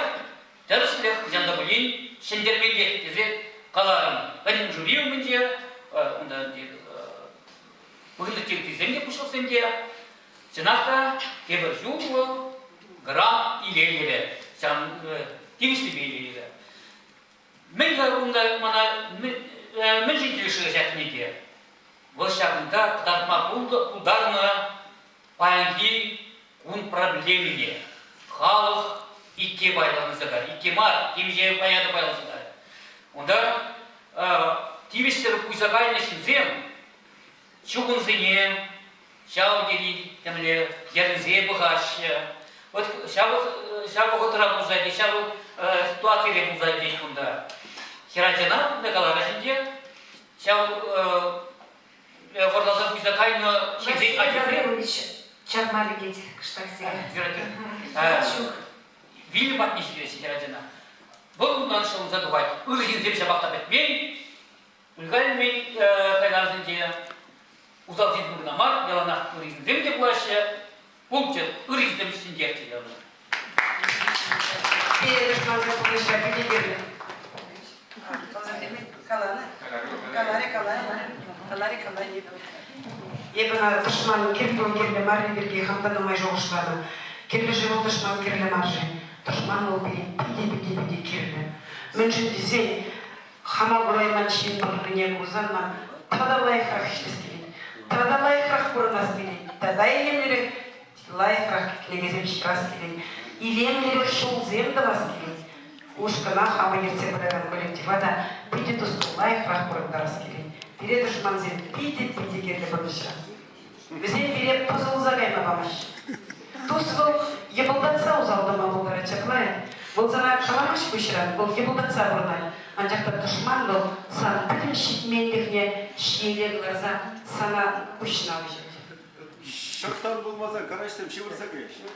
тӗрӗслӗх хӑҫан та пулин ҫӗнтермеллех тесе каларӑм. Пӗтӗм жюри умӗнче, унта вырӑнти ыттисем те, пуҫлӑхсем те. Чӑнах та, тепӗр ҫул вӑл грант илейрӗ. Ҫавӑн тивӗҫлипе илейрӗ. Мӗн-ха унта мана мӗншӗн килӗшрӗ ҫак кӗнеке? Вӑл ҫакӑнта кӑтартма пултарнӑ паянхи кун проблемине. Халӑх икке пайланса кайрӗ. Икке мар, темиҫе пая та пайланса кайрӗ. Унта тивӗҫсӗр пуйса кайнӑ ҫынсем чухӑнсене ҫав тери темле йӗрӗнсе пӑхаҫҫӗ. Вот ҫав, ҫав вӑхӑтра пулса те, ҫав ситуацире пулса тет кунта. Хӗрачана кунта каларӗҫ ӗнтӗ, ҫав вӑрласа пуйса кайнӑ ҫынсен ачисем. Чарма лекет кӑштах сире. Ҫук. Вилӗм патне ҫитереҫҫӗ хӗрачана. Вӑл унтан ҫӑлӑнса тухать. Ырӑ ҫынсем ҫапах та пӗтмен. Улька илмен хайлавсенче усал ҫынсем кӑна мар, яланах ырӑ ҫынсем те пулаҫҫӗ. Пулччӑр, ырӑ ҫынсем ҫӗнтерччӗ яланах. Пире тӑшмансем пурнӑҫра питӗ кирлӗ. Каланӑ. Каларӗ, каларӗ. Каларӗ, каларӗ. Эпӗ ӑна тӑшман кирлӗ вӑл кирлӗ марри пирки хам та нумай шухӑшлатӑп. Кирлӗ-ши вӑл тӑшман, кирлӗ мар-ши? Тӑшман вӑл пире питӗ-питӗ-питӗ кирлӗ. Мӗншӗн тесен Хама курайман ҫын пуррине курсан ман тата лайӑхрах ӗҫлес килет, тата лайӑхрах пурӑнас килет, тата илемлӗрех, лайӑхрах кӗнекесем ҫырас килет, илемлӗрех ҫулсем тӑвас килет. Ушкӑна хамӑр ертсе пыракан коллектива та питӗ туслӑ, лайӑхрах пурӑнтарас килет. Пире тӑшмансем питӗ-питӗ кирлӗ пурнӑҫра. Вӗсем пире пӑсӑлса кайма памаҫҫӗ. Тус вӑл. Йӑпӑлтатса усал тӑма пултарать ҫапла-и? Вӑл сана каламасть пуҫран, вӑл йӑпӑлтатса пурӑнать. Анчах та тӑшман вӑл сан пӗтӗм ҫитменлӗхне ҫиеле кӑларса сана куҫна уҫать. Шӑхтан пулмасан караҫсем ҫывӑрса каяҫҫӗ.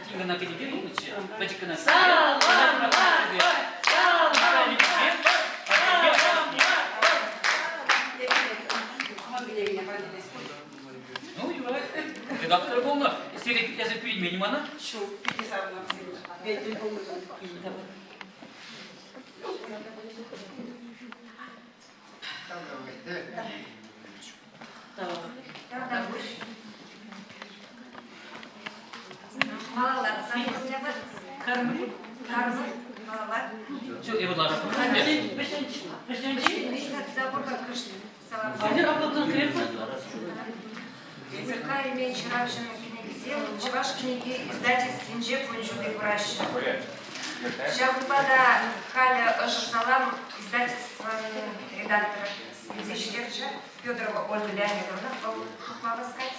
Тин кӑна кӗнеке тупнӑччӗ, пӗчӗк кӑна. Ну, юрать. Редактор пулнӑ. Сире эсӗ кӳренмен мана? Ҫук, питӗ савӑнап сире. Тӗл пулнӑшӑн. Малалла. Кармы. Малалла. Языка имен ҫыравҫӑн кӗнекисем Чӑваш кӗнеке издательствинче кун ҫути кураҫҫӗ. Ҫавӑнпа та халӗ ӑшӑ салам издательствӑн редакторӗ илсе ҫитерчӗ Федорова Ольга Леонидовна вӑл тухма васкать.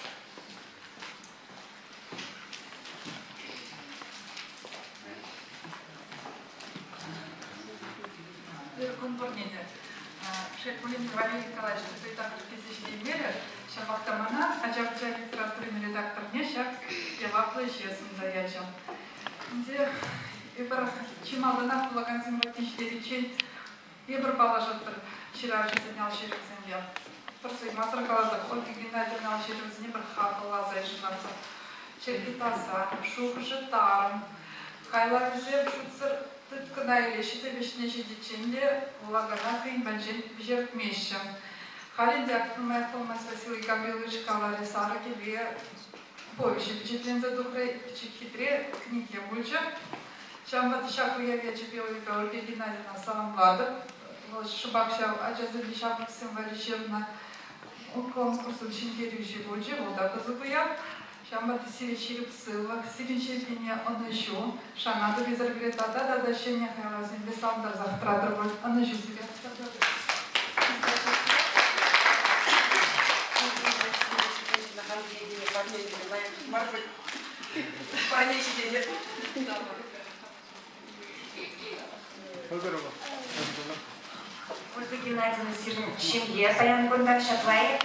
Ырӑ кун пурне те. Шел пулин те, Валерий Николаевич ыйтах килсе ҫитеймерӗ. Ҫапах та мана ача-пӑча литературин редакторне ҫак яваплӑ ӗҫе сунса ячӗ. Ӗнтӗ эпир чи малтанах вулакансем патне ҫитериччен эпир паллашатпӑр ҫыравҫӑсен ал ҫырӑвӗсемпе. Пӗр суймасӑр калатӑп, Ольга Геннадьевна ал ҫырӑвӗсене пӗр хапӑлласа йышӑнатпӑр. Чӗлхи таса, шухӑшӗ тарӑн, хайлавӗсем шутсӑр Тыткӑна илеҫҫӗ те вӗҫне ҫитиччен те вулакана хӑйӗн патӗнчен вӗҫертмеҫҫӗ. Халь ӗнтӗ ак нумаях пулмасть Василий Гаврилович каларӗ, сарӑ кӗпе повеҫӗ пичетленсе тухрӗ, пӗчӗк хитре кӗнеке пулчӗ. Ҫавӑнпа та ҫак уяв ячӗпе Ольга Геннадьевна саламлатӑп. Вӑл шӑпах ҫав ачасемпе ҫамрӑксем валли ҫырнӑ конкурсӑн ҫӗнтерӳҫи пулчӗ. Вӑл та пысӑк уяв. Ҫавӑнпа та сире ҫирӗп сывлӑх, сирӗн ҫемьене ӑнӑҫу, шанатӑп эсир пире тата тата ҫӗнӗ хайлавсемпе савӑнтарсах тӑратӑр пуль. Ӑнӑҫу сире! Парне ҫитет. Ольга Геннадьевна, сирӗн ҫемье паян кунта ҫапла-и?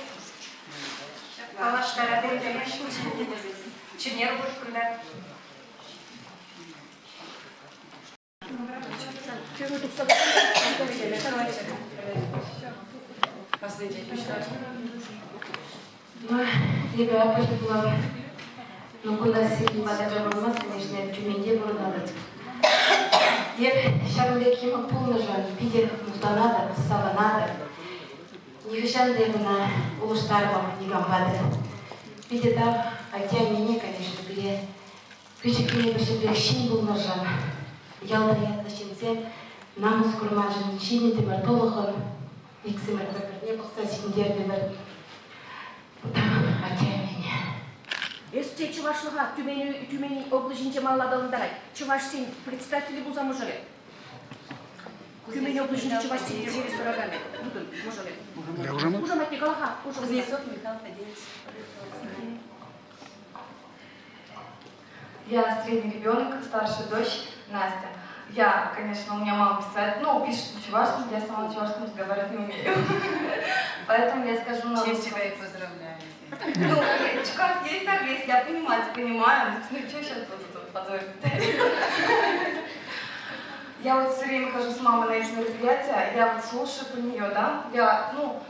Паллаштаратӑр Чӗнер пуль кунта. Эпӗ аппӑшӗ пулам. Ну, кунта сирӗн патӑрта пурӑнмасть, конечно, Тюменьте пурӑнатӑп. Эп ҫакӑн пек йӑмӑк пулнӑшӑн питӗ мухтанатӑп, савӑнатӑп. Нихӑҫан та эп ӑна улӑштармӑп никампа та. Питӗ тав атте-аннене, конечно, пире пӗчӗккӗн пӗчӗклех ҫын пулнӑшӑн. Ялта ятлӑ ҫынсем намӑс курманшӑн ҫитӗнтӗмӗр тӑлӑхӑн. Иксӗмӗр пӗр-пӗрне пӑхса ҫитӗнтертӗмӗр. Атте-аннене. Эс те чӑвашлӑха Тюмень, Тюмень облаҫӗнче малалла аталантарать. Чӑвашсен представителӗ пулса мӑшӑрӗ. Тюмень облаҫӗнчи чӑвашсен йӗркелес тӑраканӗ. Тутӑн, мӑшӑрӗ. Хушаматне кала-ха. Кузнецов Михаил Фадеевич. Я средний ребенок, старшая дочь Настя. Я, конечно, у меня мама писать, ну, пишет на чувашском, я сама на чувашском разговаривать не умею. Поэтому я скажу на Чем тебя и поздравляю. Ну, как есть, так есть, я понимать, понимаю. Ну, что сейчас буду тут позориться? Я вот все время хожу с мамой на эти мероприятия, я вот слушаю про нее, да, я, ну,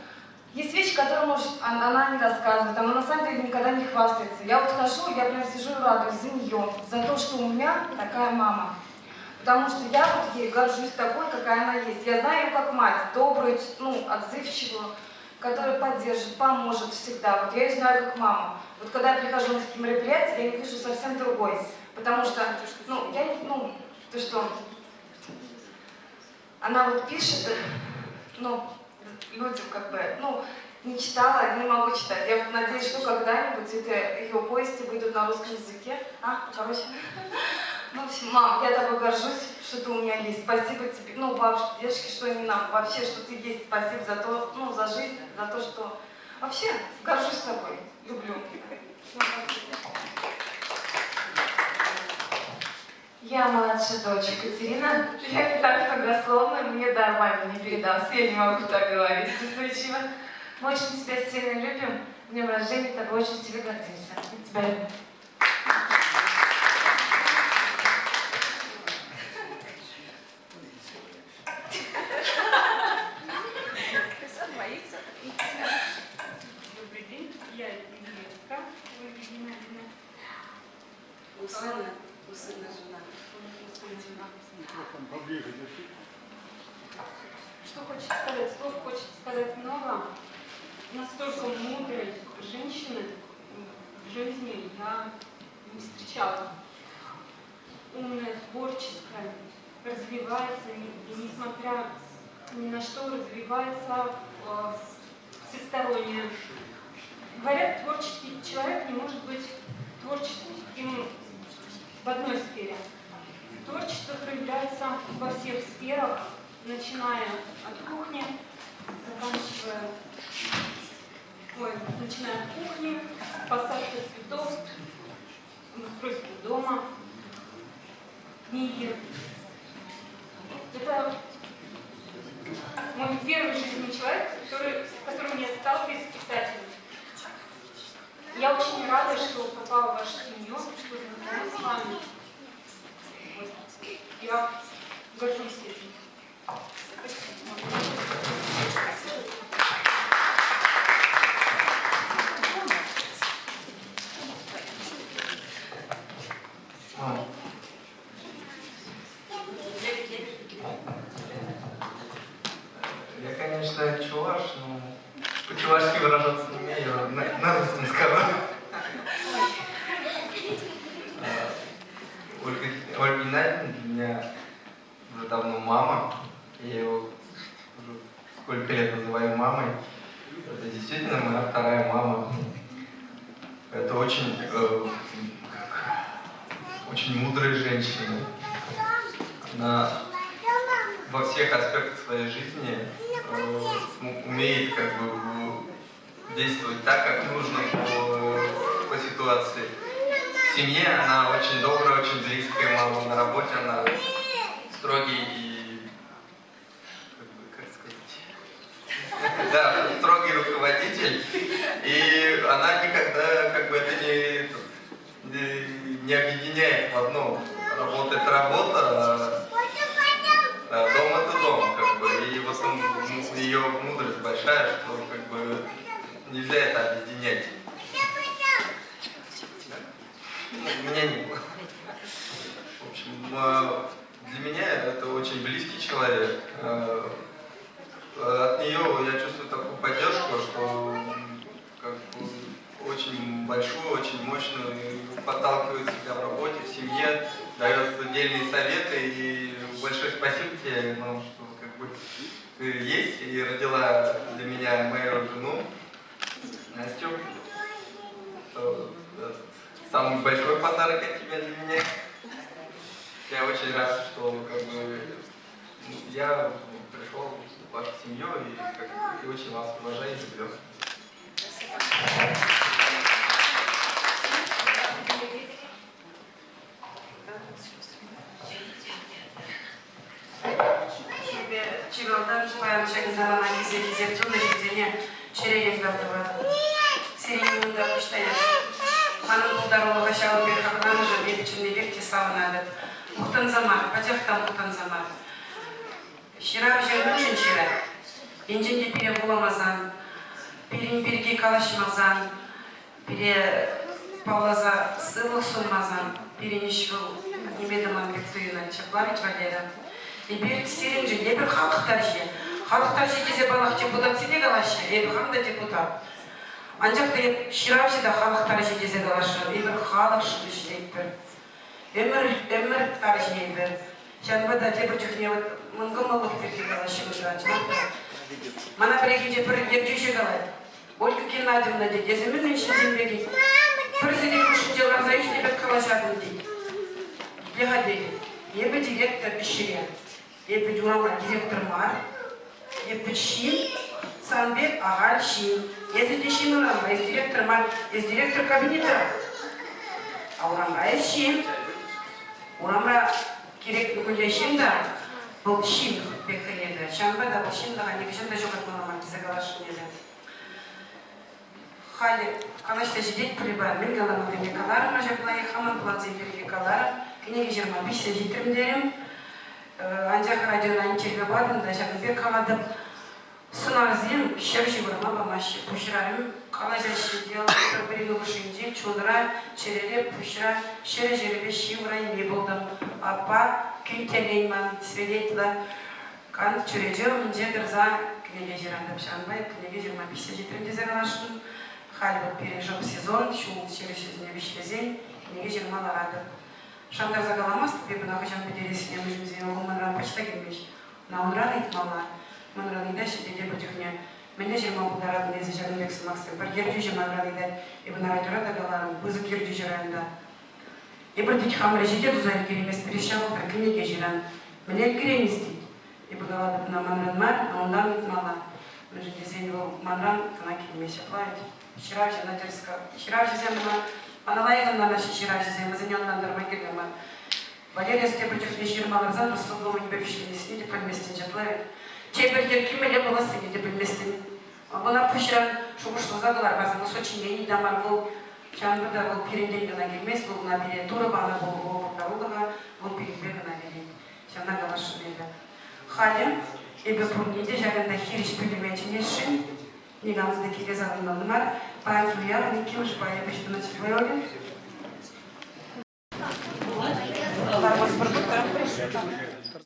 есть вещи, которые, может, она не рассказывает, она на самом деле никогда не хвастается. Я вот хожу, я прям сижу и радуюсь за нее, за то, что у меня такая мама. Потому что я вот ей горжусь такой, какая она есть. Я знаю ее как мать, добрую, ну, отзывчивую, которая поддержит, поможет всегда. Вот я ее знаю как маму. Вот когда я прихожу на такие мероприятия, я ее вижу совсем другой. Потому что, ну, я не, ну, то что, она вот пишет, ну, людям как бы, ну, не читала, не могу читать. Я вот надеюсь, что когда-нибудь это ее повести выйдут на русском языке. А, короче. Ну, в общем, мам, я тобой горжусь, что ты у меня есть. Спасибо тебе, ну, бабушке, дедушке, что они нам вообще, что ты есть. Спасибо за то, ну, за жизнь, за то, что... Вообще, горжусь тобой, люблю. Я младшая дочь Екатерина. Я не так многословна, мне дар маме не передался, я не могу так говорить настойчиво. Мы очень тебя сильно любим. Днем рождения тобой очень сильно гордимся. Мы тебя любим. Добрый день, я невестка Ольги Геннадьевны. У сына, у сына жена. У сына жена. Поближе держи. Что хочется сказать? Слов хочется сказать много. Настолько мудрой женщины в жизни я не встречала. Умная, творческая, развивается, и несмотря ни на что развивается э, всесторонне. Говорят, творческий человек не может быть творческим в одной сфере. Творчество проявляется во всех сферах, начиная от кухни, заканчивая, ой, начиная от кухни, посадка цветов, устройство дома, книги. Это мой первый в жизни человек, который, с которым я сталкиваюсь с писателем. Я очень рада, что попала в вашу семью, что знакома с вами. Вот. Я горжусь этим. Спасибо. Мам. Я, конечно, чуваш, но по-чувашски выражаться не умею, на, на русском скажу. Ольга, Ольга Геннадьевна для меня уже давно мама. Я ее уже сколько лет называю мамой. Это действительно моя вторая мама. Это очень, э, очень мудрая женщина. Она во всех аспектах своей жизни э, умеет как бы действовать так, как нужно по, по ситуации. В семье она очень добрая, очень близкая мама. На работе она строгий и, как бы, как сказать, да, строгий руководитель. И она никогда как бы это не, не, не объединяет в одно. Работа это работа, а дом это дом, как бы. И вот он, ее мудрость большая, что как бы нельзя это объединять. Ну, у меня не было. В общем, для меня это очень близкий человек. От нее я чувствую такую поддержку, что как бы, очень большую, очень мощную, подталкивает себя в работе, в семье, дает отдельные советы. И большое спасибо тебе, ну, что как бы, ты есть и родила для меня мою жену Настю. Это самый большой подарок от тебя для меня. Я очень рад, что как бы, я пришел в вашу семью и, как, и очень вас уважаю и люблю. Чи малтан паян ҫакӑнта мана килсе хисеп тунӑ ҫынсене чӗререн тав тӑватӑп. Сирӗн умӑнта пуҫ таятӑп. Манӑн пултарулӑха ҫавӑн пек хакланӑшӑн эпӗ чӑннипех те савӑнатӑп. Мухтанса мар, пачах та мухтанса мар. Ҫыравҫӑ мӗншӗн ҫырать? Енчен те пире вуламасан, пирӗн пирки калаҫмасан, пире палласа сывлӑх сунмасан, пирӗн ӗҫ вӑл ниме тӑман пек туйӑнать. Ҫапла ведь, Валера? Эпир сирӗншӗн, эпир халӑх тарҫи. Халӑх тарҫи тесе паллах депутатсене калаҫҫӗ, эпӗ хам та депутат. Анчах та эп ҫыравҫӑ та халӑх тарҫи тесе каласшӑн. Эпир халӑхшӑн ӗҫлетпӗр. Ӗмӗр, ӗмӗр тарҫи эпир. Ҫавӑнпа та тепӗр чухне вот мӑнкӑмӑллӑх пирки калаҫҫӗ кунта, чӑнах та. Мана пӗррехинче пӗр ертӳҫӗ калать. Ольга Геннадьевна тет, эсӗ мӗншӗн ҫынсемпе тет, пӗр сӗтел хушшинче ларса ӳснӗ пек калаҫатӑн тет. Итле-ха тет, эпӗ директор ӗҫре. Эпӗ урамра директор мар. Эпӗ ҫын, сан пек ахаль ҫын. Эсӗ те ҫын урамра, эс директор мар, эс директор кабинетра. А урамра эс ҫын. Урамра кирек мӗнле ҫын та вӑл ҫын пек хӑйне тӑрать. Ҫавӑнпа та вӑл ҫынлӑха нихӑҫан та ҫухатмалла мар тесе каласшӑн эпӗ. Халӗ калаҫса ҫитетпӗр-и-па, мӗн каламаллине каларӑм ҫапла, хамӑн плансем пирки каларӑм, кӗнеке ҫырма пиҫсе ҫитрӗм терӗм. Анчах радиона интервью патӑм та ҫакӑн пек калатӑп. Сӑнарсем ҫӗр ҫывӑрма памаҫҫӗ, пуҫра калаҫаҫҫӗ, диалог пӗр-пӗрин хушшинче, чунра, чӗрере, пуҫра ҫӗрӗ-ҫӗрӗпе ҫывӑрайми пултӑм. Аппа кӳнтелен ман, светлӑ кан чӳрече умӗнче тӑрса кӗнеке ҫыратӑп. Ҫавӑнпа эп кӗнеке ҫырма пиҫсе ҫитрӗм тесе каласшӑн. Халь вӑт пирӗн шӑп сезон, ҫул ҫӗрӗҫӗсене вӗҫлесен кӗнеке ҫырма ларатӑп. Шантарса каламастӑп эп ӑна хӑҫан пӗтерессине, мӗншӗн вӑл манран пач та килмест. Ӑна унран ыйтмалла. Манран ыйтаҫҫӗ те тепӗр чухне мӗнле ҫырма пултаратӑн эсӗ ҫакӑн пек сӑмахсем? Пӗр ертӳҫӗ манран ыйтать. Эп ӑна радиора та каларӑм, пысӑк ертӳҫӗ районта. Эпир тет хамӑр ӗҫе те туса ӗлкӗрейместпӗр, ҫав пӗр кӗнеке ҫыран. Мӗнле ӗлкӗреймест тет. Эпӗ калатӑп, ӑна манран мар, ӑна унтан ыйтмалла. Мӗншӗн тесен вӑл манран кӑна килмест ҫапла вӗт. Ҫыравҫӑна тӗрӗс Ҫыравҫӑсем ӑна мана лайӑх ӑнланаҫҫӗ ҫыравҫӑсем, вӗсене ӑнлантарма кирлӗ мар. Валерий тепӗр чухне ҫырма ларсан сӑввӑ мӗнпе вӗҫленессине те пӗлместӗн ҫапла вӗт. Тепӗр йӗрки мӗнле пулассине те пӗлместӗн. Ӑна пуҫран шухӑшласа кӑлармасан сочинени та мар вӑл. Ҫавӑнпа та вӑл пирӗнтен кӑна килмест, вӑл ӑна пире Турӑ панӑ вӑл пултарулӑха, вӑл пирӗнпе кӑна килет. Ҫавна каласшӑн эпӗ. Халӗ эпӗ пурне те ҫакӑнта хирӗҫ пӳлӗме чӗнесшӗн. Никам та киле савӑнмалла мар. Паянхи уявӑн иккӗмӗш пайӗ пуҫланать.